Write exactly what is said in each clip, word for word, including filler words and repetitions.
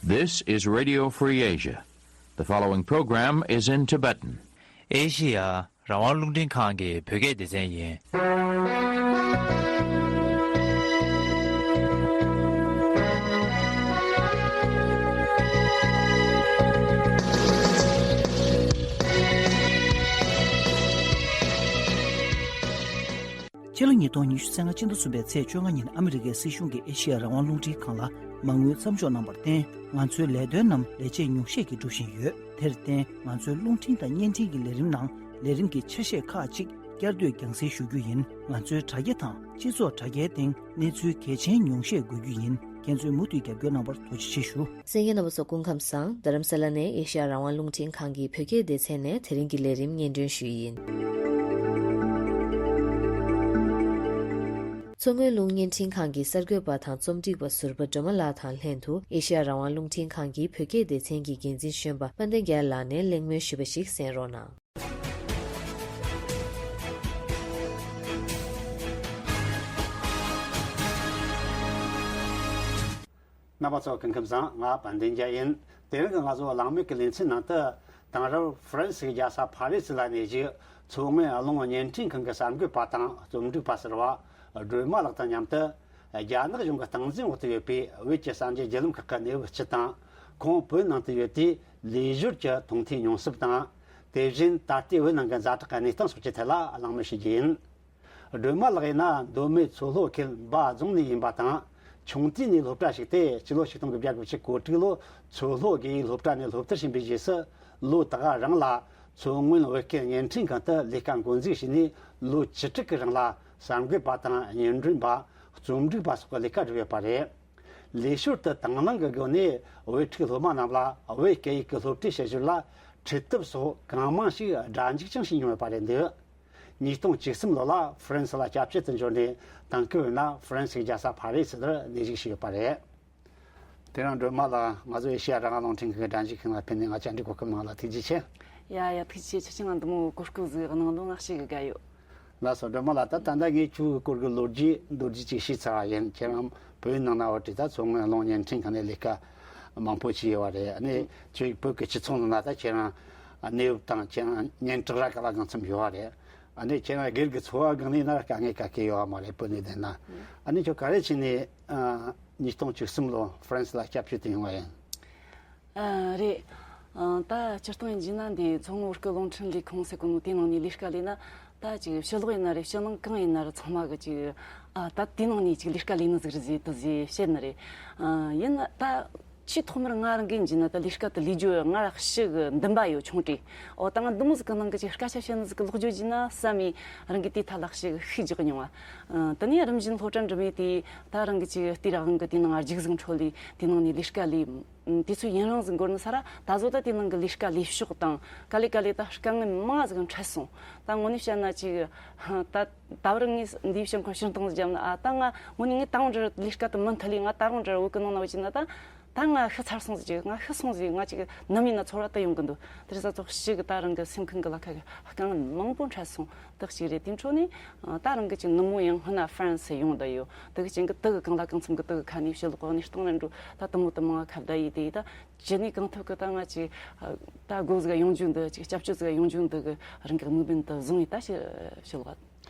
This is Radio Free Asia. The following program is in Tibetan. ཨེ་ཤི་ཡ་རང་དབང་རླུང་འཕྲིན་ཁང་གི་བོད་སྐད་སྡེ་ཚན་ཡིན། ཕྱི་ལོ་ཉིས་སྟོང་ཉི་ཤུ་རྩ་ལྔ་སྤྱི་ཟླ་གསུམ་པའི་ཚེས་བཅོ་ལྔ་ཉིན་ཨ་མི་རི་ཀའི་སྲིད་གཞུང་གིས་ཨེ་ཤེ་ཡ་རང་དབང་རླུང་འཕྲིན་ཁང་ལ་མ་དངུལ་མཚམས་འཇོག་གནང་བར་བརྟེན། ང་ཚོའི་ལས་དོན་རྣམས་ལས་བྱེད་ཉུང་ཤས་ཀྱིས་སྒྲུབ་བཞིན་ཡོད། དེར་བརྟེན། ང་ཚོའི་རླུང་འཕྲིན་དང་བརྙན་འཕྲིན་གྱི་ལས་རིམ་ནང་ལས་རིམ་གྱི་ཆ་ཤས་ཁག་ཅིག་བསྐྱར་ཟློས་རྒྱང་སྲིང་ཞུ་རྒྱུ་ཡིན། ང་ཚོའི་དྲ་རྒྱ་དང་སྤྱི་ཚོགས་དྲ་རྒྱའི་སྟེང་གནས་ཚུལ་གལ་ཆེན་ཉུང་ཤས་འགོད་རྒྱུ་ཡིན། ཁྱེད་ཚོས་མུ་མཐུད་རྒྱབ་སྐྱོར་གནང་བར་ཐུགས་རྗེ་ཆེ་ཞུ། གསན་མཁན་རྣམ་པ་ཚོ་སྐུ་ཁམས་བཟང་། རྡ་རམ་ས་ལ་ནས་ཨེ་ཤ་ཡ་རང་དབང་རླུང་འཕྲིན་ཁང་གི་བོད་སྐད་སྡེ་ཚན་ནས་དེ་རིང་གི་ལས་རིམ་སྙན་སྒྲོན་ཞུས་ཡིན། མཚོ་སྔོན་རླུང་བརྙན་འཕྲིན་ཁང་གི་གསར་འགོད་པ་དང་རྩོམ་སྒྲིག་པ་ཟུར་པ་སྒྲོལ་མ་ལགས་དང་ལྷན་དུ་ཨེ་ཤ་ཡ་རང་དབང་རླུང་འཕྲིན་ཁང་གི་བོད་སྐད་སྡེ་ཚན་གྱི་འགན་འཛིན་གཞོན་པ་དཔལ་ལྡན་རྒྱལ་ལགས་ནས་གླེང་མོལ་ཞུས་པ་ཞིག་གསན་རོགས་གནང་། རྣམ་པ་ཚོ་སྐུ་ཁམས་བཟང་། ང་དཔལ་ལྡན་རྒྱལ་ཡིན། དེ་རིང་གི་ང་ཚོ་གླེང་མོལ་གྱི་ལེ་ཚན་ནང་དུ་དེང་རབས་ཧྥ་རན་སིའི་རྒྱལ་ས་ཕ་རི་སི་ལ་གནས་བཞུགས་མཚོ་སྔོན་རླུང་བརྙན་འཕྲིན་ཁང་གི་གསར་འགོད་པ་དང་རྩོམ་སྒྲིག་པ་ཟུར་པ་སྒྲོལ་མ་ལགས་དང་མཉམ་དུ། རྒྱ་ནག་གཞུང་གི་སྟངས་འཛིན་འོག་ཏུ་ཡོད་པའི་བོད་ཀྱི་གསར་འགྱུར་བརྒྱུད་ལམ་ཁག་གི་གནས་བབ་སྤྱི་དང་། ཁོང་བོད་ནང་དུ་ཡོད་དུས་ལས་ཞོར་གྱི་མཐོང་ཐོས་མྱོང་སྲིད་དང་། དེ་བཞིན་ད་ལྟའི་བོད་ནང་གི་ཛ་དྲག་གི་གནས་སྟངས་སོགས་ཀྱི་ཐད་ལ་གླེང་མོལ་ཞུ་རྒྱུ་ཡིན། སྒྲོལ་མ་ལགས་ཡིན་ན་མདོ་སྨད་མཚོ་ལྷོ་ཁུལ་འབའ་རྫོང་ནས་ཡིན་པ་དང་། ཆུང་དུས་ནས་སློབ་གྲྭ་ཞུགས་ཏེ་སྤྱི་ལོ་ཆིག་སྟོང་དགུ་བརྒྱ་དགུ་བཅུ་གོ་དྲུག་ལོ་མཚོ་ལྷོ་དགེ་ཡིས་སློབ་གྲྭ་ནས་སློབ་མཐར་ཕྱིན་པའི་རྗེས་སུ་ལོ་དག་རིང་ལ་མཚོ་སྔོན་བོད་སྐད་བརྙན་འཕྲིན་ཁང་དུ་ལས་ཀ་འགོ་འཛུགས་བྱས་ནས་ལོ་བཅུ་དྲུག་གི་རིང་ལ་གསར་འགོད་པ་དང་སྙན་སྒྲོན་པ། རྩོམ་སྒྲིག་པ་སོགས་ཀྱི་ལས་ཀ་བསྒྲུབས་ཡོད་པ་རེད། ལས་ཞོར་དུ་དང་བླངས་ཀྱི་སྒོ་ནས་བོད་ཕྲུག་སློབ་མ་རྣམས་ལ་བོད་སྐད་ཡིག་གི་སློབ་ཁྲིད་བྱེད་ཞོར་ལ་འཁྲིད་ཐབས་སོགས་གང་མང་ཞིག་སྒྲ་འཇུག་ཀྱང་བྱས་མྱོང་ཡོད་པ་རེད་འདུག་ཉིས་སྟོང་བཅུ་གསུམ་ལོ་ལ་ཧྥ་རན་སི་ལ་སྐྱབས་བཅོལ་དུ་འབྱོར་ནས་དེང་སྐབས་ན་ཧྥ་རན་སིའི་རྒྱལ་ས་ཕ་རི་སི་དུ་གནས་བཞུགས་བྱས་ཡོད་པ་རེད། དེ་རིང་སྒྲོལ་མ་ལགས་ང་ཚོ་ཨེ་ཤེ་ཡ་རང་དབང་རླུང་འཕྲིན་ཁང་གི་སྒྲ་འཇུག་ཁང་ལ་ཕེབས་ནས་ང་བཅར་འདྲི་གོ་སྐབས་གནང་ལ་ཐུགས་རྗེ་ཆེ། ཡ་ཡ་ཐུགས་རྗེ་ཆེ། ཁྱེད་ཀྱིས་ང་འདི་མོ་གོ་སྐབས་ཟིག་གནང་དོན་ང་ཞེ་གི་དགའ་ཡོད། ལགས་སོ། སྒྲོལ་མ་ལགས། ད་ད་ལྟ་ངས་ཁྱོད་ཀྱི་སྐོར་གྱི་ལོ་རྒྱུས་མདོར་བསྡུས་ཅིག་ཤེས་ཚར་བ་ཡིན། ཁྱེད་རང་བོད་ནང་ན་བ་དེ་ད་མཚོ་སྔོན་རླུང་བརྙན་འཕྲིན་ཁང་ནས་ལས་ཀ་མང་པོ་བྱས་ཡོད་པ་རེད། ཨ་ནི་ཁྱོད་བོད་ཀྱི་སྤྱི་ཚོགས་ནང་ན་ད་ཁྱེད་རང་གནས་བབ་དང་ཁྱེད་རང་སྙན་གྲགས་ར་ག་ལ་གང་འཚམ་ཡོད་པ་རེད། ཨ་ནི་ཁྱེད་རང་སྒེར་གྱི་འཚོ་བ་སྒང་ནས་ན་དཀའ་ངལ་ག་གེ་ཡོད་པ་མ་རེད། བོད་ནས་བསྡད་ན། ཨ་ནི་ཁྱོད་ག་རེ་བྱས་ནས་ཨ་ཉིས་སྟོང་བཅུ་གསུམ་ལོ་ཧྥ་རན་སི་ལ་སྐྱབས་བཅོལ་དུ་ཡོང་བ་ཡིན། ཨ། རེད། ཨ། ད་སྤྱིར་བཏང་ཡིན་རྒྱུ་ན་འདི་མཚོ་སྔོན་བོད་སྐད་རླུང་འཕྲིན་ལས་ཁུངས་ཟེར་གོ་ནོ་དེའི་ནང་ནས་ལས་ཀ་ལས་ན། ད་ཅིག་ཕྱི་ལོགས་ཡིན་ན་རེད། ཕྱི་ནང་གང་ཡིན་ན་རེད། ཚང་མ་གི་ཅིག་ཨ། ད་དེའི་ནང་ནས་ཅིག་ལས་ཀ་ལས་ནི་ཟིག་རེད་ཟེར་དུ་ཟེར་བཤད་ནི་རེད། ཨ། ཡིན་ན་ད་ཆེས་ཐོག་མར་ང་རང་གིས་ཡིན་རྒྱུ་ན་ད་ལས་ཀ་དེ་ལས་རྒྱུ་ང་རང་ཞེ་གི་འདུན་པ་ཡོད། ཆུང་དུས་འོ་ད་ང་འདི་མོ་ཟིག་གི་ནང་གི་ཅིག་སྐད་ཆ་བཤད་ནི་ཟིག་གི་ལོག་རྒྱུ་ཡིན་ན་བསམ་མི་རང་གིས་དེའི་ཐད་ལ་ཞེ་གི་ཤུགས་རྒྱག་མྱོང་བ། ཨ། དེ་ནས་རིམ་བཞིན་སློབ་གྲྭ་འགྲིམས་ཡས་དེ་ད་རང་གི་ཅིག་དེའི་རང་གི་དེའི་ནང་རྒྱུགས་ཟིག་འཕྲོད་ལས་དེའི་ནང་ནས་ལས་ཀ་ལས། དུས་ཚོད་ཡུན་རིང་ཟིག་འགོར་ནི་ས་ར། ད་གཟོད་ད་དེ་ནང་གི་ལས་ཀ་ལས་ཕྱོགས་དང་ག་ལེ་ག་ལེ་ད་དཀའ་ངལ་མང་ཟིག་འཕྲད་སོང་། ད་དངོས་གནས་བཤད་ན་ཅིག་ད་ད་བར་ངས་འདིའི་ཕྱིར་ཁོ་ཕྱིར་འཐེན་ཟིག་བརྒྱབ་ན། ཨ། ད་ང་དངོས་གནས་ངས་ད་རུང་འདྲ་ལས་ཀ་དེ་མུ་མཐུད་ལས་ང་ད་རུང་འདྲ་བོད་གི་ནང་ན་བ་ཅིག་ན་ད་ད་ང་ཤི་ཚར་སོང་ཟིག་ང་ཤི་སོང་ཟིག་ང་ཅིག་ནམ་ཡིན་ན་ཚོར་བ་དེ་ཡོང་གི་འདུག་དེ་རེད་ས་ཚོགས་ཞིག་ད་རང་གི་སེམས་ཁུང་གི་ལ་ཁ་གི་དཀའ་ངལ་མང་པོ་འཕྲད་སོང་། དག་ཅིག་རེད། དེ་འཕྲོ་ནས་ད་རང་གི་ཅིག་ནུ་མོ་ཡང་སྔོན་ན་ཧྥ་རན་སི་ཡོང་བསྡད་ཡོད། དེ་གི་ཅན་གི་དེ་གི་གང་ལ་གང་འཚམ་གི་དེ་གི་ཁ་ནས་ཕྱི་ལོགས་གནས་སྟངས་ལ་འགྲོ་ད་དུ་མོ་དུ་མང་ཁ་བརྡ་ཡིས་དེ་ཡིས་ད་ཇི་ནས་གང་ཐུབ་གི་ད་ང་ཅིག་ད་སྒོ་ཟིག་ཡོང་རྒྱུ་འདི་ཅིག་སྐྱབས་བཅོལ་ཟིག་ཡོང་རྒྱུ་འདི་གི་རང་གི་དམིགས་འབེན་དུ་བཟུང་ཡིས་ད་ཕྱི་ཕྱི་ལོགས།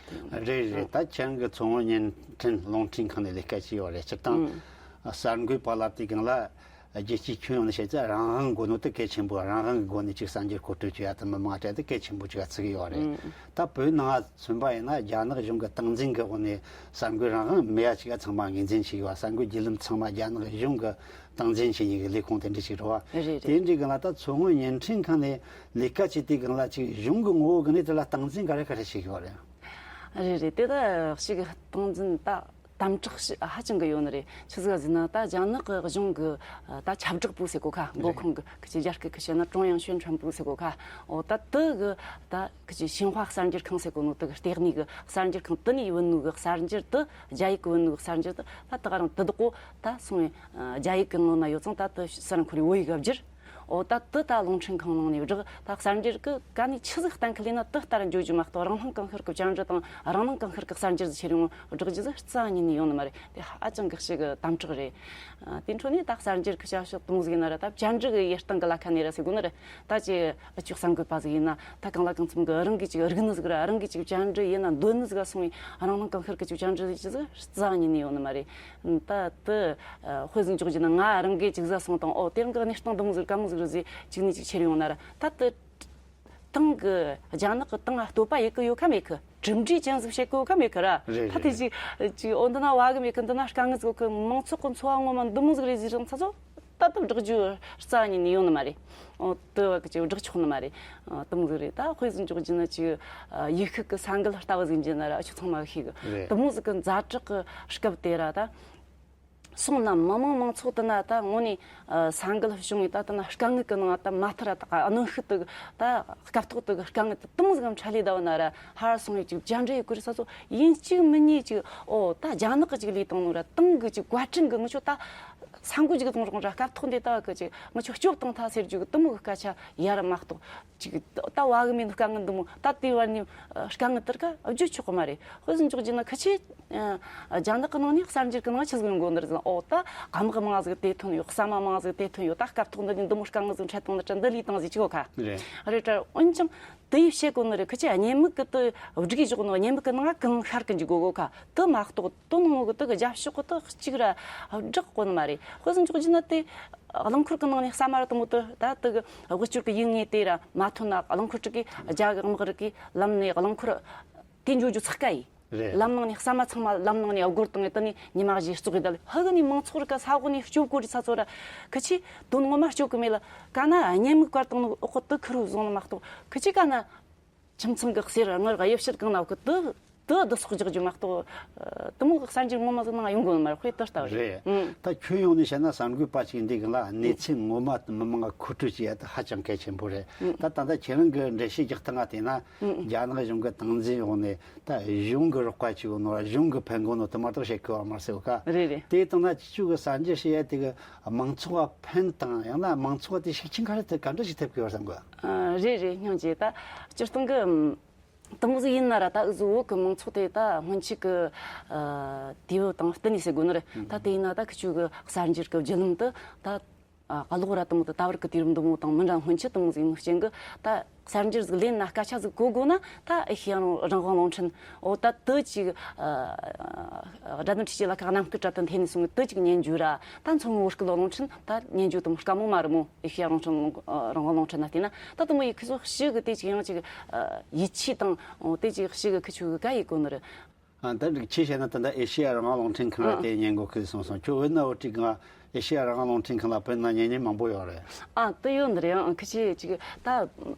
རེད་རེད། ད་ཁྱེད་རང་གི་མཚོ་སྔོན་བརྙན་འཕྲིན་རླུང་འཕྲིན་ཁང་ནས་ལས་ཀ་བྱས་ཡོད་རེད། སྤྱིར་བཏང་གསར་འགོད་པ་ལབ་དུས་སྒང་ལ། རྒྱལ་སྤྱིའི་ཁྱོན་ཡོངས་ནས་བཤད་ཚེ་རང་དབང་དགོས་ནོ་དེ་གལ་ཆེན་པོ། རང་དབང་གི་སྒོ་ནས་ཅིག་གསར་འགྱུར་མཁོ་སྤྲོད་བྱེད་ཡ་དེ་མི་མང་སྤྲད་དེ་གལ་ཆེན་པོ་ཅིག་བརྩི་གི་ཡོད་རེད། ཨང་། ད་བོད་ནང་མཚོན་པ་ཡིན་ན་རྒྱ་ནག་གཞུང་གི་སྟངས་འཛིན་གི་འོག་ནས་གསར་འགོད་རང་དབང་མེད་ཡ་ཅིག་ཚང་མ་ངོས་འཛིན་བྱེད་ཡོད། གསར་འགོད་བརྒྱུད་ལམ་ཚང་མ་རྒྱ་ནག་གཞུང་གི་སྟངས་འཛིན་བྱེད་མཁན་གི་ལས་ཁུངས་དེ་འདྲ་ཞིག་རེད་བ། རེད་རེད། དེ་འདྲའི་སྒང་ལ་ད་མཚོ་སྔོན་བརྙན་འཕྲིན་ཁང་ནས་ལས་ཀ་བྱེད་དུས་སྒང་ལ་ཅིག་གཞུང་གི་ངོ་བོ་གི་ནས་དེ་ལ་སྟངས་འཛིན་ག་རེ་ག་རེ་བྱེད་ཀྱི་ཡོད་རེད། རེད་རེད། དེ་ད་ཞིག་སྟངས་འཛིན་ད་དམ་དྲག་ཞིག་ཧ་ཅང་གི་ཡོད་ནི་རེད། ཆི་ཟིག་ཟེར་ན་ད་རྒྱ་ནག་གི་གཞུང་གི་ད་ཁྱབ་བསྒྲགས་པུའུ་ཟེར་གོ་ཁ། མགོ་ཁུངས་གི་ཁི་ཆི་རྒྱ་སྐད་ཁི་བཤད་ན་ཀྲུང་དབྱང་宣传部ཟེར་གོ་ཁ། འོ་ད་དེ་གི་ད་ཁི་ཆི་ཤིན་ཧྭ་གསར་འགྱུར་ཁང་ཟེར་གོ་ནོ་དེ་གི་ལྟེ་གནས་གི་གསར་འགྱུར་ཁང་དེ་ནས་བུད་ནོ་གི་གསར་འགྱུར་དེ། རྒྱ་ཡིག་གི་བུད་ནོ་གི་གསར་འགྱུར་དེ་ད་ད་ག་རང་དེ་དག་གོ་ད་སོང་བའི་རྒྱ་ཡིག་གི་ངོ་ན་ཡོད་ཙང་ད་དེ་ས་རང་ཁོ་རེ་བོད་ཡིག་ག་བསྒྱུར། འོ་ད་དེ་ད་རླུང་འཕྲིན་ཁང་ནང་ནས་བསྒྲགས། ད་གསར་འགྱུར་གི་ག་ནས་ཆི་ཟིག་གཏན་འཁེལ་ཡིན་ན་དེ་ལྟར་འཇོག་རྒྱུ་མ་གཏོགས། རང་སྣང་གང་ཤར་གི་བཅར་འདྲི་དང་རང་སྣང་གང་ཤར་གི་གསར་འགྱུར་ཟིག་ཁྱེར་ཡོང་བསྒྲགས་རྒྱུ་ཟིག་རྩ་ཉིད་ནས་ཡོང་ནི་མ་རེད། དེ་ཧ་ཅང་གི་ཞིག་གི་དམ་དྲག་རེད། ཨ། དེ་འཕྲོ་ནས་ད་གསར་འགྱུར་གི་བྱ་སྤྱོད་དེ་མོ་ཟིག་ཡིན་ན་ར། ད་བཅར་འདྲི་གི་ཡིད་སྟངས་གི་ལ་ཁ་ནས་ར་ཟེར་དགོས་ནི་རེད། ད་ཅི་ཨ་ཅོག་གསར་འགོད་པ་ཟིག་ཡིན་ན་ད་གང་ལ་གང་འཚམ་གི་རང་གི་ཅིག་རིག་ནི་ཟིག་ར། རང་གི་ཅིག་བཅར་འདྲི་ཡིན་ན་འདོད་ནི་ཟིག་ག་སོང་བའི་རང་སྣང་གང་ཤར་གི་ཅིག་བཅར་འདྲི་ཟིག་རྩ་ཉིད་ནས་ཡོང་ནི་མ་རེད། ད་དེ་ཨ་དཔེ་ཟིག་འཇོག་རྒྱུ་ན། ང་རང་གིས་ཅིག་ཟ་སོང་དང་། ཨོ་དེ་རིང་གི་གནས་སྟངས་འདི་མོ་ཟིག་ག་མོ་ཟིག་རེད་ཟེར་གཅིག་ནས་གཅིག་ཁྱེར་ཡོང་ན་ར། ད་དེ་ཏང་གི་རྒྱ་ནག་གི་ཏང་ལ་བསྟོད་པ་ཡེད་གི་ཡོད་ཁ་མེད་གི། གྲུབ་འབྲས་ཅན་ཟིག་བཤད་གི་ཡོད་ཁ་མེད་གི་ར། རེད། ད་དེ་རེད། ཅིག་ཅིག་ཨོ་འདི་ན་བ་གི་མེད་གི། འདི་ན་དཀའ་ངལ་ཟིག་ཡོད་གི། མང་ཚོགས་གི་འཚོ་བ་ངོ་མ་འདི་མོ་ཟིག་རེད་ཟེར་རང་ཚ་ཚོ་ད་དེ་བསྒྲགས་རྒྱུ་རྩ་ཉིད་ནས་ཡོང་ནི་མ་རེད། ཨོ་དེ་བ་གི་ཅིག་བསྒྲགས་ཆོག་ནི་མ་རེད། ཨ་དེ་མོ་ཟིག་རེད། ད་དཔེ་ཟིག་འཇོག་རྒྱུ་ན་ཅིག་ཨ་ཡུལ་ཤུལ་གི་ས་འགུལ་ལྟ་བུ་ཟིག་ཡིན་རྒྱུ་ན་ར། ཨ་ཆོ་ཚང་མ་གི་ཤེས་གི། རེད། དེ་མོ་ཟིག་གི་ཛ་དྲག་གི་སྐབས་དེ་ར། ད་སོང་ན་མི་མང་མང་ཚོགས་དེ་ན་ད་དངོས་ནས་ཨ་ས་འགུལ་བྱུང་བའི་ད་དེ་ན་དཀའ་ངལ་གི་ནང་ད་མ་ཐར་ར། ད་གནོན་ཤུགས་དེ་ད་སྐབས་ཐོག་དེ་གི་དཀའ་ངལ་དེ་དེ་མོ་ཟིག་གམ་ཁྲ་ལས་ད་བ་ན་ར། ཧར་སོང་བའི་ཅིག་བཅར་འདྲི་ཡེད་གི་རེད་ས་ཚོ་ཡིན་གཅིག་མིན་གཉིས་ཅིག་ཨོ་ད་རྒྱ་ནག་གི་ཅིག་ལས་བཏང་ནོ་ར། ཏང་གི་ཅིག་བཀའ་དྲིན་གི་ངི་ཆོ་ད་ས་འགུལ་ཅིག་བཏང་རོགས་ར། སྐབས་ཐོག་འདི་ད་གི་ཅིག་ངི་ཆོ་སྐྱོབ་བཏང་ཐལ་ཟེར་རྒྱུ་གི་དེ་མོ་གི་སྐད་ཆ་ཡ་ར་མ་གཏོགས། ཅིག་ད་བ་གི་མེད་ནི་དཀའ་ངལ་འདི་མོ་ད་དེ་བར་ནས་ཨ་དཀའ་ངལ་དེར་ཀ་བརྗོད་ཆོག་གི་མ་རེད། དཔེ་ཟིག་འཇོག་རྒྱུ་ན་ཁི་ཆོས་ཨ་རྒྱ་ནག་གི་ནང་ནས་གསར་འགྱུར་གི་ནང་ཆི་ཟིག་ཡོང་གོ་ནི་རེད་ཟེར་ན། ཨོ་ད་དཀའ་མོ་མང་ཟིག་དེ་ཐོན་ཡོད། ས་མ་མང་ཟིག་དེ་ཐོན་ཡོད། ད་སྐབས་ཐོག་འདི་ནས་འདི་མོ་དཀའ་ངལ་ཟིག་འཕྲད་བཏང་ནི་དྲ་འདི་ལས་བཏང་ཟིག་ཆི་གོ་ཁ། རེད། རེད་དྲ། འོན་ཀྱང་དེ་ཡིས་བཤད་གོ་ནི་རེད། ཁི་ཆོས་བརྙན་མིག་གི་དེ་སྒྲིག་གི་འཇོག་ནོ། བརྙན་མིག་གི་ནང་གང་ཤར་གི་འཇུག་གོ་གོ་ཁ། དེ་མ་གཏོགས་དོན་ངོ་གི་དེ་གི་རྒྱབ་ཕྱོགས་གི་དེ་གཅིག་ར་བསྒྲགས་གོ་ནི་མ་རེད། དཔེ་ཟིག་འཇོག་རྒྱུ་ན་དེ། རླངས་འཁོར་གི་ནང་ནས་ས་མ་ར་དེ་མོ་དེ་ད་དེ་གི་དབུལ་སྐྱོར་གི་ཡུལ་དངོས་དེ་ར་མ་ཐོན་ན། རླངས་འཁོར་དྲུག་གིས་རྒྱ་གི་དམག་རིགས་གིས་ལམ་ནས་རླངས་འཁོར་དེ་འགྲོ་རྒྱུ་ཚགས་ཀ་ཡིན། རེད། ལམ་ནང་ནས་ས་མ་ཚང་མ་ལམ་ནང་ནས་སྒོར་བཏང་ངས་དེ་ནས་ཉི་མ་བཞི་བཙོག་གི་ད་ལེ། ཧ་གི་ནས་མང་ཚོགས་རིགས་ག་ས་འོག་ནས་སྐྱོབ་དགོས་རེད་ས་ཚོ་ར། ཁི་ཆོས་དོན་ངོ་མ་སྐྱོབ་གི་མེད་ལ། ག་ན་བརྙན་མིག་བཀར་བཏང་ནོ་འོག་གི་དེ་ཁུར་བཟུང་ནི་མ་གཏོགས། ཁི་ཆོས་ག་ན། ཁྱིམ་ཚང་གི་གསེར་དངུལ་གཡུ་བྱུར་གང་ན་གི་དེ་དེ་བསྡུ་གསོག་རྒྱག་རྒྱུ་མ་གཏོགས། ཨ་དེ་མོ་གི་གསར་འགྱུར་ངོ་མ་ཟིག་ནང་ཡོང་གོ་ནི་མ་རེད། དཔེ་དེ་ལྟ་བུ་རེད། རེད། ཨང་། ད་ཁྱོན་ཡོངས་ནས་བཤད་ན་གསར་འགོད་པ་ཅིག་འདི་གི་ལ་གནས་ཚུལ་ངོ་མ་མི་མང་ང་མཁོ་སྤྲོད་བྱེད་ཡ་དེ་ཧ་ཅང་གལ་ཆེན་པོ་རེད། ཨང་། ད་ད་ལྟ་ཁྱེད་རང་གི་འགྲེལ་བཤད་རྒྱག་སྟངས་ང་བལྟས་ན། ཨང་། རྒྱ་ནག་གཞུང་གི་སྟངས་འཛིན་འོག་ནས་ད་གཞུང་གི་རོགས་པ་བྱེད་གོ་ནོ་ར། གཞུང་གི་ཕན་གོ་ནོ་དེ་མ་གཏོགས་བཤད་གི་བ་མ་ཟེར་བ་ཀ། རེད་རེད། དེ་ལྟ་ན་ཁྱེད་ཆོ་གི་གསར་འགྱུར་བཤད་ཡ་དེ་གི་མང་ཚོགས་ལ་ཕན་དང་། ཡང་ན་མང་ཚོགས་ལ་དེ་ཤུགས་རྐྱེན་ག་རེ་ཐེབས་ག་འདྲ་ཞིག་ཐེབས་གི་བ་བསམ་གི། ཨ་རེད་རེད། སྙིང་རྗེ། ད་སྤྱིར་བཏང་གི་ཨམ་དེ་མོ་ཟིག་ཡིན་ན་ར། ད་འུ་ཟོ་བོད་གི་མང་ཚོགས་དེ་ད་སྔོན་ཆད་གི་ཨ་དུས་བབ་དང་བསྟུན་ནས་ཟེར་དགོས་ནི་རེད། ད་དེ་ཡིན་ན་ད་ཁི་ཆོ་གི་གསར་འགྱུར་གི་བརྒྱུད་ལམ་དེ་ད་ཨ་གློག་ར་དེ་མོ་དེ་ད་བར་གི་དུས་རབས་འདི་མོ་དང་མི་འདྲ། སྔོན་ཆད་དེ་མོ་ཟིག་ཡིན་རྐྱེན་གི་ད་གསར་འགྱུར་ཟིག་ལེན་ན། སྐད་ཆ་ཟིག་གོ་དགོས་ན་ད་ཨེ་ཤེ་ཡ་རང་དབང་རླུང་འཕྲིན། འོ་ད་དེ་ཅིག་ཨ་དགྲ་འདུལ་འཕྲུལ་ཆས་ལ་ཁག་གནམ་སྐོར་དྲ་དེ་འཐེན་ནས་སོང་གི་དེ་ཅིག་ཉན་རྒྱུ་ར། ད་མཚོ་སྔོན་བོད་སྐད་ལོ་རླུང་འཕྲིན་ད་ཉན་རྒྱུ་དེ་མོ་དཀའ་མོ་མ་རེད་མོ། ཨེ་ཤེ་ཡ་རང་བྱུང་རླུང་ཨ་རང་དབང་རླུང་འཕྲིན་ན་བལྟས་ན། ད་དེ་མོ་ཡི་ཁི་ཆོ་ཞིག་གི་དེ་ཅིག་ཡང་ཅིག་ཨ་ཡིད་ཆེས་དང་། འོ་དེ་ཅིག་ཞིག་གི་ཁི་ཆོ་གི་ག་ཡི་གོ་ནི་རེད། ཨ་ད་འགྲིག་ཆེ་བཤད་ན་ད་ལྟ་ཨེ་ཤེ་ཡ་རང་དབང་རླུང་འཕྲིན་ཁང་ལ་ཨ་དེ་ཉན་གོ་གི་སོང་སོང་། ཁྱོད་བོད་ན་བོད་ཀྱི་གང་ཨེ་ཤེ་ཡ་རང་དབང་རླུང་འཕྲིན་ཁང་ལ་བོད་ན་ཉན་མཁན་མང་པོ་ཡོད་རེད། ཨ་དེ་ཡོད་ནི་རེད། ཨང་། ཁི་ཆོས་ཅིག་ད་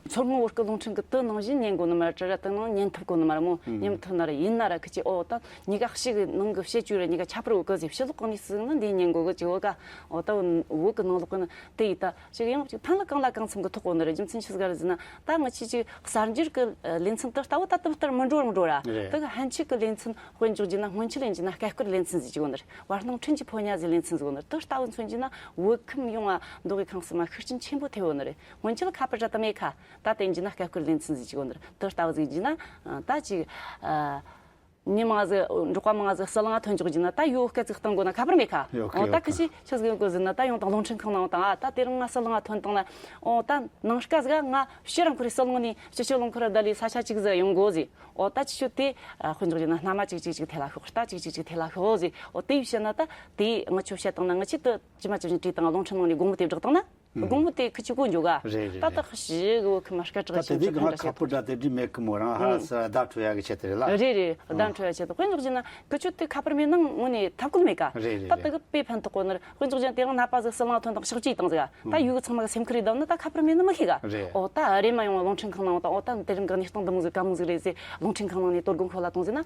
མཚོ་སྔོན་བོད་སྐད་རླུང་འཕྲིན་གི་དེ་ནང་བཞིན་ཉན་གོ་ནི་མ་རེད་དྲ་ར། དེ་ནང་ཉན་ཐུབ་གོ་ནི་མ་རེད་མོ། ཨང་། ཉན་ཐུབ་ན་ར་ཡིན་ན་ར་ཁི་ཆོས། ཨོ་ད་གཉིས་ཀ་ཞིག་གི་ནང་གི་བཤད་རྒྱུ་ར་གཉིས་ཀ་ཁྱད་པར་ཡོད་གི་ཟེར། ཕྱི་ལོགས་གང་ནས་ཟིག་ན་འདི་ཉན་གོ་གི་ཅིག་བོད་ཀ། ཨོ་ད་བོད་གི་ནང་ལོགས་གི་ནི་དེ་ཡི་ད་ཅིག་ཡང་ཅིག་ཕན་ལ་གང་ལ་གང་འཚམ་གི་ཐོགས་གོ་ནི་རེད། རྒྱུ་མཚན་ཆི་ཟིག་ག་རེད་ཟེར་ན། ད་ང་ཆོས་ཅིག་གསར་འགྱུར་གི་ལེ་ཚན་དེ་ལྟ་བུ་ད་དེ་ལྟར་མི་འགྲོ་ར་མི་འགྲོ་ར། རེད། དེ་གི་ཕན་ཆད་གི་ལེ་ཚན་དཔེ་འཇོག་རྒྱུ་ན། སྔོན་ཆད་ཡིན་རྒྱུ་ན་སྐད་སྐོར་ལེ་ཚན་ཟེར་གྱི་ཡོད་ནི་རེད། བར་སྣང་འཕྲིན་གྱི་ཕོ་ཉ་ཟེར་ལེ་ཚན་ཟེར་གོ་ནི་རེད། དེ་ལྟ་བུ་མཚོན་རྒྱུ་ན་བོད་ཁམས་ཡོངས་ལ་མདོ་དབུས་ཁམས་གསུམ་མ་ཤུགས་རྐྱེན་ཆེན་པོ་ཐེབས་ཡོད་ནི་རེད། སྔོན་ཆད་ཁ་པར་ར་དེ་མེད་ཁ། ད་དེ་ཡིན་རྒྱུ་ན་སྐད་སྐོར་ལེ་ཚན་ཟེར་གྱི་ཡོད་ནི་རེད། དེ་ལྟ་བུ་ཟིག་ཡིན་རྒྱུ་ན་ད་ཅིག་ཨ། མི་མང་ཟིག་འབྲོག་པ་མང་ཟིག་ཟི་ལིང་ང་ཐོན་འཇོག་རྒྱུ་ན་ད་ཡོད་སྐད་ཅིག་གཏོང་དགོས་ན་ཁ་པར་མེད་ཁ། ཡོད་ཀི། ཨོ་ད་ཡོད་ཁི་ཀི། ཆི་ཆི་ཟིག་ཡོད་དགོས་ཟེར་ན། ད་ཡོང་དང་རླུང་འཕྲིན་ཁང་ནང་དང་། ཨ་ད་དེ་རིང་ང་ཟི་ལིང་ང་ཐོན་བཏང་ན། ཨོ་ད་ནངས་ཀ་ཟིག་ང་ཕྱིར་རང་ཁུར་ཟི་ལིང་ནས་སྤྱི་སྤྱོད་རླངས་འཁོར་བསྡད་ལས་ས་ཆ་གཅིག་ཟིག་ཡོང་དགོས་ཟེར། ཨོ་ད་ཁྱེད་ཆོ་དེ་ཨ་དཔེ་འཇོག་རྒྱུ་ན་སྣ་མ་གཅིག་གཅིག་གཅིག་ཐེ་ལ་ཤོག་རྟ་གཅིག་གཅིག་གཅིག་ཐེ་ལ་ཤོག་ཟེར། ཨོ་དེ་བཤད་ན་ད་དེ་ང་ཆོ་བཤད་བཏང་ན། ང་ཆོས་དེ་ཇི་མ་ཇི་བཞིན་བྲིས་བཏང་རླུང་འཕྲིན་ནང་ནས་དགོང་མོ་དེ་བསྒྲགས་བཏང་ན། དགོང་མོ་དེ་ཁི་ཆོས་གོ་འཇོག་ག། རེད་རེད་ད་རེད། ད་ཞིག་གི་བོད་ཁི་མ་སྐད་ད་གྲགས་དེ་ཆེན་དུ་དེ་གང་ཁ་ཁ་ཁ་པོ་འདྲ་དེ་འདྲ་མེད་གི་མོ། རང་ཧ་ས་བརྡ་འཕྲོད་ཡ་གི་ཆེད་དུ་རེད་ལ། རེད་རེད། བརྡ་འཕྲོད་ཡ་ཆེད་དུ། དཔེ་འཇོག་རྒྱུ་ན་ཁི་ཆོས་དེ་ཁ་པར་མེད་ནང་དངོས་ནས་ཐབས་བཀོད་མེད་ཀ། རེད་རེད་ད་རེད། དེ་གི་དཔེ་ཕན་ཐོགས་གོ་ནི་རེད། དཔེ་འཇོག་རྒྱུ་ན་དེ་རིང་ནད་པ་ཟིག་ཟི་ལིང་ཐོན་དང་ཕྱག་བྲིས་བཏང་ཟིག་ག། ད་ཡུལ་གི་ཚང་མ་གི་སེམས་ཁུར་རེ་བསྡད་ན་ད་ཁ་པར་མེད་ནི་མི་ཤེས་ག། རེད། ཨོ་ད་རེམ་མ་ཡོང་བ་རླུང་འཕྲིན་ཁང་ནང་དང་། ཨོ་ད་དེ་རིང་གི་གནས་སྟངས་འདི་མོ་ཟིག་ག་མོ་ཟིག་རེད་ཟེར་རླུང་འཕྲིན་ཁང་ནང་ནས་དོ་དགོང་ཁོ་ལ་གཏོང་ཟིག་ན།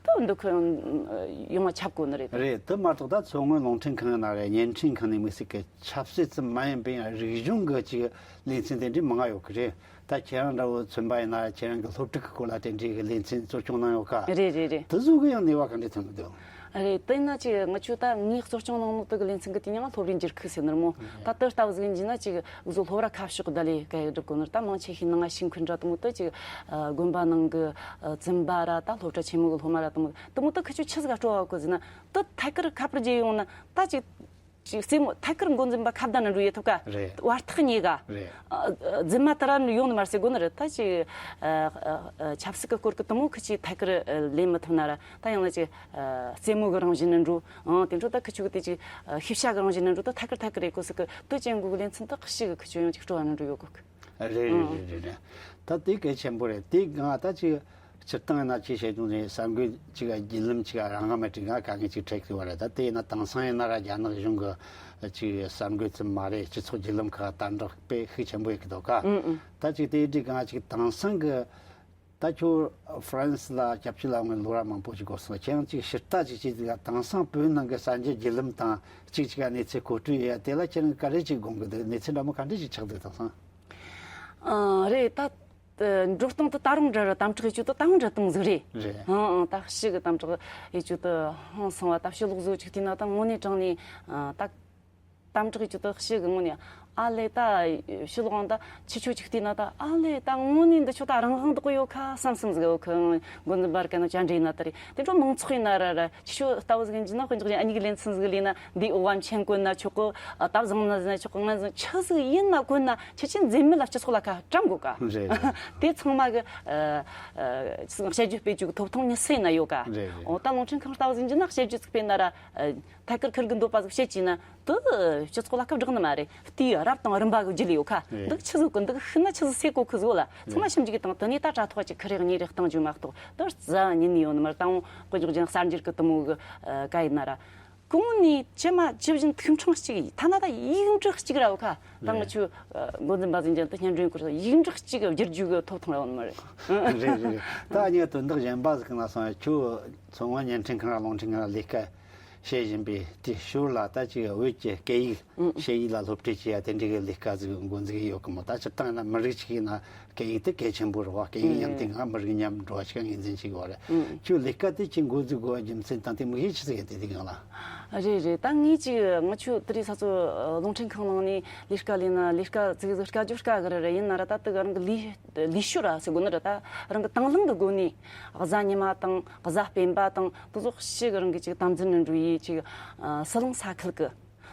ད་འདི་ཁོ་ཡོང་ང་ཁྱབ་གོ་ནི་རེད། རེད། དེ་མ་གཏོགས་ད་མཚོ་སྔོན་རླུང་འཕྲིན་ཁང་ཡིན་ན་རེད། བརྙན་འཕྲིན་ཁང་ནས་དམིགས་བསལ་གི་ཆབ་སྲིད་ཙམ་མ་ཡིན་པའི་ཡང་རིག་གཞུང་གི་ཅིག་ལེ་ཚན་དེ་འདྲའི་མང་ང་ཡོད་གི་རེད། ད་ཁྱེད་རང་འདྲ་བོ་མཚོན་པ་ཡིན་ན་ཁྱེད་རང་གི་སློབ་ཕྲུག་གི་སྐོར་ལ་དེ་འདྲའི་གི་ལེ་ཚན་གཙོ་སྐྱོང་གནང་ཡོད་ཀ། རེད་རེད་རེད། དེ་ཚོ་གི་ཡང་ནུས་པ་ག་འདྲ་ཐོན་གི་འདུག། རེད། དེ་ན་ཅིག་ང་ཚོ་ད་ངས་གཙོ་སྐྱོང་གནང་ནོ་དེ་གི་ལེ་ཚན་གི་དེ་ཡང་སློབ་རའི་འགྱུར་ཁུག་ཟེར་ནི་རེད་མོ། ད་དེ་ལྟ་བུ་ཟིག་ཡིན་གྱི་ན་ཅིག་བཟོ་སློབ་ར་ཁ་ཕྱོགས་ད་ལས་ག་ཡི་སྒྲུབ་གོ་ནི་རེད། ད་མང་ཆེ་ཤོས་ནང་ང་ཤེས་མཁན་འདྲ་དེ་མོ་དེ་ཅིག་དགོན་པ་ནང་གི་བཙུན་པ་ར་ད་སློབ་གྲྭ་ཆེན་མོ་གི་སློབ་མ་ར་དེ་མོ་དེ་མོ་དེ་ཁི་ཆོ་ཆི་ཟིག་ག་སྤྲོ་བ་གོ་ཟིན་ན། དེ་ཐད་ཀར་ཁ་པར་བརྗེ་ཡོང་ན་ད་ཅིག་ཅིག་རྩེད་མོ་ཐད་ཀར་འགོ་འཛིན་པ་ཁ་བརྡ་ན་འགྲོ་ཡེ་ཐུབ་ཀ། རེད། བར་ཐག་ཉེ་ག། རེད། ཨ། རྫུན་མ་དེ་ར་ཡོང་ནི་མ་རེད་ཟེར་གོ་ནི་རེད། ད་ཅིག་ཨ། ཨ། ཨ། ཆབ་སྲིད་ཀྱི་སྐོར་གི་དེ་མོ་ཁི་ཆོས་ཐད་ཀར་ཨ། ལེན་མི་ཐུབ་ན་ར། ད་ཡང་ན་ཅིག་ཨ། རྩེད་མོ་གི་རང་བཞིན་ནི་འགྲོ། ཨང་། དེ་འཕྲོ་ད་ཁི་ཆོ་གི་དེ་ཅིག་ཨ། ཤེས་བྱ་གི་རང་བཞིན་ནི་འགྲོ། ད་ཐད་ཀར་ཐད་ཀར་རེད་གོ་ཟིག་གི། དེ་ཅན་གོ་གི་ལེ་ཚན་དེ་ཁི་ཆོ་གི་ཁི་ཆོ་ཡང་ཅིག་སྤྲོ་བ་ནི་འགྲོ་ཡོད་གོ་གི། རེད་རེད་རེད་རེད་རེད། ད་དེ་གལ་ཆེན་པོ་རེད། དེ་གང་ད་ཅིག་སྤྱིར་བཏང་ན་ཅི་བྱེད་དུས་ནས་གསར་འགོད་ཅིག་བརྒྱུད་ལམ་ཅིག་རང་དབང་མེད་དྲི་ང་དཀའ་ངལ་ཅིག་འཕྲད་ཀྱི་བ་རེད། ད་དེ་ཡིན་ན་དེང་སང་ཡིན་ན་ར་རྒྱ་ནག་གཞུང་གི་ཅིག་གསར་འགོད་ཙམ་མ་རེད། སྤྱི་ཚོགས་བརྒྱུད་ལམ་ཁག་དམ་དྲག་དཔེ་ཤུགས་ཆེན་པོ་ཡོད་ཀྱི་འདུག་ག། ཨུ་ཨུ། ད་ཅིག་དེ་དྲི་གང་ཅིག་དེང་སང་གི་ད་ཁྱོད་ཧྥ་རན་སི་ལ་སྐྱབས་བཅོལ་ལ་ཡོང་ནས་ལོ་ར་མང་པོ་ཅིག་འགོར་སོང་། ཁྱེད་རང་ཅིག་ཕྱིར་ལྟ་ཅིག་བྱས་དུས་དེང་སང་བོད་ནང་གི་གསར་འགྱུར་བརྒྱུད་ལམ་དང་ཅིག་ཅིག་གནས་ཚུལ་གོ་སྤྲོད་ཡས་དེ་ལ་ཁྱེད་རང་ག་རེ་ཅིག་དགོངས་ཀྱི་འདུག། གནས་ཚུལ་འདྲ་མོ་ག་འདྲ་ཅིག་ཆགས་འདུག་དེང་སང་། ཨ། རེད། ད་འགྲོ་སྟངས་དེ་ད་རུང་འདྲ་ར་དམ་དྲག་ཡེད་རྒྱུ་དེ་ད་རུང་འདྲ་གཏོང་ཟིག་རེད། རེད། ཨང་ཨང་། ད་ཞི་གི་དམ་དྲག་ཡེད་རྒྱུ་དེ་ཧང་སང་བ། ད་ཕྱི་ལོགས་བཟོ་ཅིག་བལྟས་ན་ད་དངོས་གནས་དྲང་ནས་ཨ། ད་དམ་དྲག་ཡེད་རྒྱུ་དེ་ཞི་གི་དངོས་གནས་ཨ་ལས། ད་ཕྱི་ལོགས་ཨང་ད་ཕྱི་ཕྱོགས་ཅིག་བལྟས་ན་ད་ཨ་ལས། ད་དངོས་གནས་འདི་ཆོ་ད་རང་དབང་འདུག་ཡོད་ཁ་བསམ་བསམ་ཟིག་ཡོད་ཁ། འགོ་འཛིན་པར་ག་ན་བཅར་འདྲི་ཡེད་ན་ད་རེད། དེ་འཕྲོ་མང་ཚོགས་ཡིན་ན་ར་ར། ཁྱོད་ལྟ་བུ་ཟིག་ཡིན་གྱི་ན་དཔེ་འཇོག་ཅན་ཨ་མྱེས་ཀྱི་ལེ་ཚན་ཟིག་ལས་ན་འདིའི་འོག་མཆན་བཀོད་ན་ཆོག་གི། ཨ། ད་བཟང་ན་ཟིན་ཆོག་གི། ང་ཟིན་ཆི་ཟིག་ཡིན་ན་བཀོད་ན་ཁྱེད་ཆོས་འཛེམ་མེད་ལ་སྤྱི་ཚོགས་ལ་ཁ་བཀྲམ་དགོས་ཀ། རེད་རེད། དེ་ཚང་མ་གི་ཨ། ཨ། བཤད་རྒྱུ་སྤེལ་རྒྱུ་གི་ཐོབ་ཐང་མྱི་སུ་ཡིན་ན་ཡོད་ཀ། རེད་རེད། འོ་ད་རླུང་འཕྲིན་ཁང་ལྟ་བུ་ཟིག་ཡིན་གྱི་ན་བཤད་རྒྱུ་ཟིག་སྤེལ་ན་ར། ཨ། ཐད་ཀར་ཁུར་གི་འདོད་པ་ཟིག་བཤད་ཀྱི་ན་དེ་སྤྱི་ཚོགས་ལ་ཁ་བསྒྲགས་ནི་མ་རེད། དེའི་རབ་དང་རིམ་པ་གི་བརྒྱུད་ལས་ཡོད་ཁ། རེད། འདི་ཆི་ཟིག་གི་འདི་ཤི་ན་ཆི་ཟིག་སེ་གོ་ཁི་ཟིག་ལ་ཚང་མ་ཞིབ་འཇུག་གི་སྟེང་དེ་ནས་ད་དྲ་ཐོག་ཅིག་ཁི་རེ་གཉིས་རེ་བཏང་རྒྱུ་མ་གཏོགས་དེ་རྩ་ཉིན་ནས་ཡོད་ནི་མ་རེད། ད་འོང་དཔེ་འཇོག་ཅན་གསར་འགྱུར་གི་དེ་མོ་གི་ཨ། ག་ཡིན་ན་ར། གོང་ནས་ཇི་མ་ཇི་བཞིན་ཐུགས་ཕྲེང་གཅིག་ཡིན། ཐ་ན་ད་ཡིག་འབྲུ་གཅིག་ར་ཡོད་ཁ། ད་ང་ཆོ་འགོ་འཛིན་པ་ཟིག་ཡིན་ཀྱང་དེ་སྙན་སྒྲོན་སྐོར་ཡིག་འབྲུ་གཅིག་བསྒྱུར་རྒྱུ་གི་ཐོབ་ཐང་ར་ཡོད་ནི་མ་རེད། རེད་རེད་རེད། ད་ངས་དོན་དག་གཞན་པ་ཟིག་གི་ན་སོང་། ཁྱོད་མཚོ་སྔོན་བརྙན་འཕྲིན་ཁང་ར་རླུང་འཕྲིན་ཁང་ར་ལས་ཀ་བྱེད་བཞིན་པའི་དེའི་ཞོར་ལ་ད་ཅིག་བོད་ཀྱི་སྐད་ཡིག་ཨང་། ཞབས་ཡིག་ལ་སློབ་ཁྲིད་བྱེད་ཡ་དེ་འདྲའི་གི་ལས་ཀ་ཟིག་འགོ་འཛུགས་ཡོད་གི་མོ། ད་སྤྱིར་བཏང་ཡིན་ན་མི་རིགས་ཅིག་ཡིན་ན་སྐད་ཡིག་དེ་གལ་ཆེན་པོ་རེད་བ། སྐད་ཡིག་ཉམས་དེ་ང་མི་རིགས་ཉམས་འགྲོ་བ་ཞིག་ངོས་འཛིན་བྱེད་དགོས་རེད། ཨང་། ཁྱོད་ལས་ཀ་དེ་ཅིག་འགོ་འཛུགས་དགོས་པ་རྒྱུ་མཚན་དང་དེ་དམིགས་ཡུལ་ཆི་ཟིག་ཡིན། དེ་དེ་གང་ལ། རེད་རེད། ད་ངས་ཅིག་ང་ཆོ་དེ་རིང་ས་ཚོ་རླུང་འཕྲིན་ཁང་ནང་ནས་ལས་ཀ་ལས་ན་ལས་ཀ་ཙིག་ཟིག་དཀའ་རྒྱུ་དཀའ་གི་རེད། ཡིན་ན་ར་ད་དེ་ག་རང་གི་ལས་ལས་ཞོར་ར་ཟེར་དགོས་ནི་རེད། ད་རང་གི་དང་བླངས་གི་སྒོ་ནས་གཟའ་ཉི་མ་དང་གཟའ་སྤེན་པ་དང་དེ་ཚོ་ཞི་གི་རང་གི་ཅིག་དམ་འཛིན་ནས་འགྲོ་ཡི་ཅིག་ཨ། ཟི་ལིང་ས་ཁུལ་གི།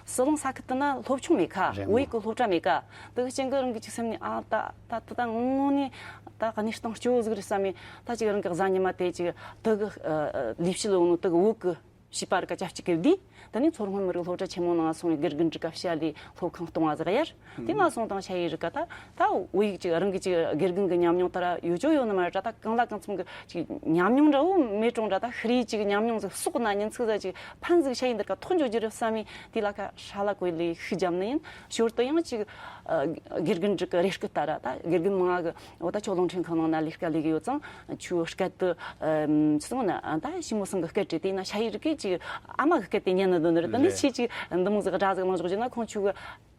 ཟི་ལིང་ས་ཁུལ་དེ་ན་སློབ་ཆུང་མེད་ཁ། རེད་མོ། བོད་ཡིག་གི་སློབ་གྲྭ་མེད་ཁ། དེ་གི་རྐྱེན་གི་རང་གི་ཅིག་སེམས་ནས་ཨ། ད་ད་ད་ད་དངོས་གནས་ད་གནས་སྟངས་སྐྱོ་བོ་ཟིག་རེད་བསམ་མེད། ད་ཅིག་རང་གི་གཟའ་ཉི་མ་དེ་ཅིག་དེ་གི་ཨ། ལས་བྱེད་ལོ་ནོ་དེ་གི་བོད་གི་བྱིས་པ་རིགས་ཀ་ཅབ་ཅིག་གི་བསྡུས། དེ་ནས་མཚོ་སྔོན་མི་རིགས་སློབ་གྲྭ་ཆེན་མོ་ནང་སོང་བའི་དགེ་རྒན་རིགས་ཀ་ཕྱག་ལས་སློབ་ཁང་སྟོང་བ་ཟིག་ཡར། དེ་ན་སོང་དང་ཞ་ཡི་རིགས་ཀ་ད་ད་བོད་ཡིག་ཅིག་རང་གི་ཅིག་དགེ་རྒན་གི་ཉམས་མྱོང་ད་ར་ཡོད་ཅོ་ཡོད་ནི་མ་རེད། ད་གང་ལ་གང་འཚམ་གི་ཅིག་ཉམས་མྱོང་འདྲ་བོ་མེད་རུང་འདྲ། ད་ཤི་རི་ཅིག་ཉམས་མྱོང་ཟིག་གསོག་ན་ཉིན་ཚིག་ཟ་ཅིག་ཕན་ཟིག་ཞ་ཡི་འདིར་ཀ་ཐོག་འཇོག་རྒྱུ་རེད་བསམ་མི་དེ་ལ་ཁ་ཧྲ་ལ་གོ་ལི་ཤི་རྒྱབ་ནི་ཡིན། ཞོར་དུ་ཡང་ཅིག་ཨ། དགེ་རྒན་རིགས་ཀ་རེ་སྐུལ་ལྟ་ར། ད་དགེ་རྒན་མང་གི་འོ་ད་ཁྱོད་རླུང་འཕྲིན་ཁང་ནང་ན་ལས་ཀ་ལས་གི་ཡོད་ཙང་ཁྱོད་སྐད་དུ་ཨ། ཅི་སོང་ན་ཨ། ད་ཞི་མོ་སང་གི་སྐད་རེད། དེ་ན་ཞ་ཡི་རིགས་ཀ་ཅིག་ཨ་མ་གི་སྐད་དེ་ཉན་ནི་འདོད་ནི་རེད། ད་ནི་རེད། ཆེ་ཅིག་འདི་མོ་ཟིག་སྒྲ་ཟིག་གླེང་རོགས་བྱས་ན་ཁོང་ཆུ་གི་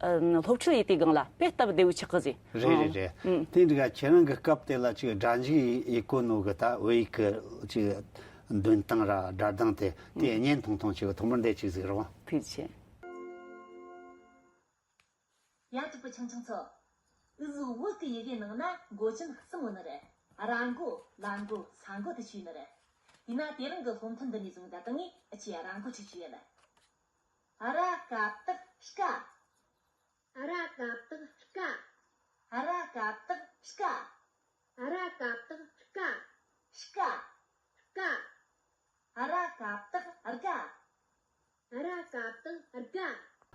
ཨ། སློབ་ཁྲིད་ཡེ་དེ་སྒང་ལ་དཔེ་སྟབས་བདེ་བོ་ཆགས་གི་ཟིག། རེད་རེད་རེད། ཨང་། དེ་འདྲ་ཁྱེད་རང་གི་སྐབས་དེ་ལ་ཅིག་སྒྲ་འཇུག་ཡེ་གོ་ནོ་གི་ད་བོད་ཡིག་གི་ཅིག་འདོན་སྟངས་ར་སྒྲ་གདངས་དེ་དེ་ཨང་། བརྙན་ཐུང་ཐུང་ཅིག་ཐོག་མར་འདི་ཅིག་ཟིག་རོ། ཐུགས་རྗེ་ཆེ། ཡ། གྲོགས་པོ་ཆུང་ཆུང་ཚོ། འུ་ཟོ་བོད་ཀྱི་ཡི་གེ་ནང་ན་མགོ་ཅན་གསུམ་ཡོད་ནི་རེད། ར་མགོ། ལ་མགོ། ས་མགོ་དེ་ཆོ་ཡོད་ནི་རེད། ཡིན་ན་དེ་རིང་གི་སློབ་ཐུན་འདི་ནས་བཟུང་ད་ལྟ་ངས་འུ་ཆོས་ར་མགོ་ཁྲིད་རྒྱུ་ཡིན། ར་ཀ་བཏགས་རྐ། ར་ཀ་བཏགས་རྐ། ར་ཀ་བཏགས་རྐ། ར་ཀ་བཏགས་རྐ། རྐ། རྐ། ར་ཀ་བཏགས་རྒ། ར་ཀ་བཏགས་རྒ།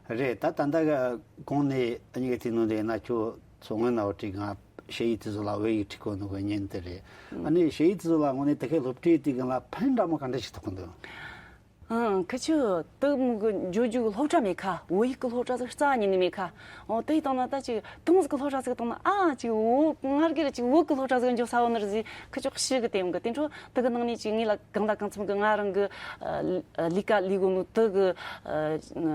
རེད། ད་ད་ལྟ་གོང་ནས་གཉིས་ཀ་དེ་ནང་དེ་ན་ཁྱོད་མཚོ་སྔོན་ན་བ་དྲི་གང་ཞ་ཡི་དེ་ཚོ་ལ་བོད་ཡིག་ཁྲིད་གོ་ནོ་གི་ཉིན་དེ་རེད། ཨ་ནི་ཞ་ཡི་དེ་ཚོ་ལ་དངོས་གནས་དེ་གའི་སློབ་ཁྲིད་དེ་གང་ལ་ཕན་འདྲ་མོ་ག་འདྲ་ཞིག་ཐོགས་གི་འདུག། ཨང་། ཁི་ཆུ་དུ་མུ་གི་འཇོ་འཇུ་གི་སློབ་གྲྭ་མེད་ཁ། བོད་ཡིག་གི་སློབ་གྲྭ་ཟིག་རྩ་ཉིད་ནས་མེད་ཁ། འོ་དེ་ཡི་སྟེང་ན་ད་ཅིག་དུ་མུ་ཟིག་གི་སློབ་གྲྭ་ཟིག་གི་སྟེང་ན་ཨ་ཅིག་བོད་ང་རྒྱལ་ཅིག་བོད་གི་སློབ་གྲྭ་ཟིག་འཇོ་ས་བོ་ནི་རི་ཟིག་ཁི་ཆུ་ཤི་གི་དེ་ཡོང་གི། དེ་འཕྲོ་དུ་གི་ནང་ནས་ཅིག་ངེད་ལ་གང་ལ་གང་འཚམ་གི་ང་རང་གི་ལས་ཀ་ལས་གོ་ནོ་དུ་གི་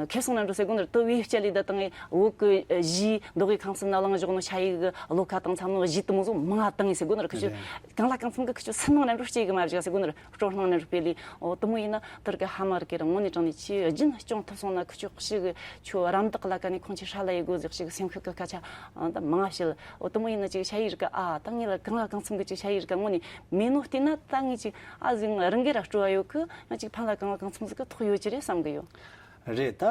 ཁེ་བཟང་ན་འགྲོ་ཟེར་གོ་ནི་རི་དུ་བེད་སྤྱད་ལས་ད་དང་བོད་གི་གཞིས་མདོ་དབུས་ཁམས་གསུམ་ན་བླངས་བཞག་ནོ་ཤ་ཡིག་གི་བློ་ཁ་དང་འཚམ་ནོ་གཞིས་དུ་མུ་ཟིག་མང་ང་བཏང་ངེ་ཟེར་གོ་ནི་རི་ཁི་ཆུ་གང་ལ་གང་འཚམ་གི་ཁི་ཆུ་སུན་སྣང་ན་འགྲོ་སྐྱེ་གི་མ་བཞག་ཟེར་གོ་ནི་རི། སྤྲོ་སྣང་ནས་སྤེལ་ལས། འོ་དུ་མོ་ཡིན་ན་དུར་གི་ཧ་མ་རི་གི་རང་ངོ་ནས་དྲང་ནས་ཆེས་རྒྱུན་སྐྱོང་ཐུབ་སོང་ན་ཁུ་ཆུ་ཤི་གི་ཆུ་རམ་དག་ལ་ཀ་ནས་ཁོང་ཆེ་ཧྲ་ལ་ཡི་གོ་ཟིག་ཤི་གི་སེམས་ཤུགས་གི་སྐད་ཆ་ཨ་ད་མང་ང་བཤད། འོ་དུ་མོ་ཡིན་ན་ཅིག་ཤ་ཡི་རི་གི་ཨ་ད་ངེད་ལ་གང་ལ་གང་འཚམ་གི་ཅིག་ཤ་ཡི་རི་གི་ངོ་ནས་མེད་ནོ་བལྟས་ན་ད་ངས་ཅིག་ཨ་ཟིག་རང་གི་ར་སྤྲོ་བ་ཡོད་གི། ང་ཅིག་ཕན་ལ་གང་ལ་གང་འཚམ་ཟིག་གི་ཐོག་ཡོད་ཀྱི་རེད་བསམ་གི་ཡོད། རེད། ད་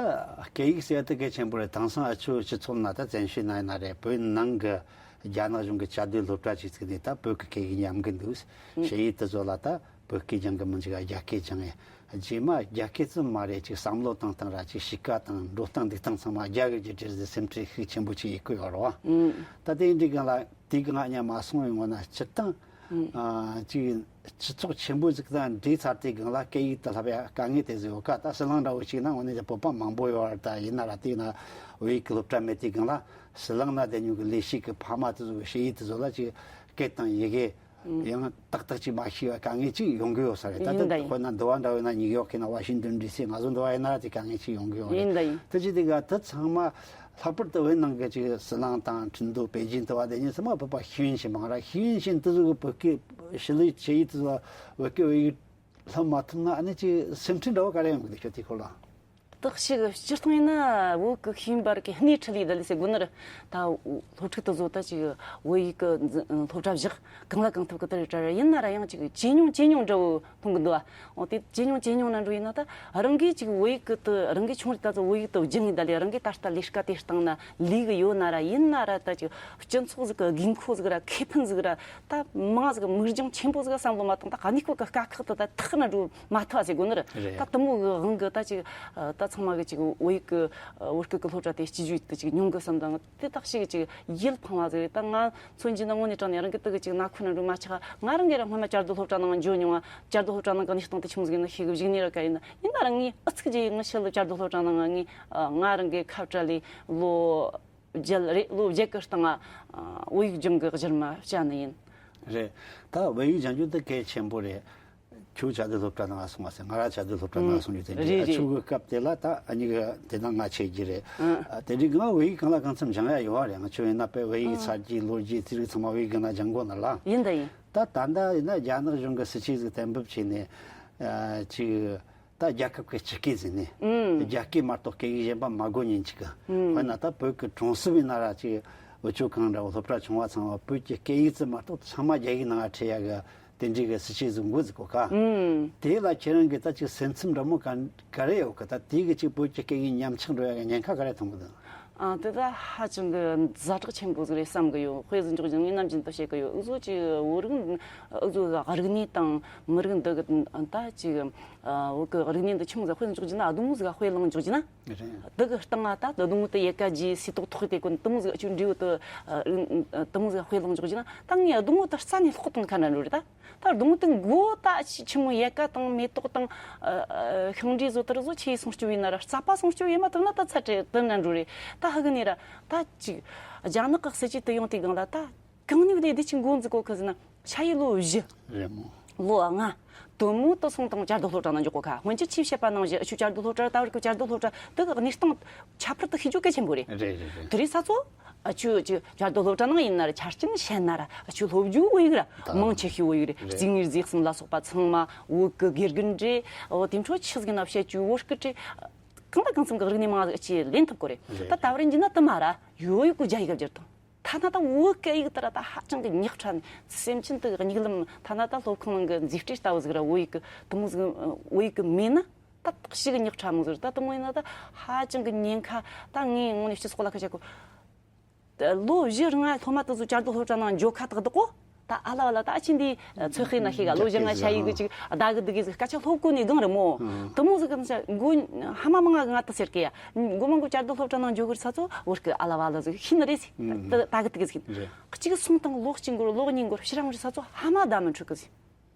སྐད་ཡིག་ཟེར་ཡ་དེ་གལ་ཆེན་པོ་རེད། དེང་སང་ཨ་ཆོ་སྤྱི་ཚོགས་ནང་ད་བཙན་བྱོལ་ནང་ཡིན་ན་རེད། བོད་ནང་གི་རྒྱ་ནག་གཞུང་གི་བཅའ་སྡོད་སློབ་གྲྭ་ཅིག་བཙུགས་ནས་ད་བོད་ཀྱི་སྐད་ཡིག་ཉམས་གི་འདུག། ཨང་། ཤེས་ཡིག་དེ་ཚོ་ལ་ད་བོད་སྐད་སྦྱང་གི་མི་འཇུག་རྒྱ་སྐད་སྦྱང་ངེ། རྗེས་མ་རྒྱ་སྐད་ཙམ་མ་རེད། ཅིག་བསམ་བློ་བཏང་སྟངས་ར་ཅིག་གཤིས་ཀ་དང་འགྲོ་སྟངས་འདུག་སྟངས་ཚང་མ་རྒྱ་གི་རྒྱུ་འབྲས་ཟེར་སེམས་ཁྲལ་ཤུགས་ཆེན་པོ་ཅིག་ཡེད་གི་ཡོད་རེད་བ། ཨང་། ད་དེ་འདྲའི་སྒང་ལ་དེའི་སྒང་ང་མ་སོང་བའི་ངོ་ན་སྤྱིར་བཏང་ཨང་། ཨ་ཅིག་སྤྱི་ཚོགས་ཆེན་པོ་ཟིག་དང་འདྲེས་ཚར་དེའི་སྒང་ལ་སྐད་ཡིག་དེ་བསླབ་ཡ་དཀའ་ངལ་དེ་ཟིག་ཡོད་ཀ། ད་ཟི་ལིང་འདྲ་བོ་ཞིག་ན་དངོས་གནས་ཀྱི་བོད་པ་མང་པོ་ཡོད་རེད། ད་ཡིན་ན་ར་དེ་ན་བོད་ཡིག་གི་སློབ་གྲྭ་མེད་དུས་སྒང་ལ་ཟི་ལིང་ན་བསྡད་མྱོང་གི་ལས་བྱེད་ཀྱི་ཕ་མ་དེ་ཚོ་གི་ཤེས་ཡིག་དེ་ཚོ་ལ་ཅིག་སྐད་དང་ཡི་གེ་ཡང་ཏག་ཏག་ཅིག་མ་ཤེས་པ་དཀའ་ངལ་ཅིག་ཡོང་གི་ཡོད་ས་རེད། ད་ཡིན་ད་ལྟ་ཡིན། དཔེར་ན་འདི་བ་འདྲ་བོ་ཡིན་ན་ཉིའུ་ཡོག་གི་ན་ཝ་ཤིང་ཏོན་ཌི་སི་ང་ཚོ་འདི་བ་ཡིན་ན་ར་དེ་དཀའ་ངལ་ཅིག་ཡོང་གི་ཡོད་རེད། ཡིན་ད་ཡིན། དེ་ཅི་དེ་ག་དེ་ཚང་མ་ལྷག་པར་དུ་བོད་ནང་གི་ཅིག་ཟི་ལིང་དང་ཁྲིན་ཏུའུ་པེ་ཅིན་དུ་བ་དེ་གཉིས་ཚང་མ་བོད་པ་ཤེས་ཡོན་ཅན་མང་ར། ཤེས་ཡོན་ཅན་དེ་ཚོ་གི་བོད་སྐད་ཤེས་ལས་བྱེད་ཡིག་དེ་ཚོ་བོད་སྐད་བོད་ཡིག་ལྷབ་མ་ཐུབ་ན་ཨ་ནི་ཅིག་སེམས་ཁྲལ་འདྲ་བོ་ག་རེ་ཡོང་གི་འདུག་ཁྱོད་དེ་སྐོར་ལ། དག་ཞིག་སྤྱིར་བཏང་ཡིན་ན་བོད་ཀྱི་ཤེས་ཡོན་པ་རིགས་ཀྱི་སྣེ་ཁྲིད་ལས་ད་ལས་ཟེར་དགོས་ནི་རེད། ད་སློབ་ཕྲུག་དེ་ཚོ་ད་ཅིག་བོད་ཡིག་གི་འཛིན་སློབ་གྲྭ་བཞག་གང་ལ་གང་ཐུབ་ཀྱི་དེ་རེད་དྲ་ར། ཡིན་ན་ར་ཡང་ཅིག་ཇེ་ཉུང་ཇེ་ཉུང་འདྲ་བོ་མཐོང་གི་འདུག་ཨ། འོ་དེ་ཇེ་ཉུང་ཇེ་ཉུང་ན་འགྲོ་ཡིན་ན་ད་རང་གིས་ཅིག་བོད་ཡིག་གི་དུ་རང་གིས་ཆུང་རིགས་ད་ཚོ་བོད་ཡིག་དུ་སྦྱངས་ཡིན་ད་ལས་རང་གིས་ད་ལྟ་ལས་ཀ་དེ་སྟེང་ན་ལས་གི་ཡོད་ན་ར། ཡིན་ན་ར་ད་ཅིག་སྤྱི་ཚོགས་ཟིག་གི་དགོས་མཁོ་ཟིག་ར་ཁེ་ཕན་ཟིག་ར་ད་མང་ཟིག་མིག་རྒྱང་ཆེན་པོ་ཟིག་བསམ་བློ་མ་བཏང་ད་ག་ནས་ཁོ་གི་དཀའ་ཁག་དུ་ད་ཐག་ན་འགྲོ་མ་ཐུབ་ཟེར་དགོས་ནི་རེད། རེད། ད་དུ་མོ་གི་དབང་གི་ད་ཅིག་ད་ཚང་མ་གི་ཅིག་བོད་ཡིག་གི་བོད་སྐད་གི་སློབ་གྲྭ་དེ་སྐྱིད་ཇུས་དུ་ཅིག་ཉུང་གི་བསམ་དང་དེ་དག་ཞིག་ཅིག་ཡིད་ཕངས་བ་ཟིག་རེད། ད་ང་མཚོན་གྱི་ན་དངོས་གནས་དྲང་ནས་རང་གི་དུ་གི་ཅིག་ན་ཁོ་ན་འགྲོ་མ་ཆག་ང་རང་གི་རང་སྔོན་མ་བཅའ་སྡོད་སློབ་གྲྭ་ནང་འཇོ་མྱོང་བ། བཅའ་སྡོད་སློབ་གྲྭ་ནང་གི་གནས་སྟངས་དེ་ཆི་མོ་ཟིག་ཡིན་ན་ཤེས་གི་བཞུགས་ནས་ར་ཀ་ཡིན་ན་ཡིན་ན་རང་ངས་ཨུ་ཚུགས་ཀྱིས་ངི་ཤི་ལ་བཅའ་སྡོད་སློབ་གྲྭ་ནང་ང་ངས་ང་རང་གི་ཁ་བྲལ་ལས་ལོ་བརྒྱད་རེད། ལོ་བརྒྱད་གི་སྟེང་ང་བོད་ཡིག་སྦྱང་གི་གཞིར་མ་བྱ་ནི་ཡིན། རེད། ད་བོད་ཡིག་སྦྱང་རྒྱུ་དེ་གལ་ཆེན་པོ་རེད། ཁྱོད་བཅའ་སྡོད་སློབ་གྲྭ་ནང་སོང་བ་ཟེར། ང་ར་བཅའ་སྡོད་སློབ་གྲྭ་ནང་སོང་རྒྱུ་དེ་འདྲ། རེད་རེད། ཁྱོད་ཀྱི་སྐབས་དེ་ལ་ད་ཨ་ནི་གི་དེ་ན་ང་ཆེ་རྒྱུ་རེད། ཨ། དེ་འདྲའི་ང་བོད་ཡིག་གང་ལ་གང་འཚམ་སྦྱང་ཡ་ཡོད་རེད། ང་ཁྱོད་ཡིན་ན་དཔེ་བོད་ཡིག་ཚར་རྒྱུ་ལོ་རྒྱུས་དེ་རིགས་ཚང་མ་བོད་ཡིག་གི་ནང་སྦྱང་དགོས་ན་ལ། ཡིན་ད་ཡིན། ད་ད་ལྟ་ཡིན་ན་རྒྱ་ནག་གཞུང་གི་སྲིད་བྱུས་ཟིག་གཏན་འབེབས་བྱས་ནས་ཨ་ཅིག་ད་རྒྱལ་ཁབ་ཀྱི་སྤྱི་སྐད་ཟིན་ནས། ཨང་། རྒྱ་སྐད་མ་གཏོགས་སྐད་ཡིག་གཞན་པ་མ་དགོས་ཉིན་ཅིག་གི། ཨང་། དཔེར་ན་ད་བོད་ཀྱི་གྲོང་གསེབ་ཡིན་ན་ར་ཅིག་འུ་ཆོ་གང་འདྲ་བོ་སློབ་གྲྭ་ཆུང་བ་ཚང་བ་བོད་ཀྱི་སྐད་ཡིག་ཙམ་མ་གཏོགས་ཚང་མ་རྒྱ་ཡིག་ནང་ཁྲིད་ཡ་གི་དེ་འདྲའི་གི་སྲིད་བྱུས་ཟིག་འགོ་འཛུགས་གོ་ཀ། ཨང་། དེ་ལ་ཁྱེད་རང་གི་ད་ཅིག་སེམས་ཚིམ་འདྲ་མོ་ག་ག་རེ་ཡོད་གི། ད་དེ་གི་ཅིག་བོད་ཀྱི་སྐད་ཡིག་ཉམས་ཆག་འགྲོ་ཡ་གི་ཉེན་ཁ་ག་རེ་མཐོང་གི་འདུག། ཨ། དེ་ད་ཧ་ཅང་གི་ཛ་དྲག་ཆེན་པོ་ཟིག་རེད་བསམ་གི་ཡོད། དཔེ་ཟིག་འཇོག་རྒྱུ་ངས་ནམ་རྒྱུན་དུ་བཤད་གི་ཡོད། འུ་ཚོ་ཅིག་བོད་རིགས་འུ་ཚོ་རིག་གནས་དང་མི་རིགས་འདི་གི་ད་ཅིག་བོད་གི་རིག་གནས་འདི་ཆི་མོ་ཟིག་དཔེ་འཇོག་རྒྱུ་ན་སྡོང་བོ་ཟིག་དཔེ་བླངས་འཇོག་རྒྱུ་ན། རེད། འདི་གི་སྟེང་ང་ད་སྡོང་བོ་དེ་ཡལ་ག་རྒྱས་སིལ་ཏོག་ཐོགས་དེ་ཀུན་དེ་མོ་ཟིག་ཅིག་འབྲས་བུ་དེ་དེ་མོ་ཟིག་དཔེ་བླངས་འཇོག་རྒྱུ་ན་ད་ངས་སྡོང་བོ་དེ་རྩ་ནས་སློག་བཏང་ཁ་ན་འགྲོ་རེད་ད། ད་སྡོང་དེ་མགོ་ད་ཆི་ཆི་མོ་ཡལ་ག་དང་མེ་ཏོག་དང་ཤིང་འབྲས་བཟོ་དེར་བཟོ་ཆེ་སྲུང་སྐྱོབ་ཡིན་ན་ར་རྩ་པ་སྲུང་སྐྱོབ་ཡིན་མ་ཐུབ་ན་ད་ཚ་དྲེ་དེ་ན་འགྲོ་རེད། ད་ཧ་གི་ནས་ར་ད་ཅིག་རྒྱ་ནག་གི་སྲིད་ཇུས་དེ་ཡོང་དུས་སྒང་ལ་ད་གང་ནས་བདེ་བདེ་ཅིག་འགོ་འཛུགས་གོ་གི་ཟེར་ན་ཤ་ཡི་ལོ་བཞི། རེད་མོ། ལོ་ལྔ། དེ་མོ་དེ་སོང་དང་བཅའ་སྡོད་སློབ་གྲྭ་ནང་འཇོག་གོ་ཁ། སྔོན་ཆད་ཆེས་བཤད་པ་ནང་བཞིན་ཨ་ཆུ་བཅའ་སྡོད་སློབ་གྲྭ་ད་བར་གི་བཅའ་སྡོད་སློབ་གྲྭ་དེ་གི་གནས་སྟངས་ཁྱད་པར་དུ་ཤེས་རྒྱུ་གལ་ཆེན་པོ་རེད། རེད་རེད་རེད། དེ་རིང་ས་ཚོ། ཨ་ཆུ་ཆུ་བཅའ་སྡོད་སློབ་གྲྭ་ནང་ཡིན་ན་ར་ཆ་རྐྱེན་བཤད་ན་ར་ཨ་ཆུ་སློབ་རྒྱུ་བོད་ཡིག་ར་ད་མང་ཆེ་ཤོས་བོད་ཡིག་རེད། རེད། སྐྱེ་དངོས་རྫས་གསུམ་ལ་སོགས་པ་ཚང་མ་བོད་གི་དགེ་རྒན་རེད། འོ་དེ་འཕྲོ་ཆི་ཟིག་ཡིན་ན་བཤད་རྒྱུ་བོད་སྐད་རེད། གང་དང་གང་འཚམ་གི་རིག་གནས་མང་ཟིག་ཅིག་ལེན་ཐུབ་གོ་རེད། རེད། ད་ད་བར་ཡིན་ན་དེ་མ་ར་ཡོད་ཡོད་གི་རྒྱ་ཡིག་བསྒྱུར་དང་། ཐ་ན་ད་བོད་སྐད་ཡིག་དེ་ར་ད་ཧ་ཅང་གི་ཉག་ཕྲ་ནས་སེམས་ཅན་དེ་གི་མིག་ལམ་ཐ་ན་ད་སློབ་ཁང་ནང་གི་མཛེས་སྤྲས་ལྟ་བུ་ཟིག་ར་བོད་ཡིག་གི་དེ་མོ་ཟིག་བོད་ཡིག་གི་མེད་ན་ད་ཏག་ཞིག་གི་ཉག་ཕྲ་མོ་ཟིག་རེད། ད་དེ་མོ་ཡིན་ན་ད་ཧ་ཅང་གི་ཉེན་ཁ། ད་ངས་དངོས་གནས་སྤྱི་ཚོགས་ལ་ཁ་བྱ་གོ། ད་ལོ་བཞི་ལྔ་སློབ་མ་དེ་ཚོ་བཅའ་སྡོད་སློབ་གྲྭ་ནང་འཇོག་ཁ་ཐག་བདག་གོ། ད་ཨ་ལ་བ་ལ་ད་ཨ་ཆི་འདི་ཚོད་ཤེས་ན་ཤེས་ག་ལོ་བཞི་ལྔ་ཤ་ཡི་གི་ཅིག་ད་གི་འདི་གི་ཟིག་སྐད་ཆ་སློབ་གོ་ནི་གང་རེད་མོ། དེ་མོ་ཟིག་གི་ས་མགོ་ཧ་མ་མང་ང་གི་ང་ད་ཟེར་གི་ཡ། མགོ་མ་མགོ་བཅའ་སྡོད་སློབ་གྲྭ་ནང་འཇོག་གི་ས་ཚོ་བོད་སྐད་ཨ་ལ་བ་ལ་ཟིག་ཤེས་ནི་རེད་ཟིག་ད་གི་འདི་གི་ཟིག་རེད། གཅིག་སོང་དང་ལོ་གཅིག་འགོར་ལོ་གཉིས་འགོར་ཕྱི་རང་རེད་ས་ཚོ་ཧ་མ་ད་མི་འཕྲོད་གི་ཟིག་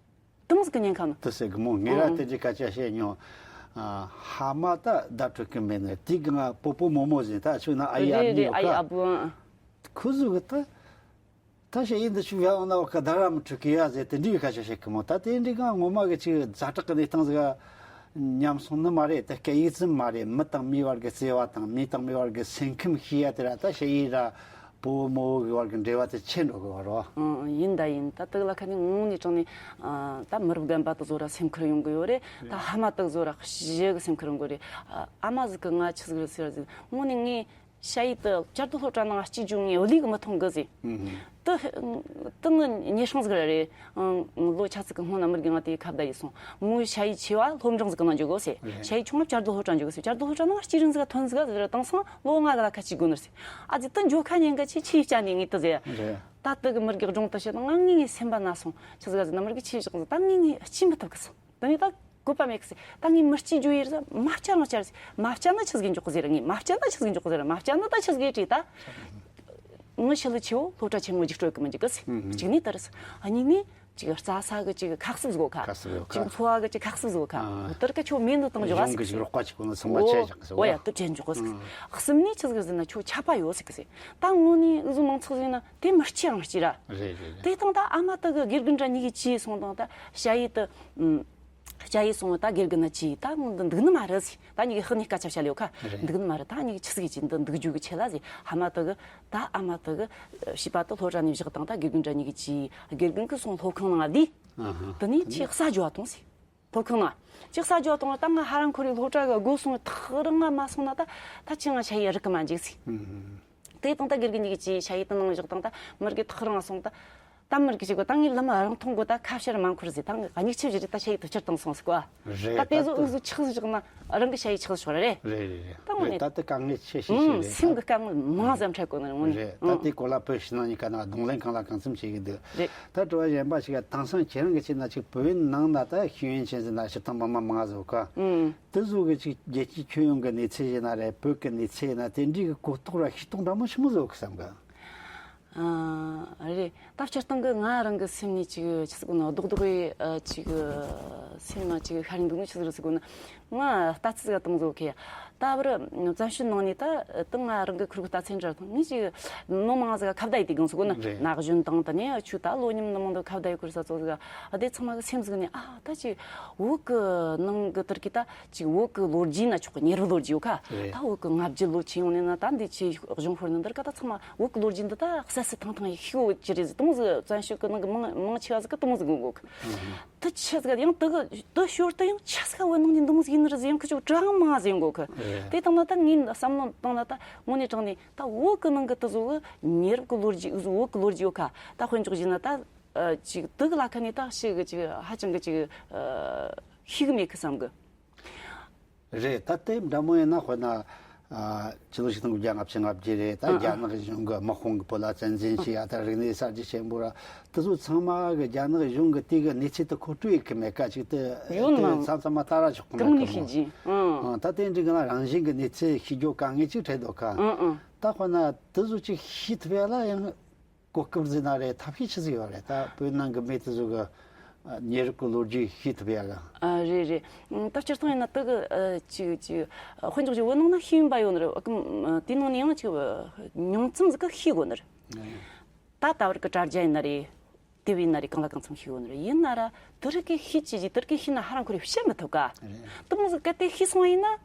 དེ་མོ་ཟིག་གི་ཉེན་ཁ་ནི། དེ་ཟེར་གི་མོ། ངས་ར་ཨང་དེ་འདྲའི་སྐད་ཆ་བཤད་མྱོང་། ཨ། ཧ་མ་ད་ཟླ་དྲུག་གི་མེད་ནི་དེ་གི་ང་སྤོ་བོ་རྨོ་མོ་ཟིན་ད་ཆུ་ན་ཨ་ཡ་རེད་རེད། ཨ་ཡ་ཨ་བུ་ཨང་། ཁོ་ཟུག་གི་ད། ད་ཞེ་ཡིན་འདི་ཆུ་ཡ་འོང་ན་བ་ཀ་ད་ར་མི་ཁྲུ་ཀི་ཡ་ཟེར་དེ་འདྲའི་ཁ་ཤས་ཤིག་གི་མོ། ད་དེ་འདྲའི་གང་ངོ་མ་གི་ཆུ་ཛ་དྲག་གི་གནས་སྟངས་ཟིག་ཉམས་སོང་ནི་མ་རེད། ད་སྐད་ཡིག་ཙམ་མ་རེད། མི་དང་མིའི་བར་གི་བརྩེ་བ་དང་མི་དང་མིའི་བར་གི་སེམས་ཁམས་ཤེས་ཡ་དེ་ར་ད་ཞེ་ཡིན་ར་སྤོ་བོ་རྨོ་བོ་གི་བར་གི་འབྲེལ་བ་དེ་ཆེ་འགྲོ་གི་བ་རོ། ཨང་ཡིན་ད་ཡིན། ད་དག་ལ་ཁ་ནས་ངོ་ནས་དྲང་ནས་ད་མི་རབས་རྒན་པ་དུ་བཟོ་ར་སེམས་ཁུར་ཡོང་གི་ཡོད་རེད། ད་ཧ་མ་དུ་བཟོ་ར་ཞེ་གི་སེམས་ཁུར་ཡོང་གི་རེད། ཨ་མ་ཟིག་གི་ང་ཆི་ཟིག་རེད་ཟེར་ཟིག་ངོ་ནས་ངས། ཞ་ཡི་དུ་བསྐྱར་དུ་སློབ་གྲྭ་ནང་སྐྱེལ་རྒྱུ་ངས་བློས་གི་མི་ཐོངས་གི་ཟེར། ཨུ་ཧུ། དུ་དུ་ངི་ཉེ་སྲང་ཟིག་ར་རེད། ཨང་། ལོ་ཆ་ཙིག་གི་སྔོན་ན་མི་རྒན་ང་དེ་ཁ་བརྡ་ཡིས་སོང་། མོའི་ཞ་ཡི་ཆེ་བ་སློབ་འབྲིང་ཟིག་གི་ནང་འཇུག་གོ་ཟེར། རེད། ཞ་ཡི་ཆུང་བ་བསྐྱར་དུ་སློབ་གྲྭ་འཇུག་གོ་ཟེར། བསྐྱར་དུ་སློབ་གྲྭ་ནང་སྐྱེལ་རིན་ཟིག་ག་ཐོན་ཟིག་ག་ཟེར། དེང་སང་ལོ་ལྔ་གི་ལ་ཁ་གཅིག་དགོས་ནི་ཟེར། ཨ་ཙི་དུ་འཇོ་ཁ་ཉན་ག་ཆེ་ཆེ་བྱ་ནས་ངས་དུ་ཟེར། རེད། ད་དུ་གི་མི་རྒན་སྒྲུང་དུ་བཤད་ན་ང་ངས་ངའི་སེམས་པ་ན་སོང་། ཆི་ཟིག་ག་ཟེར་ན་མི་རྒན་ཆེ་བཞག་ཟིག་ད་ངས་ངས་སྐྱིད་མི་ཐུབ་གི་སོང་། དེ་ནས་ད་བཀོད་པ་མེད་གི་ཟེར། ད་ངས་མི་སྐྱིད་རྒྱུ་ཡིན་ཟེར། མ་བསྐྱལ་མ་བསྐྱལ་ཟེར། མ་བསྐྱལ་ན་ཆི་ཟིག་འཇོག་གི་ཟེར། ངས་མ་བསྐྱལ་ན་ཆི་ཟིག་འཇོག་གི་ཟེར། མ་བསྐྱལ་ན་ད་ཆི་ཟིག་བྲིས་ད། ངི་ཞི་ལི་ཆེའོ་སློབ་གྲྭ་ཆེན་མོ་འཇུག་སྤྲོད་གི་མི་འཇུག་གི་ཟེར། ཨུ་ཧུ། གཅིག་ནས་དེ་རེད་ཟེར། ཨ་གཉིས་ནས་ཅིག་རྩྭ་ས་གི་ཅིག་ཁ་གསབ་བཟོ་ཁ། ཁ་གསབ་བཟོ་ཁ། ཅིག་འཚོ་བ་གི་ཅིག་ཁ་གསབ་བཟོ་ཁ། ཨ། དེར་ག་ཆོ་མེད་འདུག་བཏང་འཇོག་ག་གཞུང་གི་ཟེར། ཅིག་རོགས་པ་ཅིག་གོ་ན་ཚང་མ་ཆད་བཞག་གི་ཟེར། འོ་ཡ་དེ་བྲན་འཇོག་གི་ཟེར། ཨ། གསུམ་ནས་ཆི་ཟིག་ཟེར་ན་ཁྱོད་ཆད་པ་ཡོད་ཟེར་གི་ཟེར། ད་ངོ་ནས་འུ་ཟོ་མང་ཚོགས་ཟེར་ན། དེ་མི་སྐྱིད་ཨང་སྐྱིད་ར། རེད་རེད་རེད། དེ་དང་ད་ཨ་མ་དག་གི་དགེ་རྒན་འདྲ་གཉིས་ཀྱིས་ཅི་སོང་དང་ད་ཞ་ཡི་དུ། ཞ་ཡི་སོང་ད་དགེ་རྒན་ན་ཅི་ད་ངོ་འདི་འདུག་ནི་མ་རེད་ཟེར། ད་གཉིས་ཀྱི་ཧི་ནི་སྐད་ཆ་བཤད་ལེའོ་ཁ། རེད། འདུག་ནི་མ་རེད། ད་གཉིས་ཀྱི་ཆི་ཟིག་ཅི་འདི་འདུག་རྒྱུ་གི་ཆེ་ལ་ཟེར། ཨ་མ་དག་གི་ད་ཨ་མ་དག་གི་བྱིས་པ་དུ་སློབ་གྲྭ་ནས་བཞག་དང་ད་དགེ་རྒན་འདྲ་གཉིས་ཀྱིས་ཅི་དགེ་རྒན་གི་སོང་སློབ་ཁང་ནང་བསྡད། ཨ་ཧ། དེ་ནས་ཆི་ས་ཇོ་བ་དང་ཟེར། སློབ་ཁང་ནང་། ཅིག་ས་ཇོ་དང་ད་ང་ཧ་རང་ཁོ་རའི་སློབ་གྲྭ་གི་སྒོ་སོང་ཐག་རིང་ང་མ་སོང་ན་ད་ད་ཅི་ང་ཞ་ཡི་རིག་གི་མ་འཇིག་ཟིག་དེ་དང་ད་དགེ་རྒན་གཉིས་ཀྱིས་ཞ་ཡི་དུ་ནང་བཞག་དང་ད་མི་རྒན་ཐག་རིང་ང་སོང་ད། ད་མི་རྒན་ཞིག་གོ་ད་ངའི་ལམ་རང་མཐོང་གོ་ད་ཁ་ཕྱིར་མ་འཁོར་ཟིག་ད་ང་གཉིས་ཆེ་བཞི་རེད། ད་ཞ་ཡི་དུ་ཕྱིར་བཏང་སོང་ཟིག་གོ། རེད། ད་དེ་ད་ཟོ་དུ་འུ་ཟོ་ཆགས་བཞག་ན་རང་གི་ཞ་ཡི་ཆགས་ཆོག་རེད། རེད་རེད་རེད། ད་ངོ་ནས། རེད། ད་དེ་དཀའ་ངལ་ཆེ་ཤོས་ཤིག་རེད། སེམས་ཀྱི་དཀའ་ངལ་མང་ཙམ་འཕྲད་གོ་ནི་རེད་ངོ་ནས། རེད། ད་དེ་གོ་ལ་བོད་ཕྱི་ནང་གཉིས་ཀ་ན་གདོང་ལེན་གང་ལ་གང་འཚམ་བྱེད་ཀྱི་འདུག་རེད། ད་དྲི་བ་གཞན་པ་ཞིག་ལ། དེང་སང་ཁྱེད་རང་གི་ཆེད་ན་ཅིག་བོད་ནང་ན་ད་ཤེས་ཡོན་ཅན་ཟིན་ན་སྤྱིར་བཏང་མི་མང་མང་ཟིག་ག་ཨང་། དེ་ཚོ་གི་ཅིག་རྒྱལ་སྤྱིའི་ཁྱོན་ཡོངས་ཀྱི་གནས་ཚུལ་ཡིན་ན་རེད། བོད་ཀྱི་གནས་ཚུལ་ཡིན་ན་དེ་འདྲའི་གི་གོ་རྟོགས་ར་ཤེས་རྟོགས་འདྲ་མོ་ཆི་མོ་ཟིག་ཡོད་གི་བསམ་གི་ཨ། རེད། ད་སྤྱིར་བཏང་གི་ང་རང་གི་སེམས་ནས་ཅིག་ཆི་ཟིག་གོ་ན་རྡོག་རྡོག་རེ་ཅིག་སེམས་ནང་ཅིག་ཤར་འདུག་ནི་ཆི་ཟིག་རེད་ཟེར་གོ་ན། ང་ལྟ་ཚུལ་ཟིག་གཏོང་ཟིག་གི་ད་བར་བཙན་བྱོལ་ནང་ནས་ད་ད་ང་རང་གི་ཁུར་གི་ལྟ་ཚུལ་འདྲ་དང་ངས་ཅིག་ནོ་མང་ཟིག་ཁ་བརྡ་ཡི་དེ་གང་ཟེར་གོ་ན། རེད། ན་གཞོན་དང་ད་ནས་ཆུ་ད་ལོ་ཉམས་ནི་མང་དུ་ཁ་བརྡ་ཡི་ཁུར་ས་ཚོ་ཟིག་ཨ་དེ་ཚང་མ་གི་སེམས་ཟིག་ནས་ཨ་ད་ཅིག་བོད་གི་ནང་གི་དེར་གི་ད་ཅིག་བོད་གི་ལོ་རྒྱུས་ན་ཆོག་གི་ཉེ་རབས་ལོ་རྒྱུས་ཡོད་ཁ། རེད། ད་བོད་གི་ལྔ་བརྒྱ་ལོ་ཆེ་ཡོང་ནས་ན་ད་འདི་ཆེ་གཞུང་ཧོར་ནི་འདིར་ག་ད་ཚང་མ་བོད་གི་ལོ་རྒྱུས་འདི་ད་གསལ་གསལ་ཐང་ཐང་ཡི་ཤེས་གོ་ཅི་རེད་ཟིག་དུང་ཟིག་བཙན་བྱོལ་གི་ནང་གི་མང་མང་ཆེ་བ་ཟིག་གི་དུང་ཟིག་གོ་གི་ད་ཆི་ཟིག་ཡང་དུ་གི་དུ་ཞོར་དུ་ཡང་ཆི་ཟིག་བོད་ནང་གི་དུང་ཟིག་ཡིན་ནི་རེད་ཟིག་ཡང་ཁི་ཆོ་གྲངས་མང་ཟིག་ཡོང་གོ་གི་རེད། དེ་དང་ན་ད་ངས་བསམ་བློ་བཏང་ན་ད་དངོས་གནས་དྲང་ནས་ད་བོད་གི་ནང་གི་དུ་ཟོ་གི་ཉེ་རབས་གི་ལོ་རྒྱུས་བོད་གི་ལོ་རྒྱུས་ཡོད་ཁ། ད་དཔེ་འཇོག་བྱས་ན་ད་ཅིག་དུ་གི་ལ་ཁ་ནས་ད་ཞིག་གི་ཅིག་ཧ་ཅང་གི་ཅིག་ཤེས་གི་མེད་གི་བསམ་གི་རེད། ད་ལྟའི་འདྲ་མོ་ཡིན་ན་དཔེར་ན། ཨ། ཕྱི་ལོ་ཆིག་སྟོང་དགུ་བརྒྱ་ལྔ་བཅུ་ང་བརྒྱད་རེད། ད་ཨ། རྒྱ་ནག་གཞུང་གི་དམག་དཔུང་གི་བོད་ལ་བཙན་འཛིན་བྱས་ཡ་ད་རིག་གནས་གསར་བརྗེ་ཆེན་པོ་ར་དེ་ཚོ་ཚང་མ་གི་རྒྱ་ནག་གཞུང་གི་དེ་གི་གནས་ཚུལ་དེ་མཁོ་སྤྲོད་ཡེད་གི་མེད་ཀ་ཅིག་དེ་ཡོད་ནི་དེ་མ་མཚམས་མཚམས་མ་ལྟ་ར་ཆོག་གི་མེད་གང་གི་ནས་ཤེས་མོ་ཀྱི་ཨང་། ཨང་། ད་དེ་འདྲི་གི་ན་རང་བཞིན་གི་གནས་ཚུལ་ཤེས་རྒྱུ་དཀའ་ངལ་ཅིག་འཕྲད་འདུག་ག་ཨང་ཨང་། ད་དཔེར་ན་དེ་ཚོ་ཅིག་ཤེས་ཐུབ་ཡ་ལ་ཡང་གོ་སྐབས་ཟིན་ན་རེད། ཐབས་ཤེས་ཆི་ཟིག་ཡོད་རེད། ད་བོད་ནང་གི་མི་དེ་ཚོ་གི་ཨ། ཉེ་རབས་ཀྱི་ལོ་རྒྱུས་ཤེས་ཐུབ་ཡ་གི་ཨ། རེད་རེད། ད་སྤྱིར་བཏང་ཡིན་ན་དེ་གི་ཨ། ཅིག་ཅིག་དཔེ་འཇོག་ཅིག་བོད་ནང་ན་ཤེས་ཡོན་པ་ཡོད་ནི་རེད། ཨ། དེའི་ནང་ནས་ཡང་ཅིག་ཉུང་ཙམ་ཟིག་གི་ཤེས་དགོས་ནི་རེད། ད་ད་བར་གི་དྲ་རྒྱ་ཡིན་ན་རེད། དེབ་ཡིན་ན་རེད། གང་ལ་གང་འཚམ་ཤེས་དགོས་ནི་རེད། ཡིན་ན་ར་དེ་རིགས་གི་ཤེས་ཅི་ཅི་དེ་རིགས་གི་ཤེས་ན་ཧ་རང་ཁོ་རེ་བཤད་མི་ཐུབ་ཀ་རེད། དེ་མོ་ཟིག་གལ་ཏེ་ཤེས་སོང་བ་ཡིན་ན།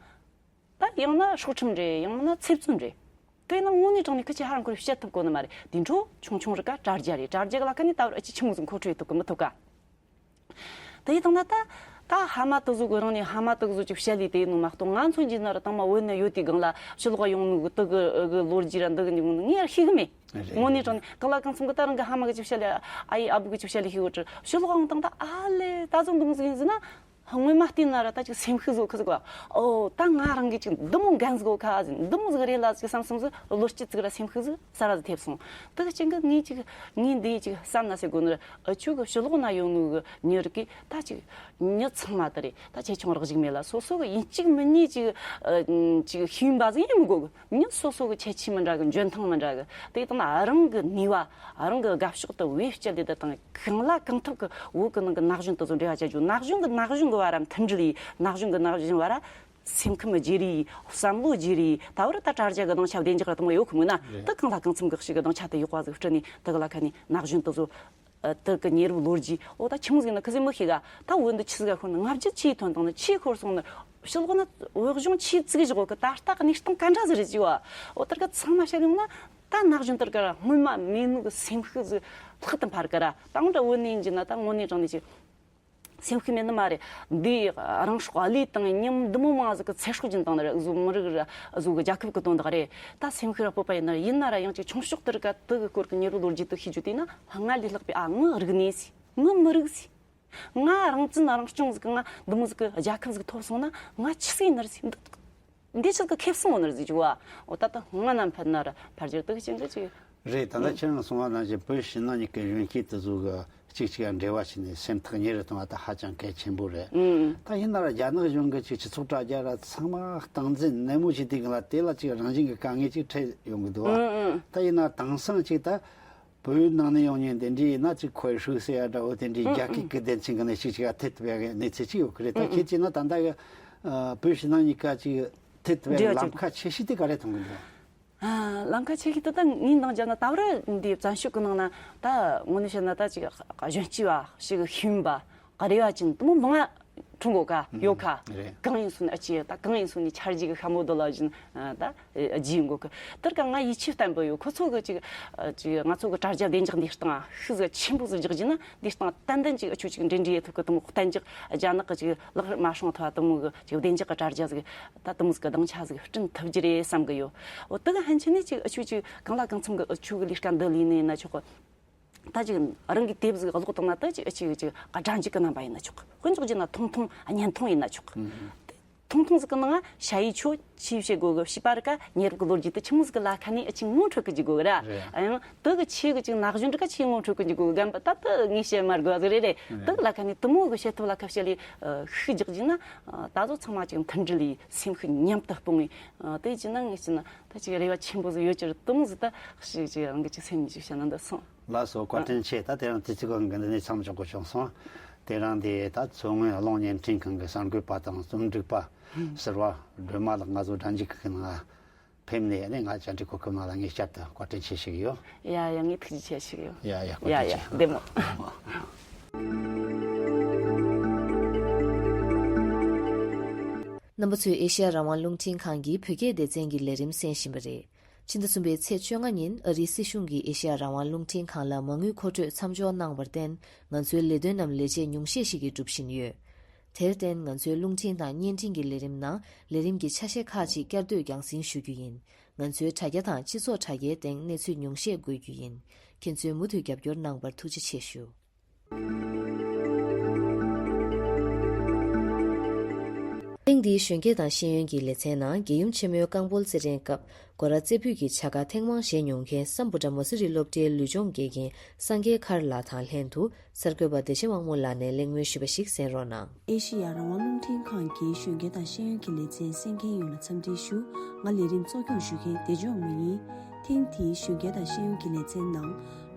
ད་ཡང་ན་སྲོག་ཁྲིམས་རེད། ཡང་ན་ཚེ་བཙོན་རེད། དེ་ན་དངོས་གནས་དྲང་ནས་ཁི་ཆོས་ཧ་རང་ཁོ་རེ་བཤད་ཐུབ་གོ་ནི་མ་རེད། དེ་འཕྲོ་ཆུང་ཆུང་རིགས་ཀ་དྲ་རྒྱ་རེད། དྲ་རྒྱ་གི་ལ་ཁ་ནས་ད་བར་ཨ་ཅི་ཆི་མོ་ཟིག་མཁོ་སྤྲོད་ཐུབ་གི་མི་ཐུབ་ཀ་དེ་ཡི་དང་ན་ད་ད་ཧ་མ་དུ་ཟོ་གི་རང་ནས་ཧ་མ་དུ་ཟོ་ཅིག་བཤད་ལས་དེ་ནོ་མ་གཏོགས་ང་ཚོ་འཇིག་ན་ར་དང་མ་བོད་ནས་ཡོད་དེ་སྒང་ལ་ཕྱི་ལོགས་ཡོང་ནོ་གི་དུ་གི་གི་ལོ་རྒྱུས་ར་འདི་གི་ཉུང་ནི་ངས་ཤེས་གི་མེད། རེད། དངོས་གནས་དྲང་ནས་གང་ལ་གང་འཚམ་གི་ད་རང་གི་ཧ་མ་གི་ཅིག་བཤད་ལས་ཨ་ཡེ་ཨ་བུ་གི་ཅིག་བཤད་ལས་ཤེས་གི་ཕྱི་ལོགས་ཡོང་དང་ད་ཨ་ལེ་ད་ཚོ་འདི་མོ་ཟིག་ཡིན་ཟེར་ན། སྔོན་མ་བལྟས་ན་ར་ད་ཅིག་སེམས་ཤུགས་བཟོ་ཁུ་ཟིག་གོ། ཨོ་ད་ང་རང་གི་ཅིག་འདི་མོ་འགན་ཟིག་གོ་ཁ་ཟིག་འདི་མོ་ཟིག་རེད་ལ་ཟིག་བསམ་བསམ་ཟིག་བློ་སྐྱིད་ཟིག་ར་སེམས་ཤུགས་ཟིག་ས་ར་ཟིག་ཐེབས་སོང་། དེ་གི་ཅིག་གི་ངས་ཅིག་ངས་འདི་ཅིག་བསམ་ན་ཟེར་གོ་ནི་ར། ཨ་ཆུ་གི་ཕྱི་ལོགས་ན་ཡོད་ནོ་གི་མྱི་རིགས་གི་ད་ཅིག་མྱི་ཚང་མ་དེ་རེད། ད་ཆེ་ཆུང་རག་ཞིག་མེད་ལ་སོ་སོ་གི་ཡིན་གཅིག་མིན་གཉིས་ཅིག་ཨ་ཅིག་ཤེས་ཡོན་པ་ཟིག་ཡིན་མི་དགོས་གི་མྱི་སོ་སོ་གི་ཁྱད་ཆོས་མི་འདྲ་གི་འཇོན་ཐང་མི་འདྲ་གི་དེ་དང་ན་རང་གི་ནུས་པ་རང་གི་དགའ་ཕྱོགས་དེ་བེད་སྤྱད་དེ་དེ་དང་གང་ལ་གང་ཐུབ་གི་བོད་གི་ནང་གི་ན་གཞོན་དེ་ཚོ་འབྲེལ་བ་བྱ་རྒྱུ། ན་གཞོན་གི་ན་གཞོན་གི་ བ་ར་མཐུན་སྒྲིལ་ཡིས་ན་གཞོན་གི་ན་གཞོན་བ་ར་སེམས་ཁམས་བརྗེ་རེས་བསམ་བློ་བརྗེ་རེས་ད་བར་ད་དྲ་རྒྱ་གི་སྡིངས་ཆ་བདེ་འཇགས་ར་དུ་མ་ཡོད་གི་མིན་ན་ད་གང་ལ་གང་འཚམ་གི་ཞིག་གི་སྡིངས་ཆ་དུ་ཡོད་པ་ཟིག་སྤྲད་ནས་ད་གི་ལ་ཁ་ནས་ན་གཞོན་དུ་བཟོ། ཨ། དེ་གི་ཉེ་རབས་ལོ་རྒྱུས་འོ་ད་ཆི་མོ་ཟིག་ན་ཁི་ཟིག་མི་ཤེས་ག་ད་བོད་འདི་ཆི་ཟིག་ག་ཤོར་ན་ལྔ་བརྒྱ་ཆི་ཐོན་བཏང་ན་ཆི་ཤོར་སོང་ན་ཕྱི་ལོགས་ན་བོད་གཞུང་ཆི་བཙུགས་བཞག་གི་ད་ལྟ་གི་གནས་སྟངས་ག་འདྲ་ཟིག་རེད་ཅི་བ། འོ་དེར་ག་ཚང་མ་བཤད་གི་ན་ད་ན་གཞོན་དེར་ག་ར་སྔོན་མ་མེད་ནོ་གི་སེམས་ཤུགས་ཟིག་ལྷག་ཏུ་འཕར་གི་ར་ད་འོ་འདྲ་བོད་ནས་ཡིན་གྱི་ན་ད་དངོས་གནས་དྲང་གནས་ཅི་སེམས་ཤུགས་མེད་ནི་མ་རེད། འདི་རང་སྲོག་བློས་བཏང་ཉམས་འདི་མོ་མང་ཟིག་གི་ཚེ་སྲོག་སྦྱིན་བཏང་ནི་རེད། གཟོད་མི་རིགས་ར་གཟོད་གི་རྒྱལ་ཁབ་གི་དོན་དག་རེད། ད་སེམས་ཤུགས་ར་སྤོབས་པ་ཡིན་ན་ཡིན་ན་ར་ཡང་ཅིག་ཆུང་ཤོས་དེར་ག་དེ་གི་སྐོར་གི་ཉེ་རབས་ལོ་རྒྱུས་དེ་ཤེས་རྒྱུ་དེ་ན་སྔར་ལས་ལྷག་པའི་ཨ་ངའི་རིག་གནས་ཟིག་ངའི་མི་རིགས་ཟིག་ང་རང་བཙན་རང་སྐྱོང་ཟིག་གི་ང་འདི་མོ་ཟིག་གི་རྒྱལ་ཁབ་ཟིག་ཐོབ་སོང་ན་ང་ཆི་ཟིག་ཡིན་ནི་རེད་ཟིག་འདི་འདི་ཆི་ཟིག་གི་ཁེ་བཟང་ཡོད་ནི་རེད་ཟིག་ཅིག་བ། འོ་ད་ད་སྔ་ན་འཕེན་ན་ར་ཕར་རྒྱུ་དེ་གི་ཅན་གི་ཅིག་རེད། ད་ལྟ་ཁྱེད་རང་གསུངས་པ་ནང་བཞིན་བོད་ཕྱི་ནང་གཉིས་ཀའི་གཞོན་སྐྱེས་དེ་ཚོ་གི་གཅིག་གཅིག་ལ་འབྲེལ་བ་བྱས་ནས་སེམས་ཐག་ཉེ་རུ་གཏོང་བ་དེ་ཧ་ཅང་གལ་ཆེན་པོ་རེད། ཨུམ། ད་ཡིན་ན་ར་རྒྱ་ནག་གཞུང་གི་ཅིག་སྤྱི་ཚོགས་དྲ་རྒྱ་ར་ཚང་མ་སྟངས་འཛིན་ནན་མོ་བྱས་དུས་སྒང་ལ་དེ་ལ་ཅིག་རང་བཞིན་གྱི་དཀའ་ངལ་ཅིག་འཕྲད་ཡོང་གི་འདུག་བ། ཨུམ་ཨུམ། ད་ཡིན་ན་དེང་སང་ཅིག་ད་བོད་ནང་ནས་ཡོང་མཁན་དེ་འདྲའི་ཡིན་ན་ཅིག་ཁོའི་ཧྲུའུ་ཟེར་ཡ་འདྲ་བོ་དེ་འདྲའི་ཨུམ་རྒྱ་སྐད་ཀྱི་སྡེ་ཚན་གི་ནས་ཅིག་ཅིག་ལ་ཐེབས་ཐུབ་ཡ་གི་གནས་ཚུལ་ཅིག་ཡོད་གི་རེད། ད་ཨུམ་ཁྱེད་ཅིག་ན་ད་ལྟ་གི་ཨ་བོད་ཕྱི་ནང་གཉིས་ཀ་ཅིག་ཐེབས་ཐུབ་ཡ་གི་འབྲེལ་བ་ལམ་ཁ་ཆེ་ཤོས་དེ་ག་རེ་མཐོང་གི་འདུག་ཨ། ལམ་ཁ་ཆེ་ཤོས་དེ་ད་ངས་འདང་བརྒྱབ་ན་ད་བར་འདི་བཙན་བྱོལ་གི་ནང་ན་ད་དངོས་གནས་བཤད་ན་ད་ཅིག་གཞོན་སྐྱེས་བ་ཞིག་གི་ཤེས་ཡོན་པ་ག་རེ་བ་ཅན་དུ་མོ་མང་ང་འཁྲུངས་གོ་ཀ་ཡོད་ཀ་རེད། གང་ཡིན་སོང་ནས་ཨ་ཅེ་ད་གང་ཡིན་སོང་ནས་འཆར་གཞི་གི་ཤ་མོ་རྡོ་ལ་བཞིན་ད་རྒྱུས་ཡོང་གོ་ཀ་དེར་ཀ་ང་ཡིད་ཆེས་བརྟན་པོ་ཡོད། ཁོ་ཚོ་གི་ཅིག་ཅིག་ང་ཚོ་གི་དྲ་རྒྱ་བདེ་འཇགས་འདིའི་སྟེང་ཤུགས་ཆེན་པོ་ཟིག་རྒྱག་རྒྱུ་ན་འདིའི་སྟེང་ཏན་ཏན་ཅིག་ཨ་ཆུ་ཅིག་འབྲེལ་འདྲིས་ཡོད་ཐུབ་གི་དུ་མོ་གཏན་འཇགས་རྒྱ་ནག་གི་ཅིག་ལག་མ་སྲུང་ཐུབ་པ་དུ་མོ་གི་ཅིག་བདེ་འཇགས་གི་དྲ་རྒྱ་ཟིག་ད་དུ་མོ་ཟིག་གི་སྡིངས་ཆ་ཟིག་བསྐྲུན་ཐུབ་རྒྱུ་རེད་བསམ་གི་ཡོད། འོ་དེ་གི་ཕན་ཆད་ནས་ཅིག་ཨ་ཆུ་ཅིག་གང་ལ་གང་འཚམ་གི་ཨ་ཆུ་གི་ལས་ཀ་འདི་ལས་ནས་ཡིན་ན་ཆོག་གི་ད་ཅིག་རང་གི་དེབ་ཟིག་ཀློག་བཏང་ན་ད་ཅིག་ཨ་ཅིག་ཅིག་སྒྲ་འཇུག་གི་རྣམ་པ་ཡིན་ན་ཆོག་དཔེ་འཇོག་རྒྱུ་ན་ཐུང་ཐུང་བརྙན་ཐུང་ཡིན་ན་ཆོག་ཐུང་ཐུང་ཟིག་གི་ནང་ང་ཞ་ཡི་ཆོ་ཆི་བྱེད་དགོས་གི་ཤི་པ་རི་ཀ་ཉེ་རབས་ཀྱི་ལོ་རྒྱུས་དེ་ཆི་མོ་ཟིག་གི་ལ་ཁ་ནས་ཨ་ཅིག་ངོ་འཕྲོད་གི་འཇུག་དགོས་གི་ར། རེད། ཨ་ཡང་དེ་གི་ཆེ་གི་ཅིག་ན་གཞོན་འདྲི་ཀ་ཆེ་ངོ་འཕྲོད་གི་འཇུག་དགོས་གི་རྒན་པ་ད་དེ་ངས་བཤད་མ་དགོས་ཟིག་རེད་རེད། རེད། དེ་གི་ལ་ཁ་ནས་དུ་མོ་གི་བཤད་ཐུབ་ལ་ཁ་བཤད་ལས་ཤུགས་རྒྱག་རྒྱུ་ན་ད་གཟོད་ཚང་མ་ཅིག་མཐུན་སྒྲིལ་ལས་སེམས་ཤུགས་མཉམ་དུ་སྤུངས་ངེས་དེ་ཅི་ན་ངས་ཅི་ན་ད་ཅིག་རེ་བ་ཆེན་པོ་ཟིག་ཡོད་ཀྱི་རེད། དུ་མོ་ཟིག་ད་ཞིག་ཅིག་རང་གི་ཅིག་སེམས་ཉིད་ཅིག་བཤད་ན་འདི་སོང་། ལགས་སོ། བཀའ་དྲིན་ཆེ། ད་དེ་རིང་དུས་ཚོད་གང་གི་འདི་ནས་མཚམས་འཇོག་དགོས་བྱུང་སོང་། དེ་རིང་འདི་ད་མཚོ་སྔོན་གློག་བརྙན་འཕྲིན་ཁང་གི་གསར་འགོད་པ་དང་རྩོམ་སྒྲིག་པ་ཟུར་པ་སྒྲོལ་མ་ལགས་ང་ཚོ་སྒྲ་འཇུག་གི་ནང་ཕེབས་ནས་ནི་ང་བཅར་འདྲི་གོ་སྐབས་གནང་ལ་ངས་བསྐྱར་དུ་བཀའ་དྲིན་ཆེ་ཞུ་གི་ཡོད། ཡ་ཡ་ངས་ཐུགས་རྗེ་ཆེ་ཞུ་གི་ཡོད། ཡ་ཡ་བཀའ་ཡ་དྲིན་ཡ་ཆེ། བདེ་མོ། རྣམ་པ་ཚོས་ཨེ་ཤེ་ཡ་རང་དབང་རླུང་འཕྲིན་ཁང་གི་བོད་སྐད་སྡེ་ཚན་གྱི་ལས་རིམ་གསན་བཞིན་པ་རེད། ཕྱི་ཟླ་གསུམ་པའི་ཚེས་བཅོ་ལྔ་ཉིན་ཨ་རིའི་སྲིད་གཞུང་གིས་ཨེ་ཤེ་ཡ་རང་དབང་རླུང་འཕྲིན་ཁང་ལ་མ་དངུལ་མཁོ་སྤྲོད་མཚམས་འཇོག་གནང་བར་བརྟེན། ང་ཚོའི་ལས་དོན་རྣམས་ལས་བྱེད་ཉུང་ཤས་ཤིག་གིས་སྒྲུབ་བཞིན་ཡོད། དེར་བརྟེན་ང་ཚོའི་རླུང་འཕྲིན་དང་བརྙན་འཕྲིན་གྱི་ལས་རིམ་ནང་ལས་རིམ་གྱི་ཆ་ཤས་ཁག་ཅིག་བསྐྱར་ཟློས་རྒྱང་སྲིང་ཞུ་རྒྱུ་ཡིན། ང་ཚོའི་དྲ་རྒྱ་དང་སྤྱི་ཚོགས་དྲ་རྒྱའི་སྟེང་གནས་ཚུལ་ཉུང་ཤས་འགོད་རྒྱུ་ཡིན། ཁྱེད་ཚོས་མུ་མཐུད་རྒྱབ་སྐྱོར་གནང་བར་ཐུགས་རྗེ་ཆེ་ཞུ། ཐེངས་འདིའི་གཞོན་སྐྱེས་དང་ཤེས་ཡོན་གྱི་ལེ་ཚན་ནང་རྒྱལ་ཡུམ་ཆེན་མོའི་རྐང་སྤོལ་རྩེད་འགྲན་སྐབས་སྒོ་ར་རྩེ་ཕུད་ཀྱི་བྱ་དགའ་ཐེངས་མང་བཞེས་མྱོང་མཁན་སམ་བྷོ་ཊ་མ་སུ་རི་སློབ་གྲྭའི་ལུས་སྦྱོང་དགེ་རྒན་སངས་རྒྱས་མཁར་ལགས་དང་ལྷན་དུ་གསར་འགོད་པ་བདེ་ཆེན་དབང་མོ་ལགས་ནས་གླེང་མོལ་ཞུས་པ་ཞིག་གསན་རོགས་གནང་། ཨེ་ཤེ་ཡ་རང་དབང་རླུང་འཕྲིན་ཁང་གི་གཞོན་སྐྱེས་དང་ཤེས་ཡོན་གྱི་ལེ་ཚན་གསན་མཁན་ཡོངས་ལ་འཚམས་འདྲི་ཞུ། ང་ལས་རིམ་གཙོ་སྐྱོང་ཞུ་མཁན་བདེ་ཆེན་དབང་མོ་ཡིན། ཐེངས་འདིའི་གཞོན་སྐྱེས་དང་ཤེས་ཡོན་གྱི་ལེ་ཚན་ནང་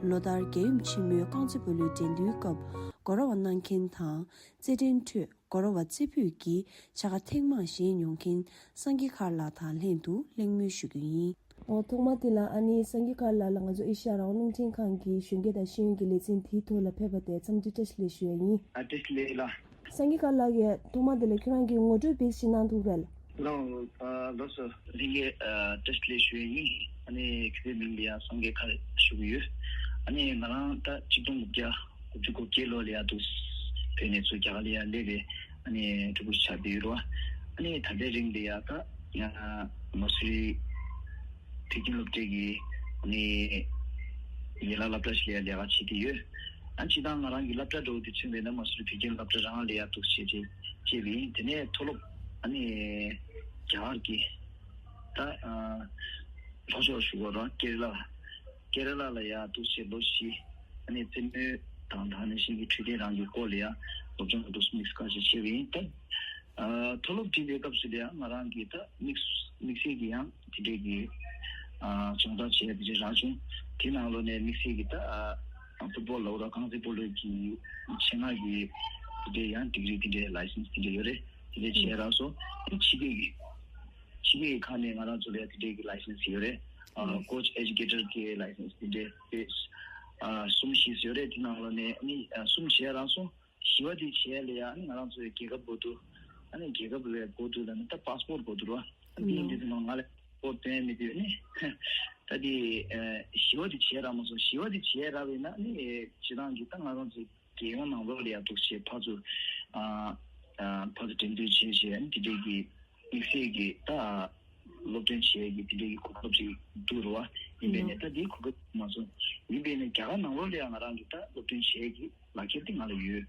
ལོ་ལྟར་རྒྱལ་ཡུམ་ཆེན་མོའི་རྐང་རྩེད་སྤོ་ལོའི་འགྲན་བསྡུར་སྐབས་སྒོ་ར་བ་གནང་མཁན་དང་། རྩེད་འགྲན་ཁྲོད་སྒོ་ར་བ་རྩེ་ཕུད་ཀྱི་བྱ་དགའ་ཐེངས་མང་བཞེས་མྱོང་མཁན་སངས་རྒྱས་མཁར་ལགས་དང་ལྷན་དུ་གླེང་མོལ་ཞུ་རྒྱུ་ཡིན། འོ་ཐོག་མ་དེ་ལ་ཨ་ནི་སངས་རྒྱས་མཁར་ལགས་ལ་ང་ཚོ་ཨེ་ཤ་ཡ་རང་དབང་རླུང་འཕྲིན་ཁང་གི་གཞོན་སྐྱེས་དང་ཤེས་ཡོན་གྱི་ལེ་ཚན་དེའི་ཐོག་ལ་ཕེབས་པ་དེ་འཚམས་འདྲི་བཀྲ་ཤིས་བདེ་ལེགས་ཞུ་ཡ་ཡིན། ཨ་བཀྲ་ཤིས་བདེ་ལེགས་ལགས། སངས་རྒྱས་མཁར་ལགས་ཀྱིས་ཐོག་མ་དེ་ལ་ཁྱོད་རང་གི་ངོ་སྤྲོད་དཔེ་ཞིག་གནང་ཐུབ་རེད། ལགས། ཨ་ལགས་སོ། ལྷན་རྒྱས་ཨ་བཀྲ་ཤིས་བདེ་ལེགས་ཞུ་ཡ་ཡིན། ཨ་ནི་ཁྱེད་ཚོའི་མིང་ལ་ཡ་སངས་རྒྱས་མཁར་ཞུ་གི་ཡོད། ཨ་ནི་ང་རང་ད་ཆིག་སྟོང་དགུ་བརྒྱ་དགུ་བཅུ་གོ་བརྒྱད་ལོ་ལ་ཡ་འདུག་བོད་ནས་ཚུར་རྒྱ་གར་ལ་ཡ་སླེབས་པའི་ཨ་ནི་ཕྲུ་གུ་ཆགས་བསྡད་ཡོད་རེད་བ། ཨ་ནི་ད་ལྟའི་རིང་ལ་ཡ་ད་ཡང་མ་སུ་རི་བོད་ཁྱིམ་སློབ་གྲྭའི་གི་ཨ་ནི་ཡན་ལག་སློབ་གྲྭ་ཞིག་ལ་ཡ་ལས་ཀ་བྱེད་ཀྱི་ཡོད། ཨ་ནི་སྤྱིར་བཏང་ང་རང་གི་སློབ་གྲྭ་འདྲ་བོ་དེ་མཚོན་པ་ཡིན་ན་མ་སུ་རི་བོད་ཁྱིམ་སློབ་གྲྭ་རང་ལ་ཡ་འདུག་བྱས་ཏེ་བྱས་པ་ཡིན། དེ་ནས་མཐོ་སློབ་ཨ་ནི་རྒྱ་གར་གྱི་ད་ཨ་ལྷོ་ཕྱོགས་ཞུ་དགོས་རེད་བ། ཀེ་ར་ལ། ཀེ་ར་ལ་ལ་ཡ་འདུག་བྱས་ལོ་བཞི་ཨ་ནི་རྩེད་མོ་དང་ད་ནང་བཞིན་གྱི་འཕྲོད་བསྟེན་རང་གི་སྐོར་ལ་ཡ་སློབ་སྦྱོང་འདུག་དམིགས་བཀར་ཞིག་བྱས་པ་ཡིན། ད་ཨ་མཐོ་སློབ་འགྲིམ་པའི་སྐབས་སུ་ལ་ཡ་ང་རང་གིས་ད་དམིགས་དམིགས་བསལ་གྱི་ཡང་དེ་འདྲའི་གི་ཨ་སྦྱོང་བརྡར་བྱས་པ་དེ་འདྲ་རག་བྱུང་། དེ་ནང་ལོགས་ནས་དམིགས་བསལ་གྱི་ད་ཨ་ཕུཊ་བོལ་ལབ་ར་རྐང་རྩེད་སྤོ་ལོ་གི་ཆེད་མངགས་ཀྱི་ དེ་འདྲའི་ཡང་ཌིག་རི་དེ་འདྲའི་ལའི་སེན་སི་དེ་འདྲ་ཡོད་རེད། དེ་འདྲའི་བྱས་རག་སོང་། ཕྱི་སྐད་ཀྱི་ཕྱི་སྐད་ཀྱི་ཁག་ནས་ང་རང་ཚོ་ལ་དེ་འདྲའི་གི་ལའི་སེན་སི་ཡོད་རེད། ཨ་ཀོ་ཆི་ཨེ་ཇུ་ཀེ་ཊར་གི་ལའི་སེན་སི་དེ་འདྲའི་དེ་ཨ་གསུམ་བཞི་ཡོད་རེད། དེ་ནང་ལོགས་ནས་ཨ་ནི་ཨ་གསུམ་བྱས་རག་སོང་། བཞི་པ་དེ་བྱས་ལ་ཡང་ང་རང་ཚོའི་རྒྱལ་ཁབ་གོ་དུ། ཨ་ནི་རྒྱལ་ཁབ་ལ་གོ་དུ་ལ་ནི་ད་པཱ་སི་པོར་གོ་དུ་ར། ཨ་དེ་ཡིན་དུས་ནང་ང་ལ་པོར་སྟོན་མི་དུས་ནི། ད་དེ་ཨ་བཞི་པ་དེ་བྱས་རག་མ་སོང་། བཞི་པ་དེ་བྱས་རག་པས་ན་ནི་སྤྱི་བཏང་གི་ད་ང་རང་ཚོའི་རྒྱལ་ཡོངས་ནང་ལོགས་ལ་ཡང་འདུག་བྱས་ཕར་ཚུར་ཨ་ཨ་ཕར་ཚུར་འགྲེམས་སྟོན་བྱས་བྱས་ཨ་ནི་དེ་འདྲའི་གི་དམིགས་བསལ་གྱི་ད་སློབ་སྟོན་བྱེད་ཡས་ཀྱི་དེ་འདྲའི་གི་གོ་སྐབས་ཅིག་འདུག་རེད་བ། ཡིན་པས་ནས་ད་དེའི་གོ་སྐབས་མ་སོང་། ཡིན་པས་ནས་རྒྱ་གར་ནང་ལོགས་ལ་ཡང་ང་རང་གི་ད་སློབ་སྟོན་བྱེད་ཡས་ཀྱི་ལག་ཁྱེར་དེ་ང་ལ་ཡོད།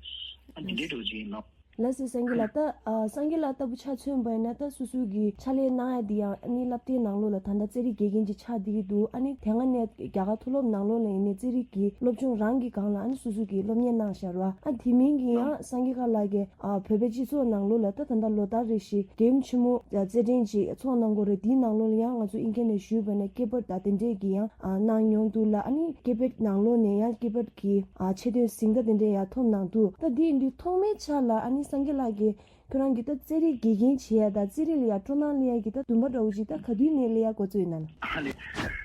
ཨ་འདི་འདྲའི་འགྲོ་ཅིག་ཡིན་ལགས། ལགས་སོ་སངས་རྒྱས་ལགས། ད་ཨ་སངས་རྒྱས་ལགས་ལྟ་བུ་ཆ་མཚོན་པ་ཡིན་ན་ད་སོ་སོའི་གི་ཕྱག་ལས་གནང་ཡ་འདི་ཡང་ཨ་ནི་སློབ་གྲྭའི་ནང་ལོགས་ལ་ད་ལྟ་རྩེད་རིགས་དགེ་རྒན་ཅིག་ཆགས་བསྡད་ཀྱི་འདུག་ཨ་ནི་དེ་སྔ་ནས་རྒྱ་གར་མཐོ་སློབ་ནང་ལོགས་ལ་ཡིན་ནའི་རྩེད་རིགས་ཀྱི་སློབ་སྦྱོང་རང་གི་སྒང་ལ་ཨ་ནི་སོ་སོ་གི་སློབ་གཉེར་གནང་བཞག་ར། ཨ་དེ་མིན་གྱི་ཡང་སངས་རྒྱས་ལགས་ཀྱིས་ཨ་བོད་པའི་སྤྱི་ཚོགས་ནང་ལོགས་ལ་ད་ད་ལྟ་ལོ་ལྟར་རེ་བཞིན་གེམ་ཆེན་མོ་རྩེད་འགྲན་ཅིག་ཚོགས་གནང་གི་ཡོད་རེད། དེའི་ནང་ལོགས་ལ་ཡང་ང་ཚོ་ཨིན་སྐད་ནས་ཞུས་པ་ན་སྐེད་པར་དང་དེ་འདྲས་ཀྱི་ཡང་ཨ་གནང་མྱོང་འདུག་ལ། ཨ་ནི་སྐེད་པའི་ནང་ལོགས་ནས་ཡང་སྐེད་པར་གྱི་ཨ་ཆེད་དོན་གཟེངས་རྟགས་དེ་འདྲས་ཡང་ཐོབ་གནང་འདུག་ད་འདི་ཡིན་དུས་ཐོག་མའི་ཆ་ལ་ཨ་ནི་སངས་རྒྱས་ལགས་ཀྱིས་ཁྱོད་རང་གིས་ད་རྩེད་རིགས་དགེ་རྒན་བྱེད་ཡ་དང་རྩེད་རིགས་ལ་ཡང་སྤྲོ་སྣང་སླེབས་ཡ་གི་ད་འདུན་པ་འདྲ་བོ་ཞིག་ད་ག་དུས་ནས་སླེབས་ཡ་འགོ་བཙུགས་ཡིན་ན་ལགས། ཨ་ལེ།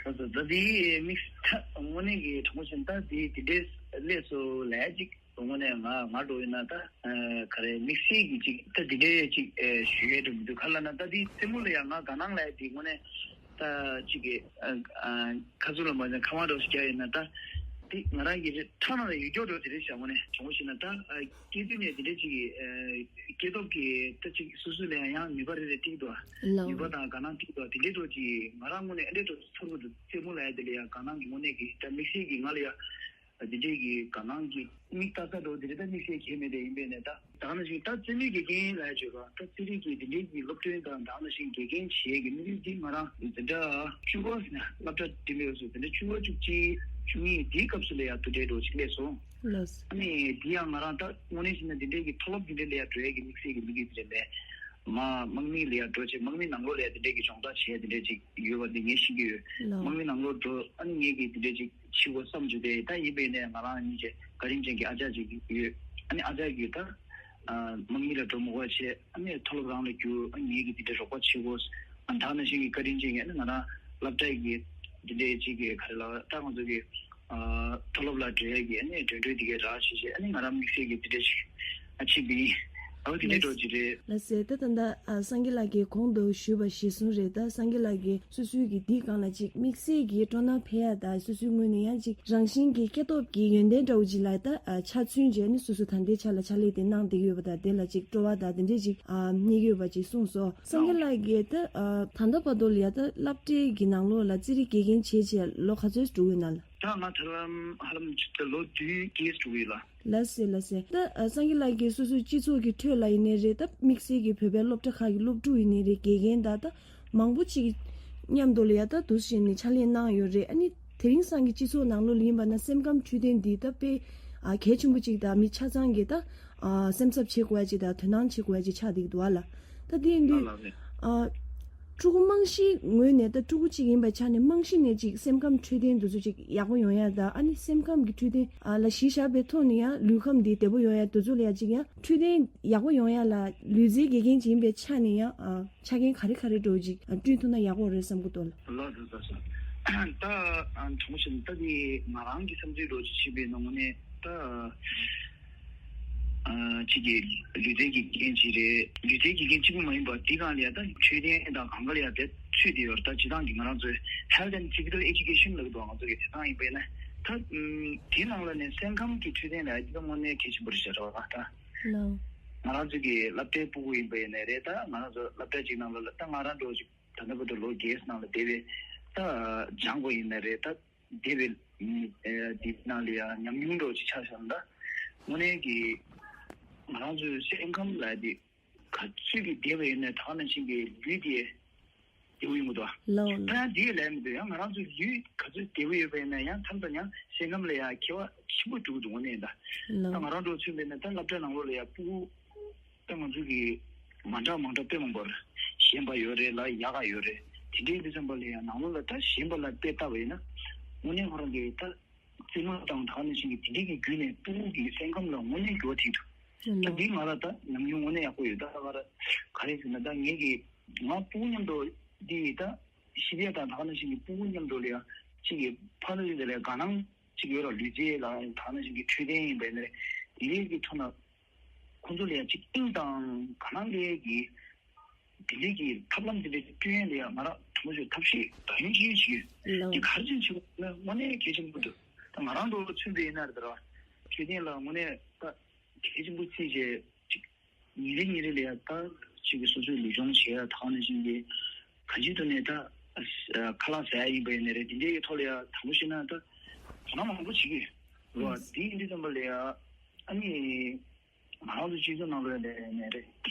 ད་ད་འདི་དམིགས་ད་དངོས་གནས་ཀྱི་དྲང་པོ་བཤད་ན་ད་འདི་དེ་འདྲས་སླེབས་སོང་ལབ་ཡ་ཅིག་དངོས་གནས་ང་ང་འགྲོ་ཡིན་ན་ད་ཨ་ག་རེ་དམིགས་བསལ་གྱི་ཅིག་ད་འདི་འདྲའི་ཅིག་ཨ་ཞུ་ཡས་འགྲོ་མི་འདུག་ག་ལབ་ན་ད་འདི་རྩེད་མོ་ལ་ཡང་ང་དགའ་སྣང་ལབ་ཡ་འདི་དངོས་གནས་ད་ཅིག་གི་ཨ་ཨ་ཁ་ཚུར་ལ་མ་ཟིན་ཁ་མ་འགྲོ་ཞིག་རྒྱག་ཡིན་ན་ད་འདི་ང་རང་གི་ཁྲག་ནང་ལ་ཡོད་རྒྱུ་འགྲོ་དེ་རེད་བྱ་དངོས་གནས་དྲང་པོ་བཤད་ན་ད་ཨ་སྐྱེས་དུས་ནས་འདི་འདྲའི་ཅིག་གི་ཨ་སྐྱེས་སྟོབས་ཀྱི་ད་ཅིག་སོ་སོ་ལ་ཡང་ཡང་ནུས་པ་རེ་རེ་སྤྲད་ཀྱི་འདུག་ཨ། ལའོ། ནུས་པ་དང་དགའ་སྣང་སྤྲད་ཀྱི་འདུག་ཨ། དེ་འདྲའི་འགྲོ་ཅིག་ང་རང་དངོས་གནས་ཨ་འདྲའི་འགྲོ་ཚོར་གྱི་འདུག་རྩེད་མོ་ལབ་ཡ་དེ་ལ་ཡང་དགའ་སྣང་གི་དངོས་གནས་ཀྱི་ད་དམིགས་བསལ་གྱི་ང་ལ་ཡང་། འདི་འདྲའི་གི་དགའ་སྣང་གི་མིག་ལྟ་ས་འགྲོ་འདི་འདྲའི་ད་དམིགས་བསལ་གྱི་མེད་པས་ཡིན་པས་ནས་ད་ད་ག་ནང་བཞིན་ད་རྩེད་མོའི་དགེ་རྒན་ལ་བརྗོད་པ་ད་རྩེད་རིགས་ཀྱི་འདི་འདྲའི་གི་སློབ་སྟོན་དང་ད་ག་ནང་བཞིན་དགེ་རྒན་བྱེད་ཀྱི་དམིགས་ཡུལ་འདི་ང་རང་འཛིན་གྲྭ་བཅུ་པ་ནས་སློབ་གྲྭ་འགྲིམ་པའི་སྐབས་སུ་འཛིན་གྲྭ་བཅུ་པ་བཅུ་གཅིག་བཅུ་གཉིས་འདིའི་སྐབས་སུ་ལ་ཡང་དེ་འདྲའི་འགྲོ་ཅིག་སླེབས་སོང་། ལགས། ཨ་ནི་འདི་ཡང་ང་རང་ད་དངོས་གནས་བྱས་ན་འདི་འདྲའི་གི་མཐོ་སློབ་འདི་འདྲའི་ལ་ཡང་འགྲོ་ཡས་ཀྱི་དམིགས་བསལ་གྱི་དམིགས་ཡུལ་འདི་འདྲ་མེད། མ་དམག་མི་ལ་ཡང་འགྲོ་བྱས་དམག་མི་ནང་ལོགས་ལ་ཡང་འདི་འདྲའི་གི་སྦྱོང་བརྡར་བྱས་འདི་འདྲའི་ཅིག་ཡོད་པ་འདི་ངས་ཤེས་ཀྱི་ཡོད། ལགས། དམག་མི་ནང་ལོགས་འགྲོ་ཨ་ནི་ངས་ཀྱི་འདི་འདྲའི་ཅིག་བྱེད་དགོས་བསམ་བྱུང་སྟེ་ད་ཡིན་པས་ནས་ང་རང་གཉིས་ཀྱི་བཀའ་དྲིན་ཅན་གྱི་ཨ་ཅག་ཅིག་ཡོད། ཨ་ནི་ཨ་ཅག་གིས་ད་ཨ་དམག་མི་ལ་འགྲོ་མི་དགོས་བྱས་ཨ་ནི་མཐོ་སློབ་རང་ལ་བསྒྱུར། ཨ་ནི་ངེད་ཀྱིས་འདི་འདྲའི་རོགས་པ་བྱེད་དགོས། ཨ་ནི་ད་ནང་བཞིན་གྱི་བཀའ་དྲིན་ཅན་གྱི་ཨ་ནི་ང་རང་སློབ་གྲྭ་གི་འདི་འདྲའི་ཅིག་གི་ག་རེ་ལབ་ད་ང་ཚོ་གི་ཨ་མཐོ་སློབ་ལ་འགྲོ་ཡས་ཀྱི་ཨ་ནི་འགྲོ་གྲོན་འདི་གའི་རག་བྱས་བྱས་ཨ་ནི་ང་རང་དམིགས་བསལ་གྱི་འདི་འདྲ་ཞིག་ཨ་ཕྱིན་པ་ཡིན། ཨ་འོ་འདི་འདྲའི་འགྲོ་ཅིག་རེད། ལགས་སེ། ད་ད་ལྟ་ཨ་སངས་རྒྱས་ལགས་ཀྱིས་གོང་དུ་ཞུས་པ་གཞིར་བཟུང་རེད། ད་སངས་རྒྱས་ལགས་ཀྱིས་སོ་སོའི་གི་འདིའི་སྒང་ལ་ཅིག་དམིགས་བསལ་གྱི་སྤྲོ་སྣང་འཕེལ་ཡ་དང་སོ་སོའི་ངོས་ནས་ཡང་ཅིག་རང་བཞིན་གྱི་སྐྱེ་སྟོབས་ཀྱི་ཡོན་ཏན་འདྲ་བོ་ཅིག་ལ་ད་ཨ་ཆ་མཚོན་བྱས་ནས་སོ་སོ་ད་ལྟའི་ཆ་ལ་ཕྱག་ལས་དེ་གནང་བསྡད་ཀྱི་ཡོད་པ་དང་དེ་ལ་ཅིག་སྤྲོ་བ་དང་དེ་འདྲས་ཅིག་ཨ་རྙེད་ཀྱི་ཡོད་པ་ཅིག་གསུངས་སོང་། སངས་རྒྱས་ལགས་ཀྱིས་ད་ཨ་ད་ལྟ་བར་དུ་ལ་ཡ་ད་སློབ་གྲྭའི་གི་ནང་ལོགས་ལ་རྩེད་རིགས་དགེ་རྒན་བྱས་བྱས་ལོ་ག་ཚོད་འགྲོ་གི་ཡོད་ན་ལགས། ད་ང་ད་ལམ་ཧ་ལམ་ད་ལོ་བདུན་བརྒྱད་འགྲོ་གི་ཡོད་ལགས། ལགས་སེ་ལགས་སེ། ད་ཨ་སངས་རྒྱས་ལགས་ཀྱིས་སོ་སོའི་སྤྱི་ཚོགས་ཀྱི་ཁྲོད་ལ་ཡིན་ནའི་རེད། ད་དམིགས་བསལ་གྱི་བོད་པའི་སློབ་གྲྭ་ཁག་གི་སློབ་ཕྲུག་ཡིན་ནའི་རེད། དགེ་རྒན་དང་ད་མང་པོ་ཅིག་མཉམ་དུ་ལ་ཡ་ད་འདུག་སེ་བྱས་ནས་ཕྱག་ལས་གནང་ཡོད་རེད། ཨ་ནི་དེ་རིང་སང་གི་སྤྱི་ཚོགས་ནང་ལོགས་ལ་ཡིན་པ་ན་སེམས་ཁམས་འཕྲོད་བསྟེན་འདི་ད་དཔེ་ཨ་གལ་ཆེན་པོ་ཅིག་དང་མི་ཆ་ཚང་གི་ད་ཨ་སེམས་འཚབ་བྱེད་དགོས་ཡ་ཅིག་དང་དོ་སྣང་བྱེད་དགོས་ཡ་ཅིག་ཆགས་བསྡད་ཀྱི་འདུག་ཨ་ལགས། ད་དེ་ཡིན་དུས་ཨ་ཕྲུ་གུ་རྨང་གཞིའི་ངོས་ནས་ད་ཕྲུ་གུ་གཅིག་ཡིན་པའི་ཆ་ནས་རྨང་གཞི་ནས་ཅིག་སེམས་ཁམས་འཕྲོད་བསྟེན་འདི་ཚོ་ཅིག་ཡག་པོ་ཡོང་ཡ་དང་ཨ་ནི་སེམས་ཁམས་ཀྱི་འཕྲོད་བསྟེན་ཨ་ལ་གཞི་བཞག་པའི་ཐོག་ནས་ཡང་ལུས་ཁམས་འདི་བདེ་པོ་ཡོང་ཡ་འདི་ཚོ་ལ་ཡ་ཅིག་ཡང་འཕྲོད་བསྟེན་ཡག་པོ་ཡོང་ཡ་ལ་ལུས་རྩལ་དགེ་རྒན་ཅིག་ཡིན་པའི་ཆ་ནས་ཡང་ཨ་ཆ་རྐྱེན་ག་རེ་ག་རེ་འདྲ་བོ་ཅིག་ཨ་བསྐྲུན་ཐུབ་ན་ཡག་པོ་རེད་བསམ་གྱི་འདུག་ལགས། ལགས་སོ་ལགས་སོ། ད་ཨ་དྲང་པོ་བཤད་ན་ད་དེ་ང་རང་གི་བསམ་ཚུལ་འདྲ་བོ་ཅིག་བྱས་པའི་ནང་ནས་ད། ཨ་གཅིག་གི་ལུས་རྩལ་གྱི་རྐྱེན་གཅིག་རེད། ལུས་རྩལ་གྱི་རྐྱེན་གཅིག་པུ་མ་ཡིན་པར་འདི་སྒང་ལ་ཡ་ད་འཕྲོད་བསྟེན་དང་གང་ག་ལ་ཡ་དེ་ཚུད་དེ་ཡོད་རེད། ད་སྤྱིར་བཏང་གི་ང་རང་ཚོའི་health and physical education ལབ་འདུག་ང་ཚོ་གི་དེ་དང་ཡིན་པས་ན་ད་དེ་ནང་ལ་ནས་སེམས་ཁམས་ཀྱི་འཕྲོད་བསྟེན་ལ་ཡ་དེ་ད་དངོས་གནས་གལ་ཆེན་པོ་རེད་ཤག་རེད་བ། ད་ལགས། ང་རང་ཚོ་གི་སློབ་གྲྭའི་ཕྲུ་གུ་ཡིན་པ་ཡིན་ནའི་རེད། ད་ང་རང་ཚོ་སློབ་གྲྭ་གཅིག་ནང་ལ་ད་ང་རང་འདྲ་བོ་ཅིག་ད་ལྟ་བར་དུ་ལོ་བརྒྱད་ནང་ལ་བསྡད་པའི་ད་སྦྱངས་པ་ཡིན་ནའི་རེད། ད་སྡེ་བའི་ཨ་འདི་ནང་ལ་ཡང་ཉམས་མྱོང་འདྲ་བོ་ཅིག་ཆགས་བཞག་ན་ད་དངོས་གནས་ཀྱི་ང་རང་ཚོའི་སེམས་ཁམས་ལ་འདི་ག་ཚོད་ཀྱི་བདེ་བ་ཡོད་ན་ད་ག་ནང་བཞིན་གྱི་ལུས་དེ་བདེ་བོ་ཡོང་གི་འདུག་ལའོ། ད་ཡང་འདི་ལས་མི་འདུག་ཡང་ང་རང་ཚོའི་ལུས་ག་ཚོད་བདེ་བོ་ཡོད་པ་ཡིན་ན་ཡང་མཚམས་མཚམས་ཡང་སེམས་ཁམས་ལ་ཡང་ཁྱད་པར་ཆེན་པོ་འགྲོ་གི་འདུག་དངོས་གནས་ད། ད་ལའོ། ང་རང་འདྲ་བོ་མཚོན་པ་ཡིན་ན་ད་སློབ་གྲྭ་ནང་ལོགས་ལ་ཡང་ཕྲུ་གུ་ད་ང་ཚོ་གི་མ་འདྲ་མ་འདྲ་དཔེ་མང་པོ་རེད། ཞན་པ་ཡོད་རེད་ལ་ཡག་ག་ཡོད་རེད། དེ་འདྲའི་དུས་ཙམ་པ་ལ་ཡང་ནང་ལོགས་ལ་ད་ཞན་པ་ལ་དཔེ་བལྟས་པ་ཡིན་ན་དངོས་གནས་ཁོ་རང་གི་ད་རྩེད་མོ་དང་ད་ག་ནང་བཞིན་གྱི་དེ་འདྲའི་གི་བརྒྱུད་ནས་ཕྲུ་གུ་གི་སེམས་ཁམས་ལ་དངོས་གནས་འགྱུར་བ་ཐེབས་འདུག་ད་འདི་ང་ལ་ད་ཉམས་མྱོང་དངོས་གནས་ཡག་པོ་ཡོད། ད་ང་ལ་ག་རེ་ཟེར་ན། ད་ངེད་ཀྱི་ང་སྤུ་གུ་མཉམ་དུ་འདི་ད་ཤི་བྱ་དང་ད་ག་ནང་བཞིན་གྱི་སྤུ་གུ་མཉམ་དུ་ལ་ཡ་གཅིག་གི་ཕ་ལ་ཡ་དེ་ལ་དགའ་སྣང་གཅིག་ཡོད་ར། ལུས་རྩལ་ལ་ད་ག་ནང་བཞིན་གྱི་འཕྲོད་བསྟེན་ཡིན་པ་ཡིན་ན་རེད། དེ་ལས་ཀྱི་ཐོག་ན་ཁོང་ཚོ་ལ་ཡ་གཅིག་དབྱིངས་དང་དགའ་སྣང་ལས་ཀྱི་དེ་འདྲའི་གི་ཐབས་ལམ་དེ་འདྲའི་བསྐྲུན་ཡས་ལ་ཡ་ང་རང་དྲང་པོ་ཞུ་ཐབས་ཤེས་དང་ཡིན་གཅིག་ཡིན་གཅིག་ཡོད། ལགས། འདི་ག་རེ་བྱས་ནས་བྱེད་དགོས་ན་དངོས་གནས་གལ་ཆེན་པོ་འདུག་ད་ང་རང་ཚོ་མཚོན་པ་ཡིན་ན་རེད་ད་ར། འཕྲོད་བསྟེན་ལ་དངོས་གནས་ད་གལ་ཆེན་པོ་བརྩིས་བྱས་ཅིག་ཉིན་རེ་ཉིན་རེ་ལ་ཡ་ད་ཅིག་གི་སོ་སོའི་ལུས་སྦྱོང་བྱེད་ཡ་ད་ག་ནང་བཞིན་གྱི་གང་ཅིའི་ཐོག་ནས་ད་ཨ་ཁ་ལག་ཟ་ཡ་ཡིན་པ་ཡིན་ན་རེད། དེ་འདྲའི་གི་ཐོག་ལ་ཡ་དྲང་པོ་བཤད་ན་ད་དོ་སྣང་མང་པོ་བྱེད་ཀྱི་ཡོད་རེད་བ། དེ་ཡིན་དུས་ཙམ་པ་ལ་ཡ་ཨ་ནི། ང་རང་ཚོ་སྤྱི་ཚོགས་ནང་ལོགས་ལ་ནས་རེད།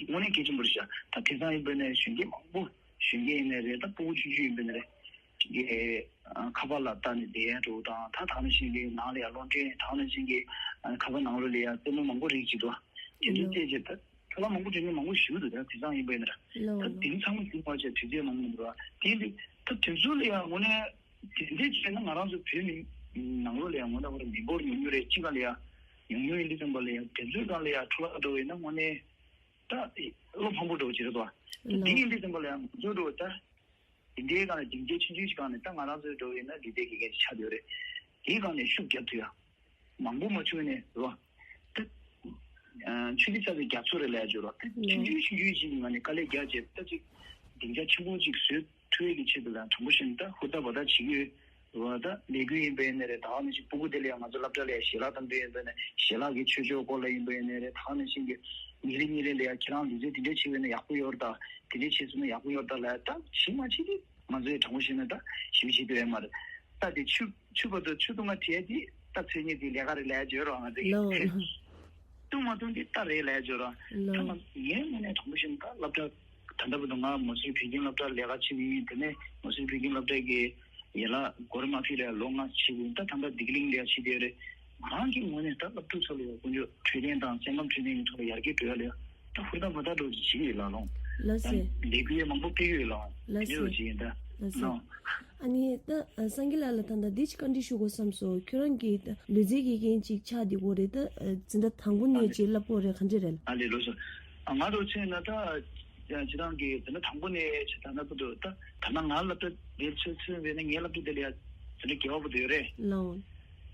དངོས་གནས་གལ་ཆེན་པོ་རེད་ཤག་ད་དེང་སང་ཡིན་པ་ནས་གཞོན་སྐྱེས་མང་པོ་གཞོན་སྐྱེས་ཡིན་ནའི་རེད། ད་སྤུ་གུ་ཆུང་ཆུང་ཡིན་པ་ནས་རེད། ཀྱི་ཁ་པར་ལ་ལྟ་ནས་བསྡད་ཡ་འགྲོ་དང་། ད་ད་ནང་བཞིན་གྱི་ནང་ལ་ཡ་གློག་འཕྲིན། ད་ནང་བཞིན་གྱི་ཁ་པར་ནང་ལོགས་ལ་ཡ་རྩེད་མོ་མང་པོ་རིགས་ཅིག་འདུག་དེ་ཚོ་བལྟས་བྱས་ད་ཁ་པར་མང་པོ་འདྲེན་མཁན་མང་པོ་ཞིག་འདུག་ད་དེང་སང་ཡིན་པ་ཡིན་ན་རེད། ད་དེང་སང་མི་ཟིན་པ་བྱས་དུས་ཚོད་མང་པོ་མི་འདུག་དེ་འདི་ད་དེ་ཚོ་ལ་ཡ་དངོས་གནས། དེ་འདྲས་བྱས་ན་ང་རང་ཚོ་བོད་མི་ནང་ལོགས་ལ་ཡང་ངོ་ན་བར་མི་འབོར་ཉུང་ཉུང་རེད། གཅིག་ག་ལ་ཡ་ཉུང་ཉུང་ཡིན་དུས་ཙམ་པ་ལ་ཡ་དེ་ཚོའི་སྒང་ལ་ཡ་འཕྲོ་བརླག་འགྲོ་བས་ན་དངོས་གནས་ད་བློ་ཕམ་པོ་འགྲོ་བ་ཅིག་རེད་དོ། ལོ། དེ་ཡིན་དུས་ཙམ་པ་ལ་ཡ་ང་ཚོ་འགྲོ་ད་དེ་འདྲའི་སྒང་ལ་སྡིངས་ཆ་ཆུང་ཆུང་ཞིག་སྒང་ནས་ད་ང་རང་ཚོའི་འགྲོ་བས་ན་ལུས་རྩལ་དགེ་རྒན་ཅིག་ཆགས་བསྡད་ཡོད་རེད། དེའི་སྒང་ནས་ཤུགས་རྒྱབ་ཐུབ་ཡ། མང་པོ་མ་བྱུང་ནས་རོ། ད་ཆུ་ཚོད་རྩ་བའི་རྒྱ་མཚོ་རེད་ལབ་ཡ་ཅིག་རོ། ད་ཆུང་ཆུང་ཆུང་ཆུང་ཅིག་ནས་ང་ནས་དཀའ་ལས་རྒྱག་བྱས་ད་ཅིག་སྡིངས་ཆ་ཆེན་པོ་ཅིག་བཟོས་ཐུབ་ཡས་ཀྱི་ཆེད་དུ་ལ་དྲང་པོ་བཤད་ན་ད་ཧུར་ཐག་འབད་ཐག་བྱེད་ཀྱི་ཡོད་རོ། ད་ལས་འགུལ་ཡིན་པ་ཡིན་ནའི་རེད། ད་ག་ནང་བཞིན་སྤུ་གུ་དེ་ལ་ཡང་ང་ཚོ་སློབ་གྲྭ་ལ་ཡང་ཞལ་ལག་བཏང་དུས་ཡིན་པ་ཡིན་ནའི་ཞལ་ལག་གི་མཆོད་ཆོག་སྐོར་ལ་ཡིན་པ་ཡིན་ནའི་རེད། ད་ག་ནང་བཞིན་གྱི་ཉིན་རེ་ཉིན་རེ་ལ་ཡང་ཁྱེད་རང་ལུས་རྩལ་དེ་འདྲས་བྱེད་པ་ཡིན་ན་ཡག་པོ་ཡོད་རེད། ད་དེ་འདྲས་བྱས་སོང་ན་ཡག་པོ་ཡོད་རེད་ད་ལབ་ཡ་ད་ཞིག་མ་བྱེད་དེ། ང་ཚོའི་དྲང་པོ་བཤད་ན་ད་ཞིབ་ཞིབ་ཏུ་ཡོད་མ་རེད། ད་དེ་ཆུ་ཆུ་བར་དུ་ཆུ་བཏུང་བ་བྲལ་དེ་ད་ཚོད་ཉིད་དེ་ལས་ཀ་རེད་ལས་བརྗོད་རོགས་ང་ཚོས་ལོ། ཀྱི་ལོ། བཏུང་མ་བཏུང་དེ་ད་རེད་ལས་བརྗོད་རོགས། ལོ། ད་ང་ངའི་ངོས་ནས་དྲང་པོ་བཤད་ན་ད་སློབ་གྲྭ་ད་ལྟ་བར་དུ་ང་མ་སུའི་བོད་ཁྱིམ་སློབ་གྲྭར་ལས་ཀ་བྱེད་ཀྱི་ཡིན། དེ་ནས་མ་སུའི་བོད་ཁྱིམ་སློབ་གྲྭ་གི་ཡན་ལག་སྒོ་ར་མ་ཕྱེ་རེད་ལོ་ལྔ་བྱེད་ཀྱི་ཡིན། ད་ད་ལྟ་བདེ་སྐྱིད་གླིང་ལ་ཡ་བྱེད་བསྡད་ཡོད་རེད། ང་རང་གི་ངོས་ནས་ད་སློབ་ཕྲུག་ཚོ་ལ་ཡ་དཀོན་མཆོག་འཕྲོད་བསྟེན་དང་སེམས་ཁམས་འཕྲོད་བསྟེན་གྱི་ཐོག་ལ་ཡར་རྒྱས་འགྲོ་ཡ་ལ་ཡ། ད་ཧུར་ཐག་འབད་ཐག་འགྲོ་བྱེད་ཀྱི་ཡོད་ལགས་ལོ། ལགས་སེ། ད་ལས་འགུལ་ཡང་མང་པོ་སྤེལ་ཡོད་ལགས། ལགས་སེ། འདི་འདྲ་བྱེད་ཀྱི་ཡིན་ད། ལགས་སེ། ལོ། ཨ་ནི་ད་སངས་རྒྱས་ལགས་ལ་ད་ལྟ་འདི་ཅིག་བཀའ་འདྲི་ཞུ་དགོས་བསམ་སོང་། ཁྱོད་རང་གིས་ད་ལུས་རྩལ་དགེ་རྒན་ཅིག་ཆགས་བསྡད་ཡོད་རེད། ད་འཛིན་གྲྭ་དང་པོ་ནས་ཅིག་བསླབ་ཡོད་རེད། ག་འདྲ་རེད། ཨ་ལས་ལགས་སོ། ང་རང་ཚོ་ན་ད་ཁྱེད་རང་གིས་འཛིན་གྲྭ་དང་པོ་ནས་ཅིག་ད་ལྟ་བར་དུ་ད་ད་ལྟ་ང་སློབ་གྲྭ་འདིར་ཚུད་ཚུད་པས་ན་ངའི་སློབ་གྲྭ་འདི་ལ་ཡ་འཛིན་གྲྭ་བརྒྱད་པ་བར་དུ་ཡོད་རེད། ལགས།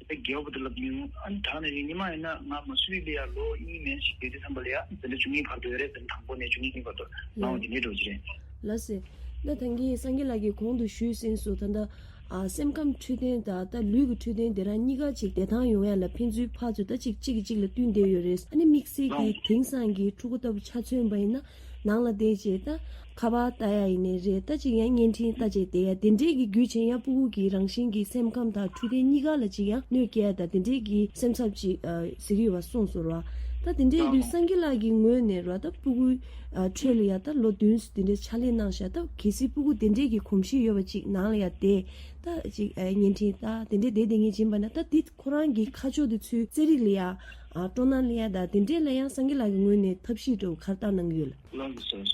དེ་རྒྱལ་བ་དུ་ལབ་ཡིན། ཨ་ནི་ད་ནི་ཉི་མ་ཡིན་ན་ང་མ་སུ་རི་ལ་ཡ་ལོ་གཉིས་མན་ཞིག་བསྡད་དུས་ཙམ་པ་ལ་ཡ་འཛིན་གྲྭ་བཅུ་གཉིས་བར་དུ་ཡོད་རེད། འཛིན་གྲྭ་དང་པོ་ནས་བཅུ་གཉིས་བར་དུ་ལའང་དེ་འདྲའི་འགྲོ་གི་རེད། ལགས་སེ། ད་ཐང་གི་སངས་རྒྱས་ལགས་ཀྱིས་གོང་དུ་ཞུས་ཟིན་སོང་། ད་ལྟ་ཨ་སེམས་ཁམས་འཕྲོད་བསྟེན་དང་ད་ལུས་ཀྱི་འཕྲོད་བསྟེན་དེ་རང་གཉིས་ཀ་ཅིག་བདེ་ཐང་ཡོང་ཡ་ལ་ཕན་ཚུན་ཕར་ཚུར་ད་ཅིག་གཅིག་གིས་གཅིག་ལ་བསྟུན་བསྡད་ཡོད་རེད། ཨ་ནི་དམིགས་བསལ་གྱི་དེང་སང་གི་ཕྲུ་གུ་ལྟ་བུ་ཆ་མཚོན་པ་ཡིན་ན། ནང་ལ་བསྡད་བྱས་ད་ཁ་པར་ལྟ་ཡ་ཡིན་ནའི་རེད། ད་ཅིག་ཡང་བརྙན་འཕྲིན་ལྟ་བྱས་བསྡད་ཡ་དེ་འདྲས་ཀྱི་བརྒྱུད་བྱས་ཡང་སྤུ་གུ་གི་རང་བཞིན་གྱི་སེམས་ཁམས་དང་འཕྲོད་བསྟེན་གཉིས་ཀ་ལ་ཅིག་ཡང་གནོད་སྐྱེལ་ཡ་ད་དེ་འདྲས་ཀྱི་སེམས་འཚབ་ཅིག་ཨ་ཟེར་གྱི་ཡོད་པ་གསུངས་སོང་ར། ད་དེ་འདྲས་ཡིན་དུས་སངས་རྒྱས་ལགས་ཀྱི་ངོས་ནས་ར་ད་སྤུ་གུ་ཨ་ཁྲོད་ལ་ཡ་ད་ལོ་བདུན་དེ་འདྲས་ཕྱག་ལས་གནང་ཤག་ད་གལ་སྲིད་སྤུ་གུ་དེ་འདྲས་ཀྱི་གོམས་གཤིས་ཡོད་པ་ཅིག་ནང་ལ་ཡ་བསྡད་ད་ཅིག་ཨ་བརྙན་འཕྲིན་ལྟ་དེ་འདྲས་བསྡད་བསྡད་མཁན་ཡིན་པ་ན་ད་དེ་ཁོ་རང་གི་ཁ་ཕྱོགས་དེ་ཚུར་རྩེད་རིགས་ལ་ཡ་ཨ་སྤྲོ་སྣང་སླེབས་ཡ་ད་དེ་འདྲས་ལ་ཡང་སངས་རྒྱས་ལགས་ཀྱི་ངོས་ནས་ཐབས་ཤེས་འདྲ་བོ་ག་རེ་བཏང་གནང་གི་ཡོད་ལགས། ལགས་སོ། ད་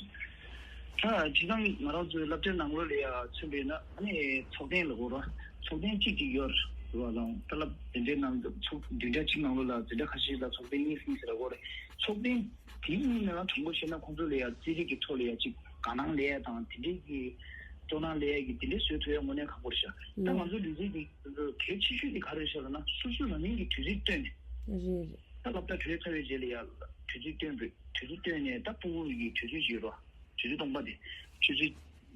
སྤྱིར་བཏང་ང་རང་ཚོའི་སློབ་གྲྭའི་ནང་ལོགས་ལ་ཡ་མཚོན་པས་ན་ཨ་ནི་ཚོགས་ཐེངས་ལ་གོ་ར་ཚོགས་ཐེངས་གཅིག་གཅིག་ཡོད་རེད་བ་ལང་། ད་སློབ་དེ་འདྲའི་ནང་དུ་ཚོགས་བདུན་ཕྲག་གཅིག་ནང་ལོགས་ལ་འཛིན་གྲྭ་ཁ་ཤས་ལ་ཚོགས་ཐེངས་གཉིས་གསུམ་ཟེར་ར་གོ་རེད། ཚོགས་ཐེངས་དེའི་གཉིས་ནང་དྲང་པོ་བཤད་ན་ཁོང་ཚོ་ལ་ཡ་རྩེད་རིགས་ཀྱི་ཐོག་ལ་ཡ་གཅིག་དགའ་སྣང་སླེབས་ཡ་དང་དེ་འདྲའི་གི་སྤྲོ་སྣང་སླེབས་ཡ་གི་དེ་འདྲའི་བཟོ་ཐུབ་ཡ་དངོས་གནས་ཁག་པོ་རེད་ཤག་ད་ང་ཚོ་ལུས་རྩལ་འདི་གལ་ཆེ་ཤོས་དེ་ག་རེ་རེད་ཤག་ལབ་ན་སོ་སོ་རང་ཉིད་ཀྱི་དུས་ཚོད་བཏོན་ནས། རེད་རེད། ད་སློབ་གྲྭ་གྲོལ་ཚར་བའི་རྗེས་ལ་ཡ་དུས་ཚོད་བཏོན་པའི་དུས་ཚོད་བཏོན་ནས་ད་སྤུ་གུ་ཡི་དུས་ཚོད་ཅིག་རོ། དུས་ཚོད་སྟོང་པ་དེ་ཆུ་ཚོད་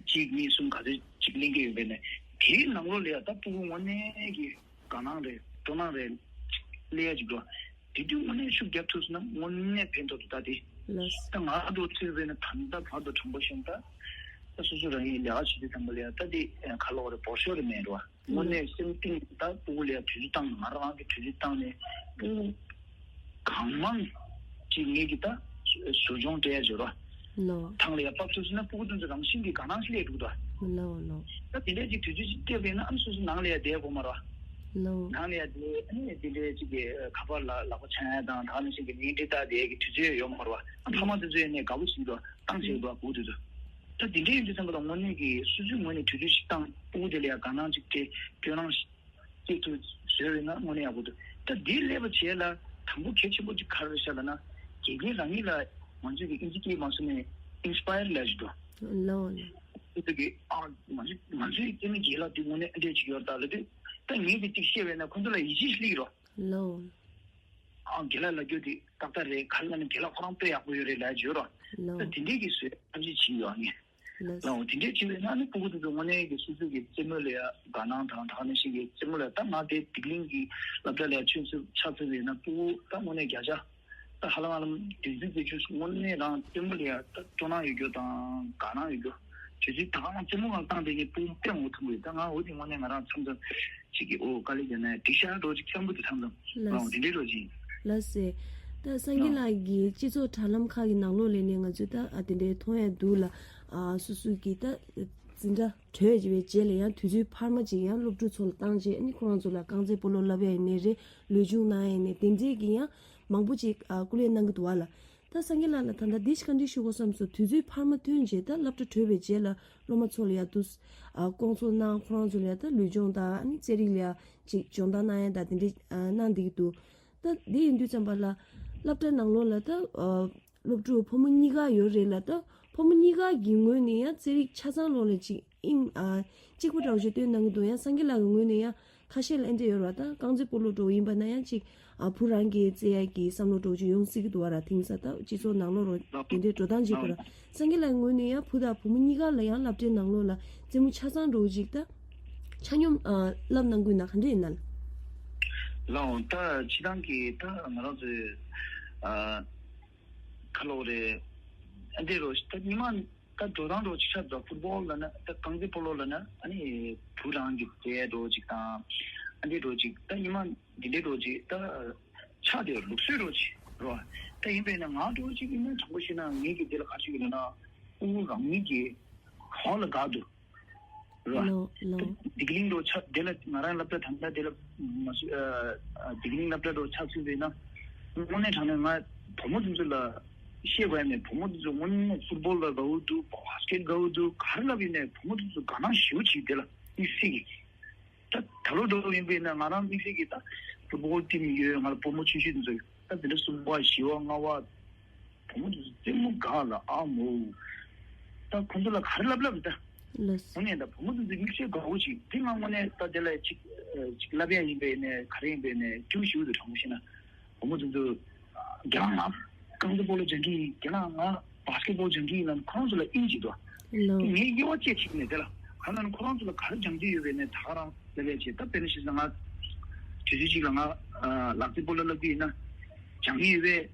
གཅིག་གཉིས་གསུམ་ག་ཚོད་ཅིག་ལེན་གྱི་ཡོད་པས་ནས་དེའི་ནང་ལོགས་ལ་ཡ་ད་སྤུ་གུ་དངོས་གནས་ཀྱི་དགའ་སྣང་རེད་སྤྲོ་སྣང་རེད་སླེབས་ཡ་ཅིག་འདུག་དེ་དུས་དངོས་གནས་ཤུགས་རྒྱབ་ཐུབ་སོང་ན་དངོས་གནས་ཕན་ཐོགས་འདུག་ད་དེ་ལགས། ད་ང་རང་ཚོ་ཚོད་བས་ན་ད་ལྟ་བར་དུ་དྲང་པོ་བཤད་ན་ད་ད་སོ་སོ་རང་ཡིན་ལས་ཀ་བྱེད་དུས་ཙམ་པ་ལ་ཡ་ད་དེ་ག་ལོག་རེད་བོར་ཤོར་རེད་མེད་རེད་བ། དངོས་གནས་སེམས་གཏིང་ད་སྤུ་གུ་ལ་ཡ་དུས་ཚོད་བཏང་ང་རང་གི་དུས་ཚོད་བཏང་ནས་སྤུ་གུ་གང་མང་ཅིག་ངེད་ཀྱི་ད་ཟུར་སྦྱོང་སྤྲད་ཡ་བྱོས་རོགས། ལོ། ཐང་ལ་ཡ་བབས་ཐུབ་སོང་ན་སྤུ་གུ་དེ་ཚོ་རང་བཞིན་གྱིས་དགའ་སྣང་ཞིག་སླེབས་འདུག་ད། ལོ་ལོ། ད་དེ་འདྲས་ཀྱི་དུས་ཚོད་ཅིག་སྤྲད་པས་ན་ཨ་ནི་སོ་སོ་ནང་ལ་ཡ་བསྡད་དགོས་མ་རེད། ལོ། ནང་ལ་ཡ་བསྡད་ཨ་ནི་དེ་འདྲས་ཅིག་གི་ཁ་པར་ལ་ལག་པ་འཆང་ཡ་དང་ད་ནི་ཞིག་གི་མིང་འབྲི་ལྟ་བསྡད་ཀྱི་དུས་ཚོད་ཡོད་མ་རེད་བ། ཨ་ཕ་མ་དེ་ཚོ་ཡ་ནས་དགའ་པོ་ཞིག་འདུག་བཏང་བྱས་འདུག་སྤུ་གུ་དེ་ཚོ། ད་དེ་འདྲས་ཡིན་དུས་ཙམ་པ་ལ་དངོས་གནས་ཀྱི་སོ་སོའི་ངོས་ནས་དུས་ཚོད་ཞིག་བཏང་སྤུ་གུ་དེ་ལ་ཡ་དགའ་སྣང་ཅིག་སྤྲད་སྤྲོ་སྣང་ཞིག་སྐྱེ་ཐུབ་བཟོས་པས་ན་དངོས་གནས་ཡག་པོ་འདུག་ད་འདི་སླེབས་པ་བྱས་ལ་དང་པོ་གལ་ཆེན་པོ་ཅིག་ག་རེ་རེད་ཤག་ལབ་ན་ དགེ་རྒན་རང་ཉིད་ལ་ང་ཚོས་ཀྱི་ཨིན་ཇི་སྐད་མ་སོང་ནས་ཨིན་སི་པ་ཡར་ལབ་ཞིག་འདུག་ལོ་ལོ། ཁོ་ཚོ་གི་ཨ་ང་ཚོས་ང་ཚོའི་རྩེད་མོའི་རྒན་ལགས་དེ་དངོས་གནས་ཨ་འདྲས་ཅིག་ཡོད་རེད་ད་ལབ་དུས། ད་ངས་དེ་གཅིག་བཤད་པས་ན་ཁོ་ཚོ་ལ་ཡིད་ཆེས་སླེབས་རོ། ལོ། ཨ་རྒན་ལགས་ལབ་རྒྱུ་དེ་ཏག་ཏག་རེད། ག་རེ་ལབ་ན་རྒན་ལགས་ཁོ་རང་དཔེ་ཡག་པོ་ཡོད་རེད་ལབ་ཀྱི་ཡོད་རོ། ལོ། ད་དེ་འདྲས་ཀྱི་བཟོས་ཐབས་ཤེས་བྱེད་ཡོད་ངས། ལགས། ལའོ་དེ་འདྲས་བྱས་པས་ན་ནི་སྤུ་གུ་དེ་ཚོ་དངོས་གནས་ཀྱི་སོ་སོ་གི་རྩེད་མོ་ལ་ཡ་དགའ་སྣང་དང་དེ་ནང་བཞིན་གྱི་རྩེད་མོ་ལ་ད་ང་དེ་སྡིག་གླིང་གི་སློབ་གྲྭ་ལ་ཡ་ཆུང་ཆུང་ཆགས་ཚར་བས་ན་སྤུ་གུ་ད་དངོས་གནས་བརྒྱ་ཆ་ད་ཧ་ལམ་ཧ་ལམ་བདུན་ཅུ་དེ་ཚོ་དངོས་གནས་རང་རྩེད་མོ་ལ་ཡ་ད་སྤྲོ་སྣང་ཡོད་རྒྱུ་དང་དགའ་སྣང་ཡོད་རྒྱུ་དུས་ཚོད་ད་གང་རྩེད་མོ་གང་བཏང་བསྡད་མཁན་སྤུ་གུ་དཔེ་མང་པོ་མཐོང་གི་ཡོད། ད་ང་འོ་དེ་དངོས་གནས་ང་རང་མཚམས་མཚམས་ཅིག་གི་ཨོ་དཀའ་ལས་བརྒྱབ་ན་འགྲིག་ཤག་འགྲོ་ཅིག་སྤྱང་པོ་དེ་མཚམས་མཚམས་ལའོ་དེ་འདྲའི་འགྲོ་ཅིག་ལགས་སེ། ད་སངས་རྒྱས་ལགས་ཀྱི་སྤྱི་ཚོགས་དྲ་ལམ་ཁག་གི་ནང་ལོགས་ལ་ནས་ང་ཚོས་ད་ཨ་དེ་འདྲའི་མཐོང་ཡ་འདུག་ལ། ཨ་སོ་སོའི་གི་ད་འཛིན་གྲྭ་གྲོལ་བའི་རྗེས་ལ་ཡང་དུས་ཚོད་འཕར་མ་ཅིག་ཡང་སློབ་ཕྲུག་ཚོ་ལ་བཏང་རྗེས་ཨ་ནི་ཁོ་རང་ཚོ་ལ་རྐང་རྩེད་སྤོ་ལོ་བསླབ་ཡ་ཡིན་ནའི་རེད། ལུས་སྦྱོང་གནང་ཡ་ཡིན་ནའི་དེ་འདྲའི་གི་ཡང་མང་པོ་ཅིག་ཨ་སྐུ་ལས་གནང་གི་འདུག་བ་ལ། ད་སངས་རྒྱས་ལགས་ལ་ད་ལྟ་འདི་ཞིག་ག་འདྲི་ཞུ་དགོས་བསམ་སོང་། དུས་ཚོད་འཕར་མ་ཐོན་རྗེས་ད་སློབ་གྲྭ་གྲོལ་བའི་རྗེས་ལ་སློབ་མ་ཚོ་ལ་ཡ་དུ་ཨ་སྐོང་ཚོགས་གནང་ཁོ་རང་ཚོ་ལ་ཡ་ད་ལུས་སྦྱོང་དང་ཨ་ནི་རྩེད་རིགས་ལ་ཡ་ཅིག་སྦྱོང་བརྡར་གནང་ཡ་ད་དེ་འདྲ་ཨ་གནང་བསྡད་ཀྱི་འདུག་ད་འདི་ཡིན་དུས་ཙམ་པ་ལ་སློབ་གྲྭ་ནང་ལོགས་ལ་ད་ཨ་སློབ་ཕྲུག་ཕོ་མོ་གཉིས་ཀ་ཡོད་རེད་ལ། ད་ཕོ་མོ་གཉིས་ཀ་གི་ངོས་ནས་ཡང་རྩེད་རིགས་ཆ་ཚང་ལོགས་ལ་ཅིག་ཨིན་ཨ་གཅིག་པ་འདྲ་བོ་ཞིག་སྟོན་གནང་གི་འདུག་ཡང་སངས་རྒྱས་ལགས་ཀྱི་ངོས་ནས་ཡང་ཁ་ཤས་ལ་ཨེ་འདྲ་ཡོད་རེད་བ། ད་རྐང་རྩེད་སྤོ་ལོ་འདྲ་བོ་ཡིན་པ་ན་ཡང་ཅིག་ཨ་བུ་རང་གིས་རྩེ་ཡ་གི་བསམ་བློ་འདྲ་བོ་ཅིག་ཡོང་སྲིད་ཀྱི་འདུག་བ་ར། དེང་སང་ད་སྤྱི་ཚོགས་ནང་ལོགས་རོ་དེ་འདྲའི་འགྲོ་སྟངས་ཅིག་གི་ར། སངས་རྒྱས་ལགས་ཀྱི་ངོས་ནས་ཡང་བུ་དང་བུ་མོ་གཉིས་ཀ་ལ་ཡང་སློབ་གྲྭའི་ནང་ལོགས་ལ་རྩེད་མོ་ཆ་ཚང་འདྲ་བོ་ཅིག་ད་ཆ་སྙོམས་ཨ་བསླབ་གནང་གི་ཡོད་ན་ག་འདྲ་ཡིན་ན་ལ། ལའོ་ད་སྤྱི་བཏང་གི་ད་ང་རང་ཚོའི་ཨ་ཁ་ལོ་རེད། ཨ་འདྲ་རོ་ད་ཉི་མ། ད་འགྲོ་སྟངས་འདྲ་བོ་ཅིག་ཆགས་འདུག་ཕུཊ་བོལ་ལབ་ན་ད་རྐང་རྩེད་སྤོ་ལོ་ལབ་ན་ཨ་ནི་བུ་རང་གི་རྩེད་འདྲ་བོ་ཅིག་དང་ཨ་འདྲ་འདྲ་བོ་ཅིག་ད་ཉི་མ་འདི་འདྲ་འདྲ་བོ་ཅིག་ད་ཆགས་བསྡད་ལུགས་སྲོལ་འདྲ་བོ་ཅིག་རོ། ད་ཡིན་པས་ན་ང་འདྲ་བོ་ཅིག་ཡིན་ན་དྲང་པོ་བཤད་ན་ངེད་ཀྱི་འདི་ལ་ག་ཅིག་ཡོད་ན་ཕྲུ་གུ་རང་ཉིད་ཀྱི་གང་ལ་དགའ་འདུག་རོ། ལོ་ལོ། ད་སྡིག་གླིང་འདྲ་བོ་ཆགས་འདི་ལ་ང་རང་སློབ་གྲྭ་ད་ལྟ་འདི་ལ་མ་སུ་ཨ་ཨ་སྡིག་གླིང་སློབ་གྲྭ་འདྲ་བོ་ཆགས་ཚུལ་རེད་ན་དངོས་གནས་དྲང་གནས་ང་བུ་མོ་དེ་ཚོ་ལ། ཤེས་དགོས་ཡ་མེད། བུ་མོ་དེ་ཚོ་དངོས་གནས་ཕུཊ་བོལ་ལ་དགའ་བོ་འདུག་བྷ་སི་ཀེཊ་དགའ་བོ་འདུག་ག་རེ་ལབ་ཡིན་ནའི་བུ་མོ་དེ་ཚོ་དགའ་སྣང་ཞེ་པོ་བྱེད་དེ་ལ་དམིགས་བསལ་གྱི། ད་ད་ལོ་འདྲ་བོ་ཡིན་པས་ན་ང་རང་དམིགས་བསལ་གྱི་ད་ཕུཊ་བོལ་ཊིམ་ཡོད། ང་ལ་སྤོ་རྨོ་ཆུང་ཆུང་དེ་ཚོ་ཡོད། ད་དེ་འདྲ་གསུམ་པ་བཞི་པ་ལྔ་པ་བུ་མོ་དེ་ཚོ་རྩེད་མོ་དགའ་ལ་ཨ་མོ། ད་ཁོ་ཚོ་ལ་ག་རེ་ལབ་ལབ་ད། ལགས། དངོས་གནས་ད་བུ་མོ་དེ་ཚོ་དམིགས་བསལ་དགའ་བོ་ཅིག་དེ་ང་དངོས་གནས་ད་དེ་ལ་ཅིག་ཅིག་ལབ་ཡ་ཡིན་པས་ནས་ག་རེ་ཡིན་པས་ནས་སྐྱིད་པོ་ཞེ་པོ་འདུག་དྲང་པོ་བཤད་ན། བུ་མོ་དེ་ཚོ་རྒན་ལགས་ང་རྐང་རྩེད་སྤོ་ལོ་སྦྱང་གི་ཡིན། རྒན་ལགས་ང་བྷ་སི་ཀེཊ་བོལ་སྦྱང་གི་ཡིན་ལབ་ཁོང་ཚོ་ལ་དབྱིངས་གཅིག་འདུག་ལོ། ངས་དབྱེ་བ་བཅས་བྱེད་ཀྱི་མེད་དེ་ལ། གང་ལབ་ན་ཁོ་རང་ཚོ་ལ་ག་རེ་སྦྱང་རྒྱུ་ཡོད་པའི་ནས་ད་ག་རང་ལབ་ཡ་བྱེད། ད་དཔེར་ན་བཤད་ན་ང་དུས་ཚོད་གཅིག་ལ་ང་ལག་རྩེད་སྤོ་ལོ་བསླབ་ཀྱི་ཡིན་ན་སྦྱང་གི་ཡོད་པས།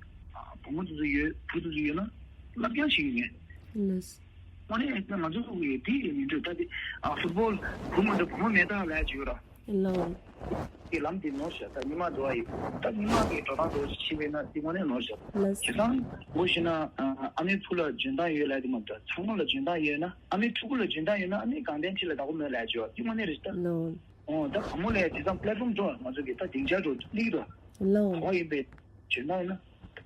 བུ་མོ་དེ་ཚོ་ཡོད་བུ་དེ་ཚོ་ཡོད་ན་བསླབ་སྦྱང་བྱེད་ཀྱི་ཡིན། ལགས། དངོས་གནས་ང་ཚོ་ཕྲུ་གུ་ཡོད་དེ་ཡིན་མི་འདུག་ད་དེ་ཨ་ཕུཊ་བོལ་བུ་མི་འདུག་བུ་མོ་མེད་ད་ལབ་ཡ་ཅིག་ཡོད་ར། ལོ། གི་ལམ་དེ་ནོར་ཤག་ད་ཉི་མ་འགྲོ་བ་ཡིན། ད་ཉི་མ་གི་འགྲོ་སྟངས་འགྲོ་ཞིག་བྱེད་པས་ན་དེ་དངོས་གནས་ནོར་ཤག་ལགས། བྱས་ཙང་འོ་ཞེ་ན་ཨ་མའི་བུ་ལ་འཇོན་ཐང་ཡོད་ལབ་དེ་མ་གཏོགས་ཚང་མ་ལ་འཇོན་ཐང་ཡོད་ན་ཨ་མའི་ཕྲུ་གུ་ལ་འཇོན་ཐང་ཡོད་ན་ཨ་མའི་དགའ་ལྡན་ཁྲི་ལ་བདག་པོ་མེད་ལབ་ཅོ་དེ་དངོས་གནས་རེད་ད། ལོ། ཨོ་ད་བུ་མོ་ལ་དེ་ཙམ་པླེ་ཊི་ཕོམ་འགྲོ་ང་ཚོ་གི་ད་སྡིངས་ཆ་འགྲོ་སླེབས་འགྲོ། ལོ། ག་བ་ཡིན་པའི་འཇོན་ཐང་ཡོད་ན།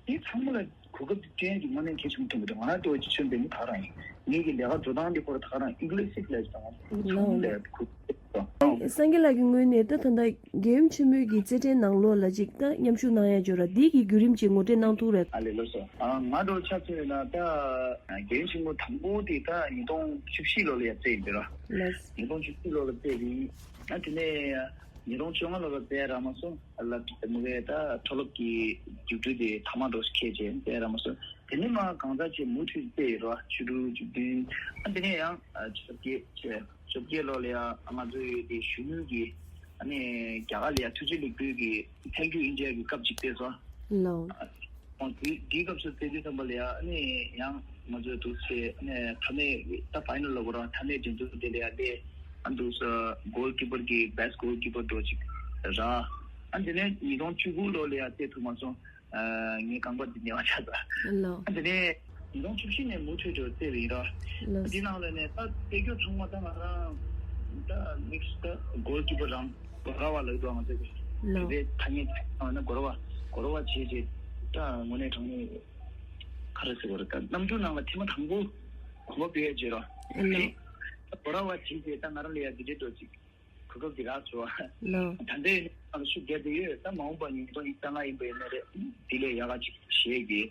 དེ་ཚང་མ་ལ་གོ་སྐབས་དེ་སྤྲད་ཀྱི་དངོས་གནས་གལ་ཆེན་པོ་མཐོང་གི་འདུག་ང་རང་ལྟ་བུ་ཅིག་མཚོན་པའི་མི་ད་ག་རང་ཡིན། ངེད་ཀྱི་ལས་ཀ་འགྲོ་སྟངས་དེ་ཁོ་རང་ད་ག་རང་ཨིན་ག་ལིཤ་ཞིག་ལས་ཀྱི་ད་ང་ཚོ་ཚང་མ་ལས་གོ་སྐབས་སངས་རྒྱས་ལགས་ཀྱི་ངོས་ནས་ད་ད་ལྟ་རྒྱལ་ཡུམ་ཆེན་མོའི་གི་རྩེད་འགྲན་ནང་ལོགས་ལ་ཅིག་ད་མཉམ་ཞུགས་གནང་ཡ་འབྱོར་ར་འདི་གི་བརྒྱུད་རིམ་ཅིག་ངོ་སྤྲོད་གནང་ཐུབ་རེད། ཨ་ལེ་ལགས་སོ། ང་འགྲོ་ཆ་ཚོད་ན་ད་རྒྱལ་ཡུམ་ཆེན་མོ་དང་པོ་དེ་ད་ཉིས་སྟོང་བཅུ་བཞི་ལོ་ལ་ཡ་རྩེད་ཡིན་པས་ར། ལགས། ཉིས་སྟོང་བཅུ་བཞི་ལོ་ལ་རྩེད་པ་ཡིན། ཨ་དེ་ནས་ཉིས་སྟོང་བཅོ་ལྔ་ལོ་ལ་རྩེད་རག་མ་སོང་། ལ་མི་གའི་ད་མཐོ་སློབ་ཀྱི་རྒྱུགས་སྤྲོད་དེ་ཐ་མ་འགྲོ་ཁེལ་བྱས་རྩེད་རག་མ་སོང་། དེ་ནས་མ་གང་ཟག་ཆེ་མུ་མཐུད་རྩེད་ཡོད་ར་བཅུ་དྲུག་བཅུ་བདུན། ཨ་དེ་ནས་ཡང་བཅོ་བརྒྱད་བཅོ་བརྒྱད་ལོ་ལ་ཡང་ང་ཚོ་ཡོད་དེ་གཞོན་ནུ་གི་ཨ་ནི་རྒྱ་གར་ལ་ཡང་མཐུན་རྐྱེན་ལེགས་འབུལ་གྱི་ཐེངས་རྒྱུ་ཨིན་ཇི་ཡ་གི་སྐབས་ཅིག་བལྟས་སོང་། ལོ། དེ་དེའི་སྐབས་སུ་བལྟས་དུས་ཙམ་པ་ལ་ཡང་ཨ་ནི་ཡང་ང་ཚོ་འདུག་སེ་ཨ་ནི་མཐའ་མའི་ད་ཕའི་ནལ་ལ་བོར་བ་མཐའ་མའི་འགྲན་བསྡུར་དེ་ལ་ཡང་བལྟས་ཨ་འདུག་སེ་གོལ་ཀི་པར་གྱི་བེ་སི་གོལ་ཀི་པར་འགྲོ་ཅིག་རག་ཨ་དེ་ནས་ཉིས་སྟོང་བཅུ་དགུ་ལོ་ལ་ཡང་བལྟས་ཐུབ་མ་སོང་། ངའི་རྐང་པ་འདི་ཉེ་བ་ཆགས་ད། ལོ། ཨ་དེ་ནས་ཉིས་སྟོང་བཅུ་བཞི་ནས་མུ་མཐུད་དུ་རྩེད་པ་ཡིན་ར། ལོ། འདི་ནང་ལ་ནས་ད་རྩེད་རྒྱུ་ཚང་མ་ད་ང་རང་ད་མིག་སི་ད་གོལ་ཀི་པར་རང་གོ་ར་བ་ལ་འདུག་ང་ཚོ་གི། ལོ། དེ་ཐ་སྙད་ཚང་མ་ན་གོ་ར་བ་གོ་ར་བ་བྱས་རྗེས་ད་དངོས་གནས་དྲང་གནས་ག་རེ་ཟེར་དགོས་རེད་ད་གནམ་གྲུ་ནང་ལ་ཐེངས་མ་དང་པོ་གོམ་པ་སྤོས་ཡས་བྱས་ར། ལོ། ད་གོ་ར་བ་བྱས་རྗེས་ད་ང་རང་ལ་ཡ་འདི་འདྲས་འགྲོ་ཅིག་གོ་སྐབས་འདི་རག་སོང་། ལོ། ད་ལྟའི་ནང་ལ་ཤུགས་རྒྱག་བསྡད་ཡོད། ད་མ་འོངས་པ་ཉིས་སྟོང་ཉི་ཤུ་རྩ་ལྔ་ཡིན་པ་ཡིན་ན་རེད། འདི་ལས་ཡག་ག་ཅིག་བྱེད་ཀྱི།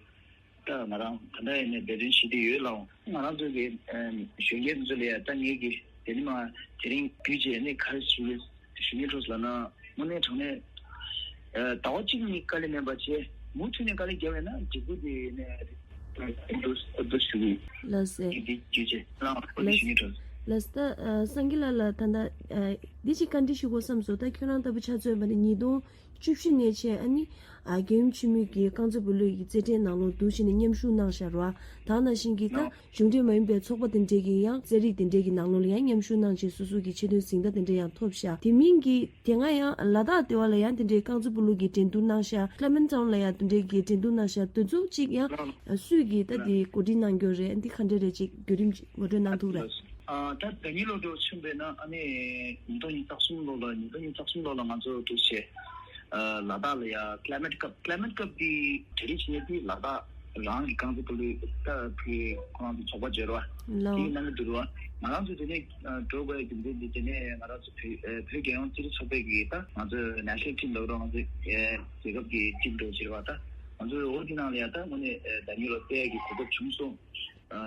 ད་ང་རང་ད་ལྟ་ཡིན་ནས་འབད་བརྩོན་བྱེད་དུ་ཡོད་ལགས། ང་རང་ཚོ་གི་གཞོན་སྐྱེས་ཚོ་ལ་ཡ་ད་ངེད་ཀྱི་དེ་ནི་མ་དེ་རིང་བརྒྱུད་བྱས་ནས་ག་རེ་ཞུ་གི་ཞུ་གི་འགྲོ་ལབ་ན་དངོས་གནས་དྲང་གནས་ཟླ་བ་གཅིག་གཉིས་དཀའ་ལས་མེད་པ་བྱས་མུ་མཐུད་ནས་དཀའ་ལས་བརྒྱབ་ཡོད་ན་འགྲིག་པོ་དེ་ནས་འདུག་འདུག་ཞུ་གི་ཡིན། ལགས་སེ། འདི་བརྒྱུད་བྱས་ལགས་ཨོ་དེ་ཞུ་གི་འགྲོ། ལགས་སེ། ད་སངས་རྒྱས་ལགས་ལ་ད་ལྟ་འདི་ཅིག་བཀའ་འདྲི་ཞུ་དགོས་བསམ་སོང་། ད་ཁྱོད་རང་ལྟ་བུ་ཆ་མཚོན་པ་ནི་ཉིས་སྟོང་བཅུ་བཞི་ནས་བྱས་ཨ་ནི་ཨ་རྒྱལ་ཡུམ་ཆེན་མོའི་གི་རྐང་རྩེད་སྤོ་ལོའི་གི་རྩེད་འགྲན་ནང་ལོགས་འདུག་བྱས་ནས་མཉམ་ཞུགས་གནང་ཤག་ར། ད་ནང་བཞིན་གྱི་ད་གཞུང་འབྲེལ་མ་ཡིན་པའི་ཚོགས་པ་དེ་འདྲས་ཀྱི་ཡང་རྩེད་རིགས་དེ་འདྲས་ཀྱི་ནང་ལོགས་ལ་ཡང་མཉམ་ཞུགས་གནང་བྱས་སོ་སོ་གི་ཆེད་དོན་གཟེངས་རྟགས་དེ་འདྲས་ཡང་ཐོབ་ཤག་དེ་མིན་གྱི་དེ་སྔ་ཡང་ལ་དྭགས་ལྟེ་བ་ལ་ཡང་དེ་འདྲས་རྐང་རྩེད་སྤོ་ལོ་གི་འགྲན་བསྡུར་གནང་ཤག Clement Town ལ་ཡང་དེ་འདྲས་ཀྱི་འགྲན་བསྡུར་གནང་ཤག་དེ་ཚོ་གཅིག་ཡང་སུས་ཀྱིས་ད་དེ་གོ་སྒྲིག་གནང་རྒྱུ་རེད། འདི་ག་འདྲས་རེད་ཅིག་བརྒྱུད་རིམ་ཅིག་ངོ་སྤྲོད་གནང་ཐུབ་རེད། ཨ་ད་ཟླ་ཉིན་ལོ་དེ་མཚོན་པས་ན་ཨ་ནི་ཉིས་སྟོང་ཉི་ཤུ་རྩ་གསུམ་ལོ་ལ་ཉིས་སྟོང་ཉི་ཤུ་རྩ་གསུམ་ལོ་ལ་ང་ཚོ་འདུག་བྱས་ལ་དྭགས་ལ་ཡ་Climate Cup Climate Cup དེ་གྲ་སྒྲིག་བྱེད་མཁན་དེ་ལ་དྭགས་རང་གི་རྐང་རྩེད་སྤོ་ལོའི་ད་དེ་ཁོ་རང་ཚོ་ཚོགས་པ་བརྗོད་རོགས་ལོ། དེ་གནང་གི་འདུག་རོགས། ང་རང་ཚོ་དེ་ནས་འགྲོ་དགོས་རྒྱུ་མཚན་དེ་དེ་ནས་ང་རང་ཚོ་བོད་བོད་རྒྱལ་ཡོངས་རྩེད་རིགས་ཚོགས་པའི་གི་ད་ང་ཚོ་National Team ལབ་རོགས་ང་ཚོ་རྒྱལ་ཁབ་ཀྱི་Team འགྲོ་བྱེད་རོགས། ད་ང་ཚོ་འོ་དེ་ནང་ལ་ཡ་ད་དངོས་གནས་ཟླ་ཉིན་ལོ་རྩེ་ཡ་གི་གོ་སྐབས་བྱུང་སོང་།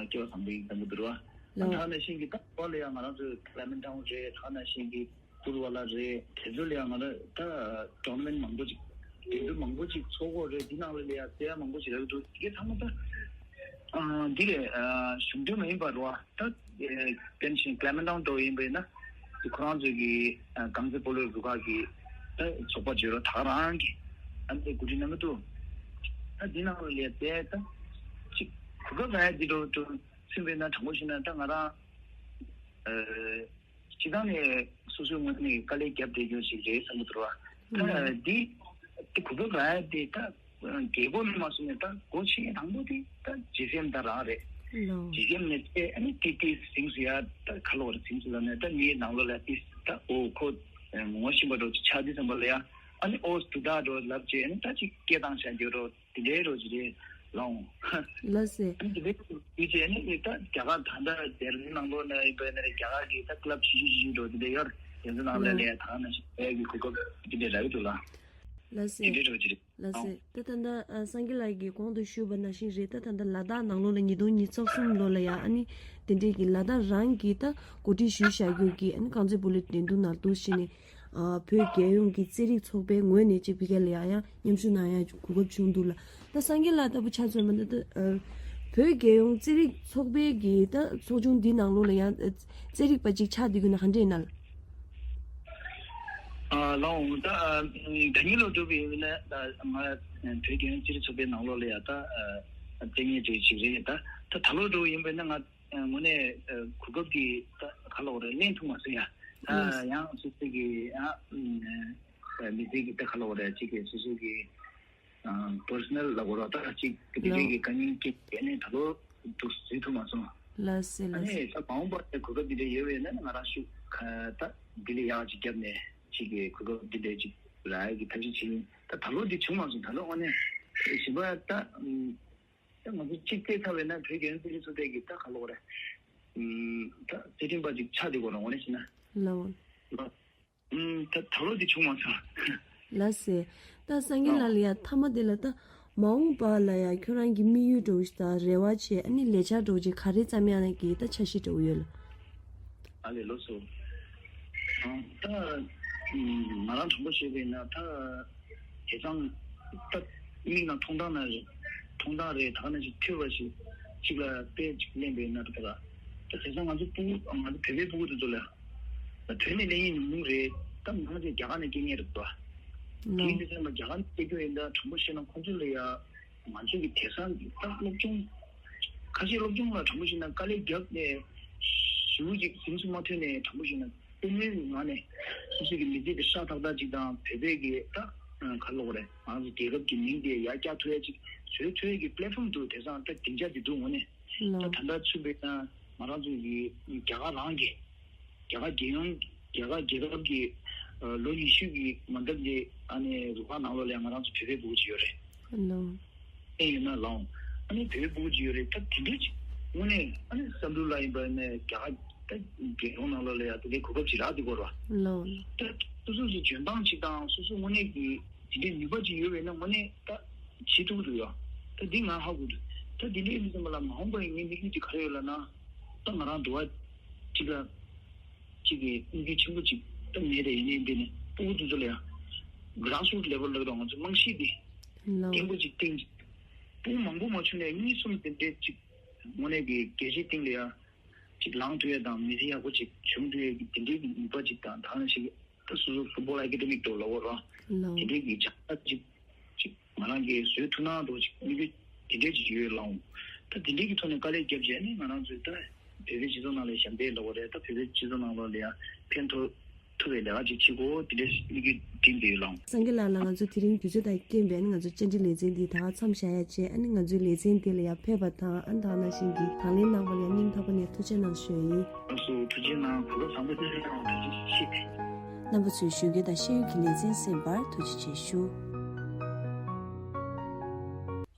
སྐལ་བ་བཟང་པོ་ཡིན་བསམ་གི་འདུག་རོགས། ད་ལོ། ཐ་ན་ཤིང་གི་ད་བ་ལ་ཡ་ང་རང་ཚོ་Clement Town རེད། ཐ་ན་ཤིང་གི་པུར་བ་ལ་རེད། དེ་ཚོ་ལ་ཡང་ང་རང་ད་tournament མང་པོ་ཅིག་འགྲན་བསྡུར་མང་པོ་ཅིག་ཚོགས་ཀྱི་ཡོད་རེད། འདི་ནང་ལ་ལ་ཡང་རྩེད་ཡ་མང་པོ་ཅིག་རག་གི་འདུག་དེ་གའི་ཚང་མ་ད་ཨ་འདི་རེད། ཨ་གཞུང་འབྲེལ་མ་ཡིན་པ་རེད་བ། ད་ཨ་དེ་བཞིན་Clement Town འགྲོ་ཡིན་པ་ཡིན་ན་དེ་ཁོ་རང་ཚོའི་གི་ཨ་རྐང་རྩེད་སྤོ་ལོའི་རུ་ཁག་གི་ད་ཚོགས་པ་བརྗོད་རོགས་ད་ག་རང་གི་ཨ་འདི་གོ་སྒྲིག་གནང་གི་འདུག་ད་འདི་ནང་ལ་ལ་ཡང་རྩེད་ཡ་ད་ཅིག་གོ་སྐབས་རག་ཡ་འདི་འགྲོ་འགྲོ་ཚུན་པ་ཡིན་ན་དྲང་པོ་བཤད་ན་ད་ང་རང་ཨ། སྤྱི་བཏང་ནས་སོ་སོའི་ངོས་ནས་དཀའ་ལས་བརྒྱབ་བསྡད་རྒྱུ་ཞིག་རེད་བསམ་གྱི་འདུག་བ། ད་འདི་དེ་གོ་སྐབས་རག་ཡ་དེ་ད་རྒྱལ་སྒོ་ནས་མ་སོང་ནས་ད་སྒོ་ཕྱེ་དང་པོ་དེ་ད་ཇི་སི་ཨེམ་ད་རང་རེད། ལོ། ཇི་སི་ཨེམ་ནས་ཨ་ནི་ཏི་ཏི་ཟིང་སུ་ཡ་ད་ག་ལོ་རེད་ཟིང་སུ་ལ་ནས་ད་ངའི་ནང་ལོ་ལ་ཏི་ད་ཨོ་ཁོ་ངོ་ཤེས་པ་འགྲོ་ཆགས་དུས་ཙམ་པ་ལ་ཡ་ཨ་ནི་ཨོ་སུ་ད་འགྲོ་ལབ་བྱས་ཨ་ནི་ད་ཅིག་སྐད་བཏང་བྱ་རྒྱུ་རོ། དེ་འདྲའི་རོ་ཅི་རེད་ལོང་། ལགས་སེ། དེ་འདྲའི་དུས་ཆེན་ནི་ད་རྒྱ་གར་ད་ལྟ་རྒྱལ་ནང་ལོགས་ནས་ཡིན་པའི་ནས་རྒྱ་གར་གྱི་ད་club ཆུང་ཆུང་ཆུང་ཆུང་འགྲོ་དེ་འདྲ་ཡོད་རེད། དེ་ཚོ་ནང་ལས་ལས་ད་ནས་ཞིག་ཡག་གི་གོ་སྐབས་དེ་འདྲ་རག་གི་འདུག་ལ། ལགས་སེ། དེ་འདྲའི་རོ་ཅི་རེད་ལགས་ལོང་། སེ། ད་ད་ལྟ་ཨ་སངས་རྒྱས་ལགས་ཀྱིས་གོང་དུ་ཞུས་པ་ནང་བཞིན་རེད། ད་ད་ལྟ་ལ་དྭགས་ནང་ལོགས་ལ་ཉིས་སྟོང་ཉི་ཤུ་རྩ་གསུམ་ལོ་ལ་ཡ་ཨ་ནི་དེ་འདྲའི་གི་ལ་དྭགས་རང་གི་ད་གོ་སྒྲིག་ཞུས་བཞག་རྒྱུ་གི་ཨ་ནི་རྐང་རྩེད་སྤོ་ལོའི་འགྲན་བསྡུར་ནང་འདུག་བྱས་ནས། བོད་རྒྱལ་ཡོངས་ཀྱི་རྩེད་རིགས་ཚོགས་པའི་ངོས་ནས་ཅིག་ཕ་གི་ལ་ཡང་ཡང་མཉམ་ཞུགས་གནང་ཡ་གོ་སྐབས་བྱུང་འདུག་ལ། ད་སངས་རྒྱས་ལགས་ལྟ་བུ་ཆ་མཚོན་པ་ན་ད་བོད་རྒྱལ་ཡོངས་རྩེད་རིགས་ཚོགས་པའི་གི་ད་ཚོགས་ཆུང་འདི་ནང་ལོགས་ལ་ཡང་རྩེད་རིགས་པ་ཅིག་ཆགས་བསྡད་ཀྱི་ན་ག་འདྲས་ཡིན་ན་ལ། ལའོ་ད་ད་ཉིན་ལོ་འགྲོ་བའི་ཡིན་ན་ང་བོད་རྒྱལ་ཡོངས་རྩེད་རིགས་ཚོགས་པའི་ནང་ལོགས་ལ་ཡ་ད་རྩེད་མཁན་ཅིག་ཅིག་རེད། ད་ད་ད་ལོ་འགྲོ་བ་ཡིན་པ་ཡིན་ན་ང་དངོས་གནས་གོ་སྐབས་ཀྱི་ད་ག་ལོག་རེད་ལེན་ཐུབ་མ་སོང་ཡ། ད་ཡང་སོ་སོ་གི་ཡང་མི་ཚེ་གི་ད་ག་ལོག་རེད་ཅིག་གི་སོ་སོ་གི་པར་སོ་ནལ་ལ་གོ་རོགས་ད་ཅིག་དེ་འདྲའི་གི་དཀའ་ངལ་སྐྱེས་ནས་ད་ལོ་འདུག་བཟོས་ཐུབ་མ་སོང་། ལགས་སེ་ཨ་ལགས་སེ། ནས་ད་མ་འོངས་པ་གོ་སྐབས་འདི་འདྲ་ཡོད་པ་ཡིན་ན་ང་རང་ཤུགས་ད་འདི་ལས་ཡག་ཅིག་བརྒྱབ་ནས་ཅིག་གི་གོ་སྐབས་འདི་འདྲ་ཅིག་རག་ཡ་གི་ཐབས་ཤེས་བྱེད་ཡིན། ད་ད་ལོ་འདི་བྱུང་མ་སོང་། ད་ལོ་དངོས་གནས་ཞིབ་པ་ད། ད་ང་ཚོ་གཅིག་བལྟས་ཚར་བས་ན་བོད་རྒྱལ་ཡོངས་རྩེད་རིགས་ཚོགས་པའི་གི་ད་ག་ལོག་རེད། ད་རྩེད་འགྲན་པ་ཅིག་ཆགས་བསྡད་དགོས་རང་ངོ་ནས་བྱས་ན། ལའོ། ད་ད་ལོ་འདི་བྱུང་མ་སོང་། ལགས་སེ། ད་སངས་རྒྱས་ལགས་ལ་ཡ་མཐའ་མ་དེ་ལ་ད་མ་འོངས་པ་ལ་ཡ་ཁྱོད་རང་གི་དམིགས་ཡུལ་འདྲ་བོ་ཞིག་དང་རེ་བ་བྱས་ཨ་ནི་ལས་འཆར་འདྲ་བོ་ཅིག་ག་རེ་བརྩམས་ཡ་ན་གི་ད་འཆར་གཞི་འདྲ་བོ་ཡོད་ལ། ཨ་ལས་ལོ་སོ། ད་ང་རང་དྲང་པོ་བཤད་པས་ན་ད་དེང་སང་ད་མིག་ནང་མཐོང་སྟངས་ན་རེད། མཐོང་སྟངས་རེད་ད་ག་ནང་བཞིན་ཐོས་པ་ཞིག་གཅིག་ལ་དཔེ་གཅིག་ལེན་པས་ན་ད་ད་ད་དེང་སང་ང་ཚོ་ཕྲུ་གུ་ང་ཚོ་བོད་པའི་ཕྲུ་གུ་དེ་ཚོ་ལ་བོད་ནས་སླེབས་མཁན་ཉུང་ཉུང་རེད། ད་མང་ཆེ་རྒྱ་གར་ནས་སྐྱེས་མཁན་རེད་པ། དེའི་ནང་ལ་རྒྱ་གར་ནས་སྐྱེས་རྒྱུ་ཡིན་ད་དྲང་པོ་བཤད་ན་ཁོང་ཚོ་ལ་ཡ། ང་ཚོ་གི་དེང་སང་གི་ད་སློབ་སྦྱོང་ཁ་ཤས་སློབ་སྦྱོང་ལ་དྲང་པོ་བཤད་ན་དཀའ་ལས་བརྒྱབ་ནས་ཞེ་པོ་ཅིག་ཟིང་སུ་མ་ཐོན་ནས་དྲང་པོ་བཤད་ན་དཔེ་མེད་ངང་ནས་སོ་སོ་གི་མི་ཚེ་གི་ཧྲག་ཐག་ཐག་ཅིག་དང་བོད་པའི་གི་ད་ག་ལོག་རེད་ང་ཚོ་རྒྱལ་ཁབ་ཀྱི་མིང་དེ་ཡར་བཀྱག་ཐུབ་ཡ་ཅིག་བཟོ་ཐུབ་ཡ་གི་པླེ་ཕོ་རམ་འདུག་དེང་སང་ད་སྡིངས་ཆ་དེ་འདུག་དངོས་གནས་ད་ད་ལྟ་ཚུད་པའི་ན་ང་རང་ཚོ་གི་རྒྱ་གར་རང་གི་རྒྱ་གར་རྒྱལ་ཡོངས་རྒྱ་གར་རྒྱལ་ཁབ་ཀྱི་ལོ་ཉི་ཤུ་གི་མ་འདབ་ཀྱི་ཨ་ནི་རུ་ཁག་ནང་ལོགས་ལ་ང་རང་ཚོ་བོད་པའི་ཕྲུ་གུ་ཅིག་ཡོད་རེད། ཨ་ནི་ཡོད་ན་ལའོ། ཨ་ནི་བོད་པའི་ཕྲུ་གུ་ཅིག་ཡོད་རེད་ད་དེ་འདྲ་ཅིག་དངོས་གནས་ཨ་ནི་བསམ་བློ་ལ་ཡིན་པ་ནས་རྒྱ་གར་ད་རྒྱལ་ཁབ་ནང་ལོགས་ལ་ཡ་དེ་འདྲའི་གོ་སྐབས་ཅིག་རག་དེ་གོ་ར། ད་སོ་སོ་སོ་འཇོན་ཐང་ཅིག་དང་སོ་སོ་དངོས་གནས་ཀྱི་དེ་འདྲའི་ནུས་པ་ཅིག་ཡོད་པས་ན་དངོས་གནས་ད་བྱེད་ཐུབ་ཀྱི་འདུག་ཡ། ད་འདི་ང་ཧ་གོ་འདུག་ད་དེ་འདྲའི་མི་ཚང་མ་ལ་མ་འོངས་པ་ཡི་ངའི་དམིགས་ཡུལ་དེ་ག་རེ་ཡོད་ལབ་ན། ད་ང་རང་འདུལ་བ་གཅིག་ལ་གཅིག་གི་དམིགས་ཡུལ་ཆེན་པོ་གཅིག་ད་མེད་དེ། ཡིན་ནའི་འདི་ནས་སྤུ་གུ་དེ་ཚོ་ལ་ཡང་grassroot level ལ་ང་ཚོ་རྨང་གཞི་འདི་ལོ། བརྟན་པོ་གཅིག་བཏིང་། སྤུ་གུ་མང་པོ་མ་བྱུང་ནས་གཉིས་གསུམ་དེ་འདྲའི་གཅིག་དངོས་གནས་ཀྱི་རྒྱལ་སྤྱིའི་སྟེང་ལ་ཡང་གཅིག་ལངས་ཐུབ་ཡ་དང་མི་ཚེ་ཡག་པོ་གཅིག་བྱུང་ཐུབ་ཡ་གི་དེ་འདྲའི་གི་ནུས་པ་གཅིག་དང་། ད་ནང་བཞིན་གྱི་ད་སོ་སོ་football academic འདྲ་ལབ་དགོས་རེད་བ། ལོ། དེ་འདྲའི་གི་བྱ་བ་གཅིག་གཅིག་ང་རང་གིས་བཟོས་ཐུབ་ན་འདྲ་བོ་གཅིག་དམིགས་ཡུལ་དེ་འདྲའི་གཅིག་ཡོད་ལགས། ད་དེ་འདྲའི་གི་ཐོག་ནས་དཀའ་ལས་བརྒྱབ་བྱས་ནས་ང་རང་ཚོས་ད་བོད་པའི་སྤྱི་ཚོགས་ནང་ལ་ཞབས་འདེགས་ལབ་དགོས་རེད། ད་བོད་པའི་སྤྱི་ཚོགས་ནང་ལོགས་ལ་ཡང་ཕན་ཐོགས་ཐུབ་པའི་ལས་ཀ་ཅིག་བྱེད་དགོས། དེ་འདྲའི་དམིགས་ཡུལ་བཏིང་བསྡད་ཡོད་ལགས། སངས་རྒྱས་ལགས་ལ་ང་ཚོ་དེ་རིང་དུས་ཚོད་དང་རྐྱེན་པས་ང་ཚོ་བཅར་འདྲི་ལེ་ཚན་འདི་ད་ག་མཚམས་བཞག་ཡ་བྱས། ཨ་ནི་ང་ཚོའི་ལེ་ཚན་འདི་ལ་ཡང་ཕེབས་པ་དང་། ཨ་ནི་ད་ག་ནང་བཞིན་གྱི་དང་ལེན་གནང་བ་ལ་ཡང་སྙིང་ཐག་པ་ནས་ཐུགས་རྗེ་གནང་ཞུ་ཡ་ཡིན། ལགས་སོ། ཐུགས་རྗེ་གནང་། གོ་སྐབས་བཟང་པོ་དེ་ལ་ཡང་ཐུགས་རྗེ་ཆེ། རྣམ་པ་ཚོས་གཞོན་སྐྱེས་དང་ཤེས་ཡོན་གྱི་ལེ་ཚན་གསན་པར་ཐུགས་རྗེ་ཆེ་ཞུ།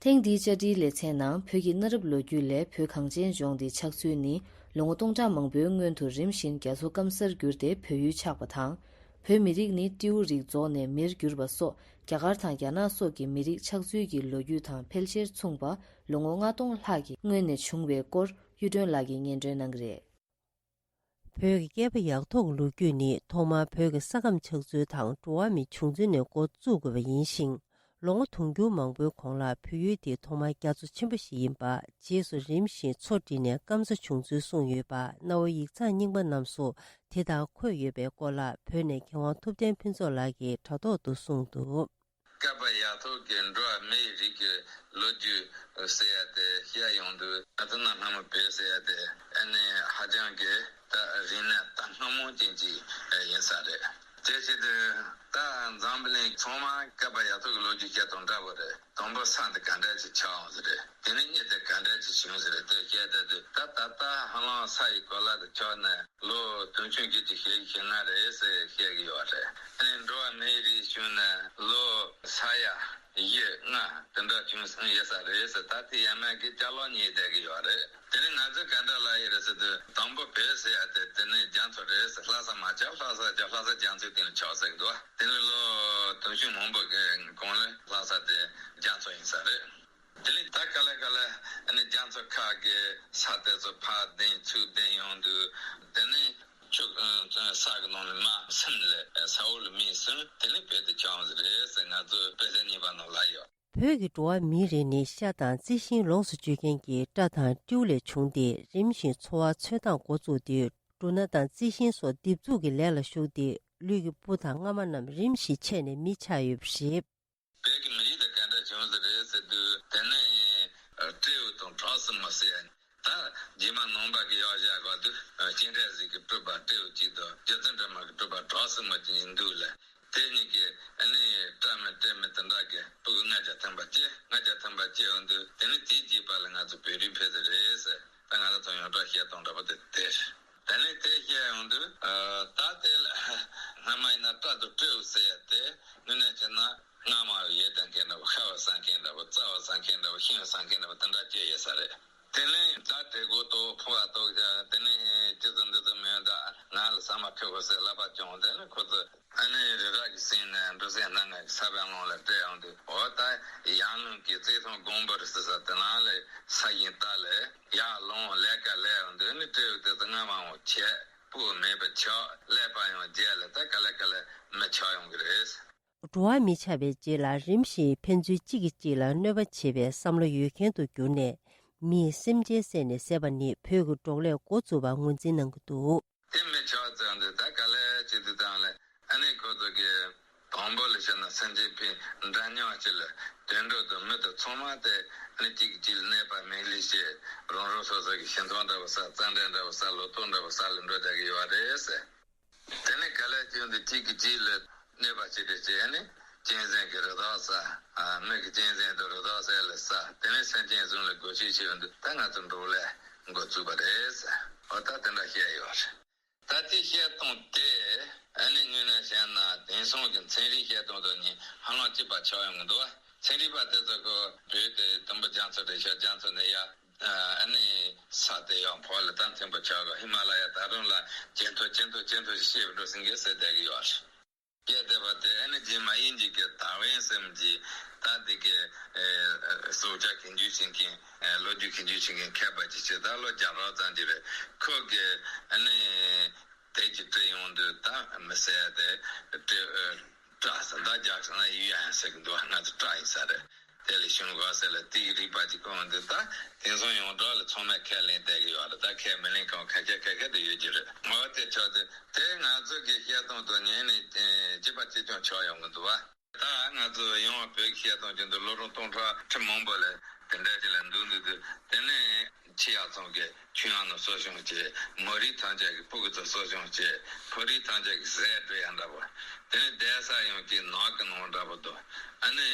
ཐེངས་འདིའི་བཅར་འདྲིའི་ལེ་ཚན་ནང་བོད་ཀྱི་གནའ་རབས་ལོ་རྒྱུས་ལས་བོད་གངས་ཅན་ལྗོངས་འདི་ཆགས་ཚུལ་ནི་ལོ་ངོ་སྟོང་ཕྲག་མང་པོའི་སྔོན་དུ་རིམ་བཞིན་རྒྱ་མཚོ་སྐམ་སར་གྱུར་ཏེ་བོད་ཡུལ་ཆགས་པ་དང་། བོད་མི་རིགས་ནི་སྤྲེའུ་རིགས་རྫོགས་ནས་མིར་གྱུར་པ་སོགས། རྒྱ་གར་དང་རྒྱ་ནག་སོགས་ཀྱི་མི་རིགས་ཆགས་ཚུལ་གྱི་ལོ་རྒྱུས་དང་ཕལ་ཆེར་མཚུངས་པ་ལོ་ངོ་ལྔ་སྟོང་ལྷག་གི་སྔོན་ནས་བྱུང་བའི་སྐོར་གཡུ་སྒྲོན་ལགས་ཀྱིས་སྙན་སྒྲོན་གནང་གི་རེད། བོད་ཀྱི་བསྐལ་པ་ཡག་ཐོག་གི་ལོ་རྒྱུས་ནི་ཐོག་མར་བོད་ཀྱི་ས་ཁམས་ཆགས་ཚུལ་དང་འགྲོ་བ་མིའི་བྱུང་ཚུལ་ནས་འགོ་བཙུགས་དགོས་པ་ཡིན་ཞིང་། ལོ་ངོ་དུང་ཕྱུར་མང་པོའི་གོང་ལ་བོད་ཡུལ་འདི་ཐོག་མར་རྒྱ་མཚོ་ཆེན་པོ་ཞིག་ཡིན་པ། རྗེས་སུ་རིམ་བཞིན་མཚོ་འདྲེས་ནས་སྐམ་ས་བྱུང་ཚུལ་གསུངས་ཡོད་པ། གནའ་བོའི་ཡིག་ཚང་རྙིང་པ་རྣམས་སུ་དེ་ལྟར་འཁོད་ཡོད་པའི་སྐོར་ལ་བོད་ནས་མཁས་དབང་ཐུབ་བསྟན་ཕུན་ཚོགས་ལགས་ཀྱིས་དྲ་ཐོག་ཏུ་གསུངས་འདུག། བསྐལ་པ་ཡ་ཐོག་གི་འགྲོ་བ་མིའི་རིགས་ཀྱི་ལོ་རྒྱུས་ཟེར་ཡ་དེ་བཤད་ཡོང་དུས། ང་ཚོ་གནའ་སྔ་མོ་བོད་ཟེར་ཡ་དེ་ཨ་ནི་ཧ་ཅང་གི་ད་རིག་གནས་ད་སྔ་མོ་ཅན་ཅིག་ཡིན་ས་རེད། དེ་བྱེད་དུས་ད་འཛམ་བུ་གླིང་ཚང་མ་བསྐལ་པ་ཡ་ཐོག་གི་ལོ་རྒྱུས་བཤད་དང་འདྲ་བོ་རེད། དང་པོ་ས་འདི་ག་འདྲ་ཅིག་ཆགས་ཡོང་ཟེར་རེད། དེ་ནས་གཉིས་དེ་ག་འདྲ་ཅིག་བྱུང་ཟེར་རེད། དེ་བཤད་བསྡད་དུས་ད་ད་ལྟ་ཧ་ལམ་ས་ཡི་གོ་ལ་དེ་ཆགས་ནས་ལོ་དུང་ཕྱུར་བརྒྱད་ཅུ་ཞེ་བཞི་ཞེ་ལྔ་རེད་ཟེར་བཤད་ཀྱི་ཡོད་རེད། ཨ་ནི་འགྲོ་བ་མིའི་རིགས་བྱུང་ནས་ལོ་ས་ཡ་བཞི་ལྔ་དེ་འདྲ་བྱུང་ཡོད་ས་རེད་ཟེར། ད་དེ་ཡ་མ་གི་ཅ་ལག་རྙེད་བསྡད་ཀྱི་ཡོད་རེད། དེ་ནི་ང་ཚོས་ག་འདྲ་ལབ་ཡོད་རེད་ཟེར་དུས། དང་པོ་བོད་ཟེར་ཡ་དེ་དེ་ནི་རྒྱ་མཚོ་རེད་ཟེར། ལྷ་ས་མ་ཆགས། ལྷ་ས་ཆགས། ལྷ་ས་རྒྱ་མཚོའི་སྟེང་ལ་ཆགས་ཟེར་གྱི་འདུག། དེ་ནི་ལོ་དུང་ཕྱུར་མང་པོ་གི་གོང་ལ་ལྷ་ས་དེ་རྒྱ་མཚོ་ཡིན་ས་རེད། དེ་ནས་ད་ག་ལེ་ག་ལེ་ཨ་ནི་རྒྱ་མཚོ་ཁ་གི་ས་དེ་ཚོ་ཕར་ལྡིང་ཚུར་ལྡིང་ཡོང་དུས། དེ་ནས་ཆུ་ས་གི་ནང་ལ་མར་ཟིན་ལས་ས་འོག་ལ་མར་ཟིན། དེ་ནས་བོད་དུ་ཆགས་ཡོང་ཟེར་རེད་ཟེར་ང་ཚོའི་དཔེ་ཆ་རྙིང་པ་ནང་ལ་ཡོད། བོད་ཀྱི་འགྲོ་བ་མིའི་རིགས་ནི་ཤ་དང་རྩི་ཤིང་ལོངས་སུ་སྤྱོད་མཁན་གྱི་སྤྲ་དང་སྤྲེའུ་ལས་བྱུང་སྟེ། རིམ་བཞིན་འཚོ་བ་འཚོལ་སྟངས་འགོ་བཙུགས་ཏེ། འབྲུ་སྣ་དང་རྩི་ཤིང་སོགས་འདེབས་འཛུགས་ཀྱི་ལས་ལ་ཞུགས་ཏེ། ལུས་ཀྱི་སྤུ་དང་རྔ་མ་རྣམས་རིམ་བཞིན་ཆད་ནས་མི་ཆགས་ཡོད་པ་རེད། བོད་ཀྱི་མི་རིགས་དེ་ག་འདྲ་བྱུང་ཟེར་རེད་ཟེར་དུས། དེ་ནི་སྤྲེའུ་དང་བྲག་སྲིན་མོ་ཟེར་ཡ། ད་རྗེས་མ་ནང་པ་གི་ཡག་བཞག་ག་དུས་སྤྱན་རས་གཟིགས་ཀྱི་སྤྲུལ་པ་སྤྲེའུ་གཅིག་དང་རྗེ་བཙུན་སྒྲོལ་མ་གི་སྤྲུལ་པ་བྲག་སྲིན་མོ་གཅིག་གཉིས་འདུག་ལ། དེ་གཉིས་ཀྱིས་ཨ་ནི་སྤྲ་མི་སྤྲེལ་མི་དེ་འདྲ་གི་སྤུ་གུ་ལྔ་བརྒྱ་ཐམ་པ་སྐྱེས། ལྔ་བརྒྱ་ཐམ་པ་སྐྱེས་ཡོང་དུས། དེ་ནི་དེའི་རྗེས་པ་ལ་ང་ཚོ་བོད་རིགས་ཕེབས་ཟེར་རེད་ཟེར། ད་ང་ཚོ་ཡོངས་གྲགས་བཤད་སྟངས་འདྲ་པོ་དེ་དེ་རེད། དེ་ནས་དེ་བཤད་ཡོང་དུས། ཨ། ད་དེ་ལ་སྔ་མ་ཡིན་ན་སྤྲ་དང་སྤྲེའུ་ཟེར་ཡ་དེ་དངོས་གནས་བྱས་ན་རྔ་མ་ཡོད་བསྡད་མཁན་འདྲ་པོ། ཤ་བ་ཟ་མཁན་འདྲ་པོ། རྩྭ་བ་ཟ་མཁན་འདྲ་པོ། ཤིང་བ་ཟ་མཁན་འདྲ་པོ་དེ་འདྲ་སྐྱེས་ཡོད་ས་རེད། དེ་ནས་ད་དྲེད་མགོ་གཏོགས། ཕོ་བ་གཏོགས་བྱས། དེ་ནས་ཅི་ཙམ་འདི་ཙམ་མེད་ད་ང་ལ་ཟ་མ་ཁེགས་པ་ཟེར་ལབ་པ་བྱུང་། དེ་ནས་ཁོ་ཚོ་ཨ་ནི་རི་རབ་ཀྱི་གསེང་ནས་འབྲུ་སྲན་སྣ་ལྔ་གི་ས་བོན་ཀློང་ལ་སྤྲད་ཡོང་དུས། འོ་ད་ཡར་ཀླུང་གི་རྩེ་ཐང་སྒོམ་པ་རི་ཟེར་ས་དེ་ནང་ལ་ས་ཞིང་བཏབ་ལས་ཡར་ལོངས་ལས་ཀ་ལས་ཡོང་དུས། ཨ་ནི་སྤྲེའུ་དེ་ཚོ་རྔ་མ་འོང་བྱས། སྤུ་མེད་པ་ཆགས། ཀླད་པ་ཡང་རྒྱས་ལ་ད་ག་ལེ་ག་ལེ་མི་ཆགས་ཡོང་གི་རེད། འགྲོ་བ་མི་ཆགས་པའི་རྗེས་ལ་རིམ་བཞིན་ཕན་ཚུན་གཅིག་གིས་གཅིག་ལ་གནོད་པ་བྱེད་པའི་བསམ་བློ་ཡོད་མཁན་དུ་གྱུར་ནས། མིས་སེམས་ཅན་བསད་ནས་བཟས་པ་ནི་བོད་ཀྱི་འབྲོག་ལས་འགོ་བཙུགས་པར་ངོས་འཛིན་གནང་གི་འདུག། དེ་མི་ཆགས་ཙང་དེ་ད་ག་ལེ་བྱེད་དུས་དང་ལས། ཨ་ནི་ཁོ་ཚོ་གི་དང་པོ་ལ་བཤད་ན་སེམས་ཅན་ཕན་འདྲ་མཉམ་བྱེད་ལ། དུད་འགྲོ་དང་མི་དང་ཚང་མ་དེ་ཨ་ནི་གཅིག་གིས་གཅིག་ལ་གནོད་པ་མེད་ལེ་བྱས། རང་རང་སོ་སོ་གི་ཞིང་ཐང་འདྲ་བོ་ས། རྩྭ་འདྲ་འདྲ་བོ་ས། ལོ་ཏོག་འདྲ་བོ་ས་ལ་འགྲོ་བསྡད་ཀྱི་ཡོད་རེད་ཟེར། དེ་ནས་ག་ལེ་བྱུང་དུས་གཅིག་གིས་གཅིག་ལ་གནོད་པ་བྱེད་དེ་བྱས་ནས་གཅན་གཟན་གྱི་རི་དྭགས་ཟ། ཨ། མི་གིས་གཅན་གཟན་དང་རི་དྭགས་ཟས་ལ་ཟ། དེ་ནས་སེམས་ཅན་གཞན་ལ་རྒོལ་བྱེད་བྱེད་ཡོང་དུས། ད་ང་ཚོ་འབྲོག་ལས་འགོ་བཙུགས་པ་རེད་ཟེར། འོ་ད་དེ་འདྲ་བཤད་ཡོད་རེད། ད་དེ་བཤད་སྟངས་དེ་ཨ་ནི་དངོས་གནས་བཤད་ན་དེང་སང་གི་ཚན་རིག་བཤད་སྟངས་དང་ནི་ཧ་ལམ་གཅིག་པ་ཆགས་ཡོང་གི་འདུག་བ། ཚན་རིག་པ་དེ་ཚོ་གིས་བོད་དེ་དུམ་བུ་རྒྱ་མཚོ་རེད་ཤག་རྒྱ་མཚོ་ནས་ཡར། ཨ་ནི་ས་དེ་ཡང་བོད་ལ་ད་མཐོན་པོ་ཆགས་གི། ཧི་མ་ལ་ཡ་ད་རུང་ལ་ཇེ་མཐོ་ཇེ་མཐོ་ཇེ་མཐོ་ཞིག་སྐྱེས་འགྲོ་ཟིན་གི་ཟེར་བསྡད་ཀྱི་ཡོད་རེད། སྐད་བརྡ་བ་དེ་ཨ་ནི་རྗེས་མ་དབྱིན་ཇི་གི་ཌར་ཝིན་ཟེར་མི་གི་ ད་འདི་གི་ཨེ་སྲོག་ཆགས་ཁྱིམ་རྒྱུད་བྱེད་མཁན། ཨེ་ལོ་རྒྱུས་ཁྱིམ་རྒྱུད་བྱེད་མཁན་མཁས་པ་ཅིག་བྱས། ད་ལོ་བརྒྱ་ཕྲག་ཙམ་ཅིག་རེད། ཁོ་གི་ཨ་ནི་དེབ་ཅིག་བྲིས་ཡོང་དུས། ད་མི་ཟེར་ཡ་དེ་བྲིས་ཨེ་བྲིས་ཟེར། ད་རྒྱག་ཟེར་ན་ཡུ་ཡན་ཟེར་གི་འདུག་ང་ཚོ་བྲིས་ཡིན་ས་རེད། དེ་ལས་གཞུང་ག་ཟེར་ལ་དེའི་རིག་པ་ཅིག་བསྐུར་འདུག་ད་དེང་སང་ཡོངས་གྲགས་ལ་ཚང་མས་ཁས་ལེན་བསྡད་ཀྱི་ཡོད་རེད། ད་ཁས་མི་ལེན་མཁན་ཁ་ཤས་ཁ་ཤས་དེ་ཡོད་ཀྱི་རེད། འོ་དེ་ཆགས་དུས་དེ་ང་ཚོ་གི་བཤད་སྟངས་དང་ཉན་ནས་ཨེ་གཅིག་པ་གཅིག་རྐྱང་ཆགས་ཡོང་གི་འདུག་བ། ད་ང་ཚོ་ཡང་བོད་ཀྱི་བཤད་སྟངས་ཀྱི་འདུག་ལོ་རིམ་སྟོང་ཕྲག་ཁྲི་མང་པོ་ལ་དེ་འདྲ་ཞིག་ལ་འདུག་འདུག་འདུག་དེ་ནས་ཆེ་ཡག་ཚང་གི་ཆུང་ཡག་ནང་གསོ་སྐྱོང་བྱས། མོ་རིགས་ཐམས་ཅད་ཀྱི་ཕྲུ་གུ་ཚོ་གསོ་སྐྱོང་བྱས། ཕོ་རིགས་ཐམས་ཅད་ཀྱི་ཟས་སྤྲོད་ཡག་འདྲ་པོ། དེ་ནས་བསྡད་ས་ཡང་ཅིག་ནགས་ཀྱི་ནང་འདྲ་པོ་འདུག་ཨ་ནི་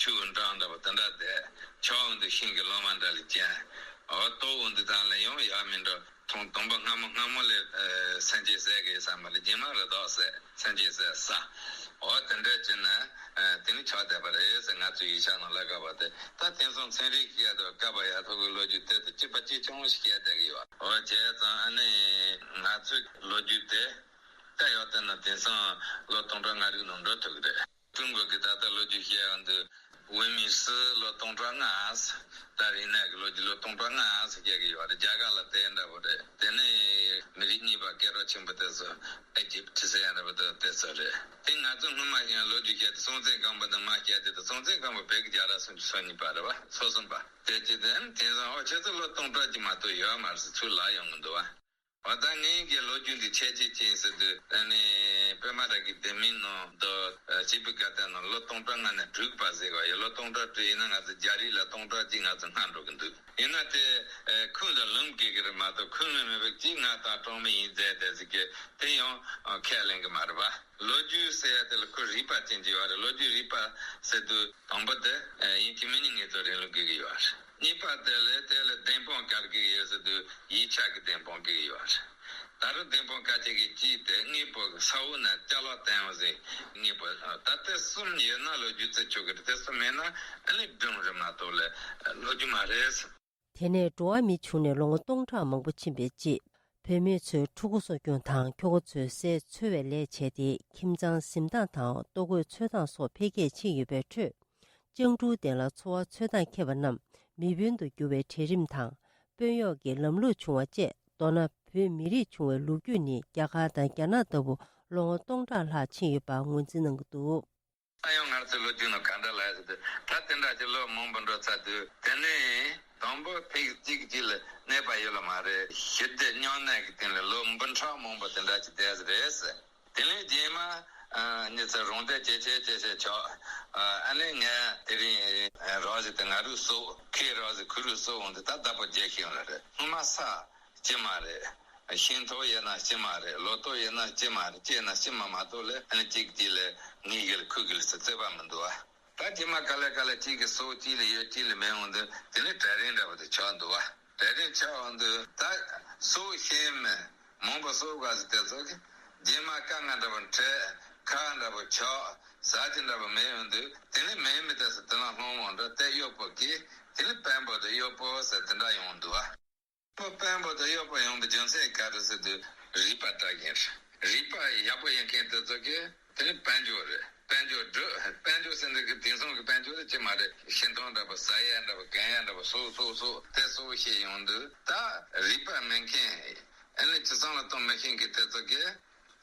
ཆུ་གི་འགྲམ་འདྲ་པོ་དེ་འདྲ་བསྡད། ཆར་འོང་དུས་ཤིང་གི་ལོ་མ་འདྲ་ལ་བརྒྱན། འོ་ལྟོ་འོང་དུས་དང་ལ་ཡང་ཡག་མིན་འགྲོ། དང་དང་པོ་སྔ་མོ་སྔ་མོ་ལས་ཨ་སེམས་ཅན་ཟས་གི་ས་མ་ལས་རྗེས་མ་རི་དྭགས་ཟས། སེམས་ཅན་ཟས་ཟ། འོ་དེ་འདྲ་བྱས་ན་ཨ་དེ་ནི་ཆགས་བསྡད་པ་རེད་ཟེར། ང་ཚོའི་ཡིག་ཆ་ནང་ལ་བཀབ་པ་དེ། ད་དེང་སང་ཚན་རིག་གི་ཡ་དང་བཀབ་པ་ཡ་ཐོག་གི་ལོ་རྒྱུས་དེ་དང་གཅིག་པ་གཅིག་རྐྱང་ཞིག་བཤད་བསྡད་ཀྱི་ཡོད། འོ་བྱས་ཙང་ཨ་ནི་ང་ཚོའི་ལོ་རྒྱུས་དེ་ད་ཡོད་དེ་ན་དེང་སང་ལོ་སྟོང་ཕྲག་ལྔ་རིག་ནང་འགྲོ་ཐུབ་ཀྱི་རེད། ཀྲུང་གོ་གི་ད་ལྟ་ལོ་རྒྱུས་བཤད་ཡོང་དུས་ཝེ་མི་སི་ལོ་སྟོང་ཕྲག་ལྔ། ད་རིག་གནས་ཀྱི་ལོ་རྒྱུས་ལོ་སྟོང་ཕྲག་ལྔ་ཟེར་བཤད་ཀྱི་ཡོད་རེད། རྒྱ་གར་ལ་དེ་འདྲ་པོ་རེད། དེ་ནས་མི་རིགས་གཉིས་པ་སྐད་གྲགས་ཆེན་པོ་དེ་ཚོ་ཨེ་ཇིབ་ཟེར་ཡ་འདྲ་པོ་དེ་དེ་ཚོ་རེད། དེ་ང་ཚོ་སྔོན་མ་ཡང་ལོ་རྒྱུས་བཤད་དུས་སྲོང་བཙན་སྒམ་པོ་དང་མ་བཤད་དེ་དང་། སྲོང་བཙན་སྒམ་པོ་བོད་ཀྱི་རྒྱལ་རབས་སུམ་ཅུ་སོ་གཉིས་པ་རེད་བ། སོ་གསུམ་པ་དེ་ཅི་དེ་དེང་སང་འོ་ཁྱེད་ཚོ་ལོ་སྟོང་ཕྲག་གཅིག་མ་གཏོགས་ཡོད་མ་རེད་ཟེར་ཚུར་ལབ་ཡོང་གི་འདུག་བ། འོ་ད་ངས་ཀྱི་ལོ་རྒྱུས་འདི་ཁྱད་ཆོས་ཅན་ཟེར་དུས་ཨ་ནི་པད་མ་ར་གི་ལྡེ་མིག་ནང་དུ་ཨ་བྱིས་པའི་དགའ་སྟོན་ནང་ལོ་སྟོང་ཕྲག་ལྔ་ནས་དྲུག་པ་ཟེར་བ་ཡོད། ལོ་སྟོང་ཕྲག་དྲུག་ཡིན་ན་ང་ཚོ་རྒྱ་རིགས་ལ་སྟོང་ཕྲག་གཅིག་ང་ཚོ་སྔ་འགྲོ་གི་འདུག་ཡིན་ན་དེ་ཨ་ཁུངས་དང་ལུང་འགལ་གི་རེད་མ་གཏོགས། ཁུངས་ལུང་མེད་པའི་གཅིག་ང་དང་གྲངས་མེད་ཡིན་ཟེར་བསྡད་ཟིག་གི་དེ་ཡང་ཨ་ཁས་ལེན་གི་མ་རེད་པ། ལོ་རྒྱུས་ཟེར་ཡ་དེ་ལ་ཁོ་རིག་པ་ཅན་གྱི་ཡོད་རེད། ལོ་རྒྱུས་རིག་པ་ཟེར་དུས་དང་པོ་དེ་ཨ་ཡིན་གཅིག་མིན་གཉིས་ངེས་ཚོ་རིང་ལུགས་དགོས་ཀྱི་ཡོད་རེད། གཉིས་པ་དེ་ལས་དེ་ལ་བདེན་དཔང་ག་རེ་དགོས་ཀྱི་ཡོད་ཟེར་དུས་ཡིག་ཆ་གི་བདེན་དཔང་དགོས་ཀྱི་ཡོད་རེད། ད་རུང་བདེན་དཔང་གལ་ཆེ་གི་གཅིག་དེ་དངོས་པོ་གི་ས་འོག་ན་ཅ་ལག་བསྟན་འོང་ཟེར། དངོས་པོ་ད་དེ་གསུམ་ཡོད་ན་ལོ་རྒྱུས་བརྩི་ཆོག་གི་རེད། དེ་གསུམ་མེད་ན་ཨ་ནི་སྒྲུང་རེད་མ་གཏོགས་ལས་ལོ་རྒྱུས་མ་རེད། དེ་ནས་འགྲོ་བ་མི་བྱུང་ནས་ལོ་ངོ་སྟོང་ཕྲག་མང་པོ་ཕྱིན་པའི་རྗེས། བུད་མེད་ཚོས་ཕྲུ་གུ་གསོ་སྐྱོང་དང་། ཁྱོ་ག་ཚོས་ཟས་འཚོལ་བའི་ལས་བྱས་ཏེ། ཁྱིམ་ཚང་འཛིན་སྟངས་དང་ལྟོ་གོས་འཚོལ་སྟངས་སོགས་འཕེལ་རྒྱས་ཕྱིན་ཡོད་པའི་ཁྲོད། ལྕང་ཀྲུའུ་ལྡན་ལ་འཚོ་བ་འཚོལ་སྟངས་མཁས་པ་རྣམས་མི་དཔོན་དུ་གྱུར་བའི་གྲལ་རིམ་དང་། དཔོན་གཡོག་གི་ལམ་ལུགས་བྱུང་བ་བཅས། མདོར་ན་བོད་མི་རིགས་བྱུང་བའི་ལོ་རྒྱུས་ནི་རྒྱ་གར་དང་རྒྱ་ནག་ལྟ་བུ་ལོ་ངོ་སྟོང་ཕྲག་ལྷག་ཕྱིན་ཡོད་པ་ངོས་འཛིན་གནང་གི་འདུག་ད་ཡང་ང་ཚོའི་ལོ་རྒྱུས་ནང་ག་འདྲ་ལབ་ཡོད་ཟེར་དུས། ད་དེ་འདྲ་ཅིག་ལོ་མང་པོ་འགྲོ་ཚར་དུས། དེ་ནས་དང་པོ་ཕ་གི་གཅིག་གཅིག་ལ་གནས་པ་ཡོད་ལ་མ་རེད། ཞི་བདེ་མཉམ་གནས་ཀྱི་སྟེང་ལ་ལོ་འབུམ་ཕྲག་མང་པོ་དེ་འདྲ་ཅིག་བསྡད་ཟེར་རེད་ཟེར། དེ་ནས་རྗེས་མ་ཨ་ཉི་ཚེ་རང་བདེ་ཇེ་ཆེ་ཇེ་ཆེ་ཆགས། ཨ་ཨ་ནི་ངས་དེ་རིང་རང་བཞིན་དེ་ང་རུ་སོགས། ཁོས་རང་བཞིན་ཁོ་རུ་སོགས་འོང་དུས། ད་བདག་པོ་རྒྱལ་ཤེས་ལ་རེད། སྔོན་མ་ས་སྐྱེ་མ་རེད། ཤིང་ཐོག་ཡིན་ན་སྐྱེ་མ་རེད། ལོ་ཏོག་ཡིན་ན་སྐྱེ་མ་རེད། སྐྱེས་ན་སྐྱེ་མ་མ་གཏོགས་ལས་ཨ་ནི་གཅིག་གཅིག་ལས་ངའི་གི་ལ་ཁོའི་གི་ལ་ཟེར་རྩོད་པ་མི་འདུག་བ། ད་རྗེས་མ་ག་ལེ་ག་ལེ་གཅིག་གི་སྲོག་གཅིག་ལ་ཡོད་གཅིག་ལ་མེད་འོང་དུས། དེ་ནི་གྲལ་རིམ་འདྲ་པོ་དེ་ཆགས་འདུག་བ། གྲལ་རིམ་ཆགས་འོང་དུས། ད་སྲོག་ཤིང་མི་མང་པོ་གསོ་དགོས་ཟེར་དེ་ཚོ་གི་རྗེས་མ་དཀའ་ངལ་འདྲ་པོ་འཕྲད། ཁག་འདྲ་པོ་ཆགས། ཟ་རྒྱུ་འདྲ་པོ་མེད་འོང་དུས། དེ་ནི་མེད་མི་དེ་ཚོ་དེ་ན་སློང་འོང་འགྲོ། དེ་གཡོག་པོ་གི་དེ་ནི་དཔོན་པོ་དང་གཡོག་པོ་ཟེར་དེ་འདྲ་ཡོང་འདུག་བ། དཔོན་པོ་དང་གཡོག་པོ་ཡོང་བའི་རྒྱུ་མཚན་ག་རེ་ཟེར་དུས། རིག་པ་དྲག་མཁན་རེད། རིག་པ་ཡག་པོ་ཡོད་མཁན་དེ་ཚོ་གི་དེ་ནི་དཔལ་འབྱོར་རེད། དཔལ་འབྱོར་སྒྲུབ། དཔལ་འབྱོར་ཟེར་འདི་གི་དེང་སང་གི་དཔལ་འབྱོར་དེ་ཅི་མ་རེད། ཤིང་ཐང་འདྲ་པོ་ཟ་ཡ་འདྲ་པོ་གོན་ཡ་འདྲ་པོ་སོགས་སོགས་སོགས་དེ་གཙོ་བོ་བཤད་ཡོང་དུས། ད་རིག་པ་མེད་མཁན། ཨ་ནི་ཅི་བསམ་ལ་གཏོང་མེད་མཁན་གི་དེ་ཚོ་གི་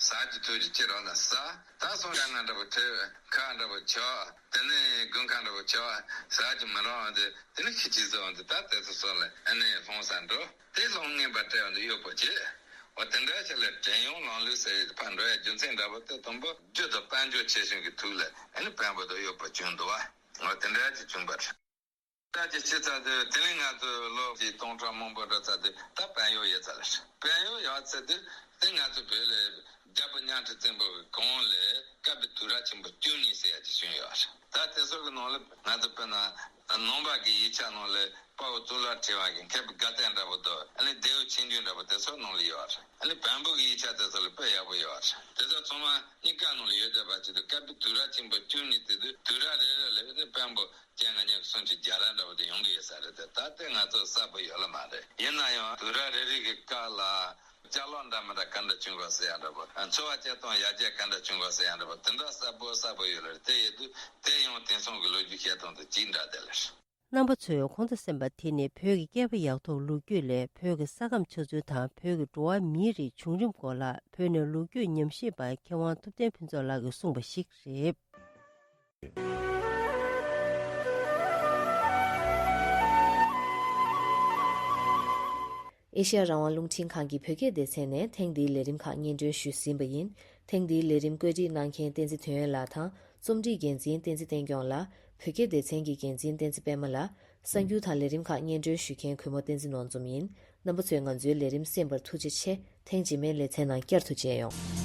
ཟ་རྒྱུ་འཐུང་རྒྱུ་ཅི་རག་ན་ཟ། ད་སོང་ཡ་ང་འདྲ་པོ་ཁྲལ་ཁག་འདྲ་པོ་ཆགས། དེ་ནས་དགུན་ཁ་འདྲ་པོ་ཆགས། ཟ་རྒྱུ་མི་རག་འོང་དུས། དེ་ནས་ཁྱི་ཆི་ཟོ་འོང་དུས། ད་དེ་ཚོ་སོགས་ལ་ཨ་ནི་སློང་ས་འགྲོ། དེ་སློང་ངན་པ་སྤྲད་འོང་དུས་གཡོག་པོ་བྱེད། འོ་དེ་འདྲ་ཞིག་ལ་བྲན་གཡོག་ལམ་ལུགས་ཟེར་ཡས་ཕར་འགྲོ་ཡ་རྒྱུ་མཚན་འདྲ་པོ་དེ་དང་པོ་རྒྱུ་དང་དཔལ་འབྱོར་ཆེ་ཆུང་གི་ཐོག་ལ་ཨ་ནི་དཔོན་པོ་དང་གཡོག་པོ་བྱུང་འདུག་བ། འོ་དེ་འདྲ་ཞིག་བྱུང་པ་རེད། ད་ཅི་ཕྱི་ཚ་དུས་དེ་ནས་ང་ཚོ་ལོ་གཅིག་སྟོང་ཕྲག་མང་པོ་འགྲོ་ཚར་དུས། ད་དཔོན་གཡོག་ཡོད་ཚར་ལ། དཔོན་གཡོག་ཡོད་ཚར་དུས་དེ་ང་ཚོ་བོད་ལ་རྒྱལ་པོ་གཉའ་ཁྲི་བཙན་པོ་གི་གོང་ལ་བཀའ་པའི་དུས་རབས་ཆེན་པོ་བཅུ་གཉིས་ཟེར་ཡ་ཅིག་བྱུང་ཡོད་རེད། ད་དེ་ཚོ་གི་ནང་ལ་ང་ཚོ་དཔེར་ན་ནང་པ་གི་ཡིག་ཆ་ནང་ལ་དཔའ་བོ་གཙུག་ལག་ཕྲེང་བ་གི་མཁས་པའི་དགའ་སྟོན་འདྲ་པོ་དང་། ཨ་ནི་ལྡེའུ་ཆིག་བརྒྱུད་འདྲ་པོ་དེ་ཚོ་ནང་ལ་ཡོད་རེད། ཨ་ནི་བོན་པོ་གི་ཡིག་ཆ་དེ་ཚོ་ལ་དཔེ་ཡག་པོ་ཡོད་རེད། དེ་ཚོ་ཚང་མ་གཉིས་ཀ་ནང་ལ་ཡོད་བསྡད་པ་ཅིག་དང་། བཀའ་པའི་དུས་རབས་ཆེན་པོ་བཅུ་གཉིས་དེ་དུས་དུས་རབས་རེ་རེ་ལ་ཨ་ནི་བོན་པོ་བཅོ་ལྔ་ཉི་ཤུ་སུམ་ཅུ་བརྒྱ་ར་འདྲ་པོ་དེ་ཡོང་གི་ཡོད་ས་རེད་དེ། ད་ལྟའི་ང་ཚོ་གསལ་པོ་ཡོད་ལ་མ་རེད། ཡིན་ན་ཡང་དུས་རབས་རེ་རེ་གི་སྐབས་ལ་ ཅ་ལག་འདྲ་མི་འདྲ་ག་འདྲ་བྱུང་ག་ཟེར་ཡ་འདྲ་པོ། འཚོ་བ་སྐྱེལ་སྟངས་ཡར་རྒྱས་ག་འདྲ་བྱུང་ག་ཟེར་ཡ་འདྲ་པོ། དེ་འདྲ་གསལ་པོ་གསལ་པོ་ཡོད་ལ། དེ་ཡོད་དུས་དེ་ཡང་དེང་སང་གི་ལོ་རྒྱུས་བཤད་སྟངས་དང་གཅིག་འདྲ་དེ་ལ། རྣམ་པ་ཚོས་གོང་དུ་གསན་པ་དེ་ནི་བོད་ཀྱི་སྐྱེས་པ་ཡག་ཐོག་ལོ་རྒྱུས་ལས་བོད་ཀྱི་ས་ཁམས་ཆགས་ཚུལ་དང་བོད་ཀྱི་འགྲོ་བ་མིའི་རིགས་བྱུང་རིམ་སྐོར་ལ་བོད་ནས་ལོ་རྒྱུས་ཉམས་ཞིབ་པ་མཁས་དབང་ཐུབ་བསྟན་ཕུན་ཚོགས་ལགས་ཀྱིས་གསུངས་པ་ཞིག་རེད། ཨེ་ཤེ་ཡ་རང་དབང་རླུང་འཕྲིན་ཁང་གི་བོད་སྐད་སྡེ་ཚན་ནས་ཐེངས་འདིའི་ལས་རིམ་ཁག་སྙན་སྒྲོན་ཞུས་ཟིན་པ་ཡིན། ཐེངས་འདིའི་ལས་རིམ་བཀོད་སྒྲིག་གནང་མཁན་བསྟན་འཛིན་དོན་ཡོད་ལགས་དང་རྩོམ་སྒྲིག་འགན་འཛིན་བསྟན་འཛིན་བསྟན་སྐྱོང་ལགས། བོད་སྐད་སྡེ་ཚན་གྱི་འགན་འཛིན་བསྟན་འཛིན་པད་མ་ལགས། གསར་འགྱུར་དང་ལས་རིམ་ཁག་སྙན་སྒྲོན་ཞུ་མཁན་གུས་མོ་བསྟན་འཛིན་ནོར་འཛོམས་ཡིན། རྣམ་པ་ཚོས་ང་ཚོའི་ལས་རིམ་གསན་པར་ཐུགས་རྗེ་ཆེ། ཐེངས་རྗེས་མའི་ལེ་ཚན་ནང་བསྐྱར་དུ་མཇལ་ཡོང་།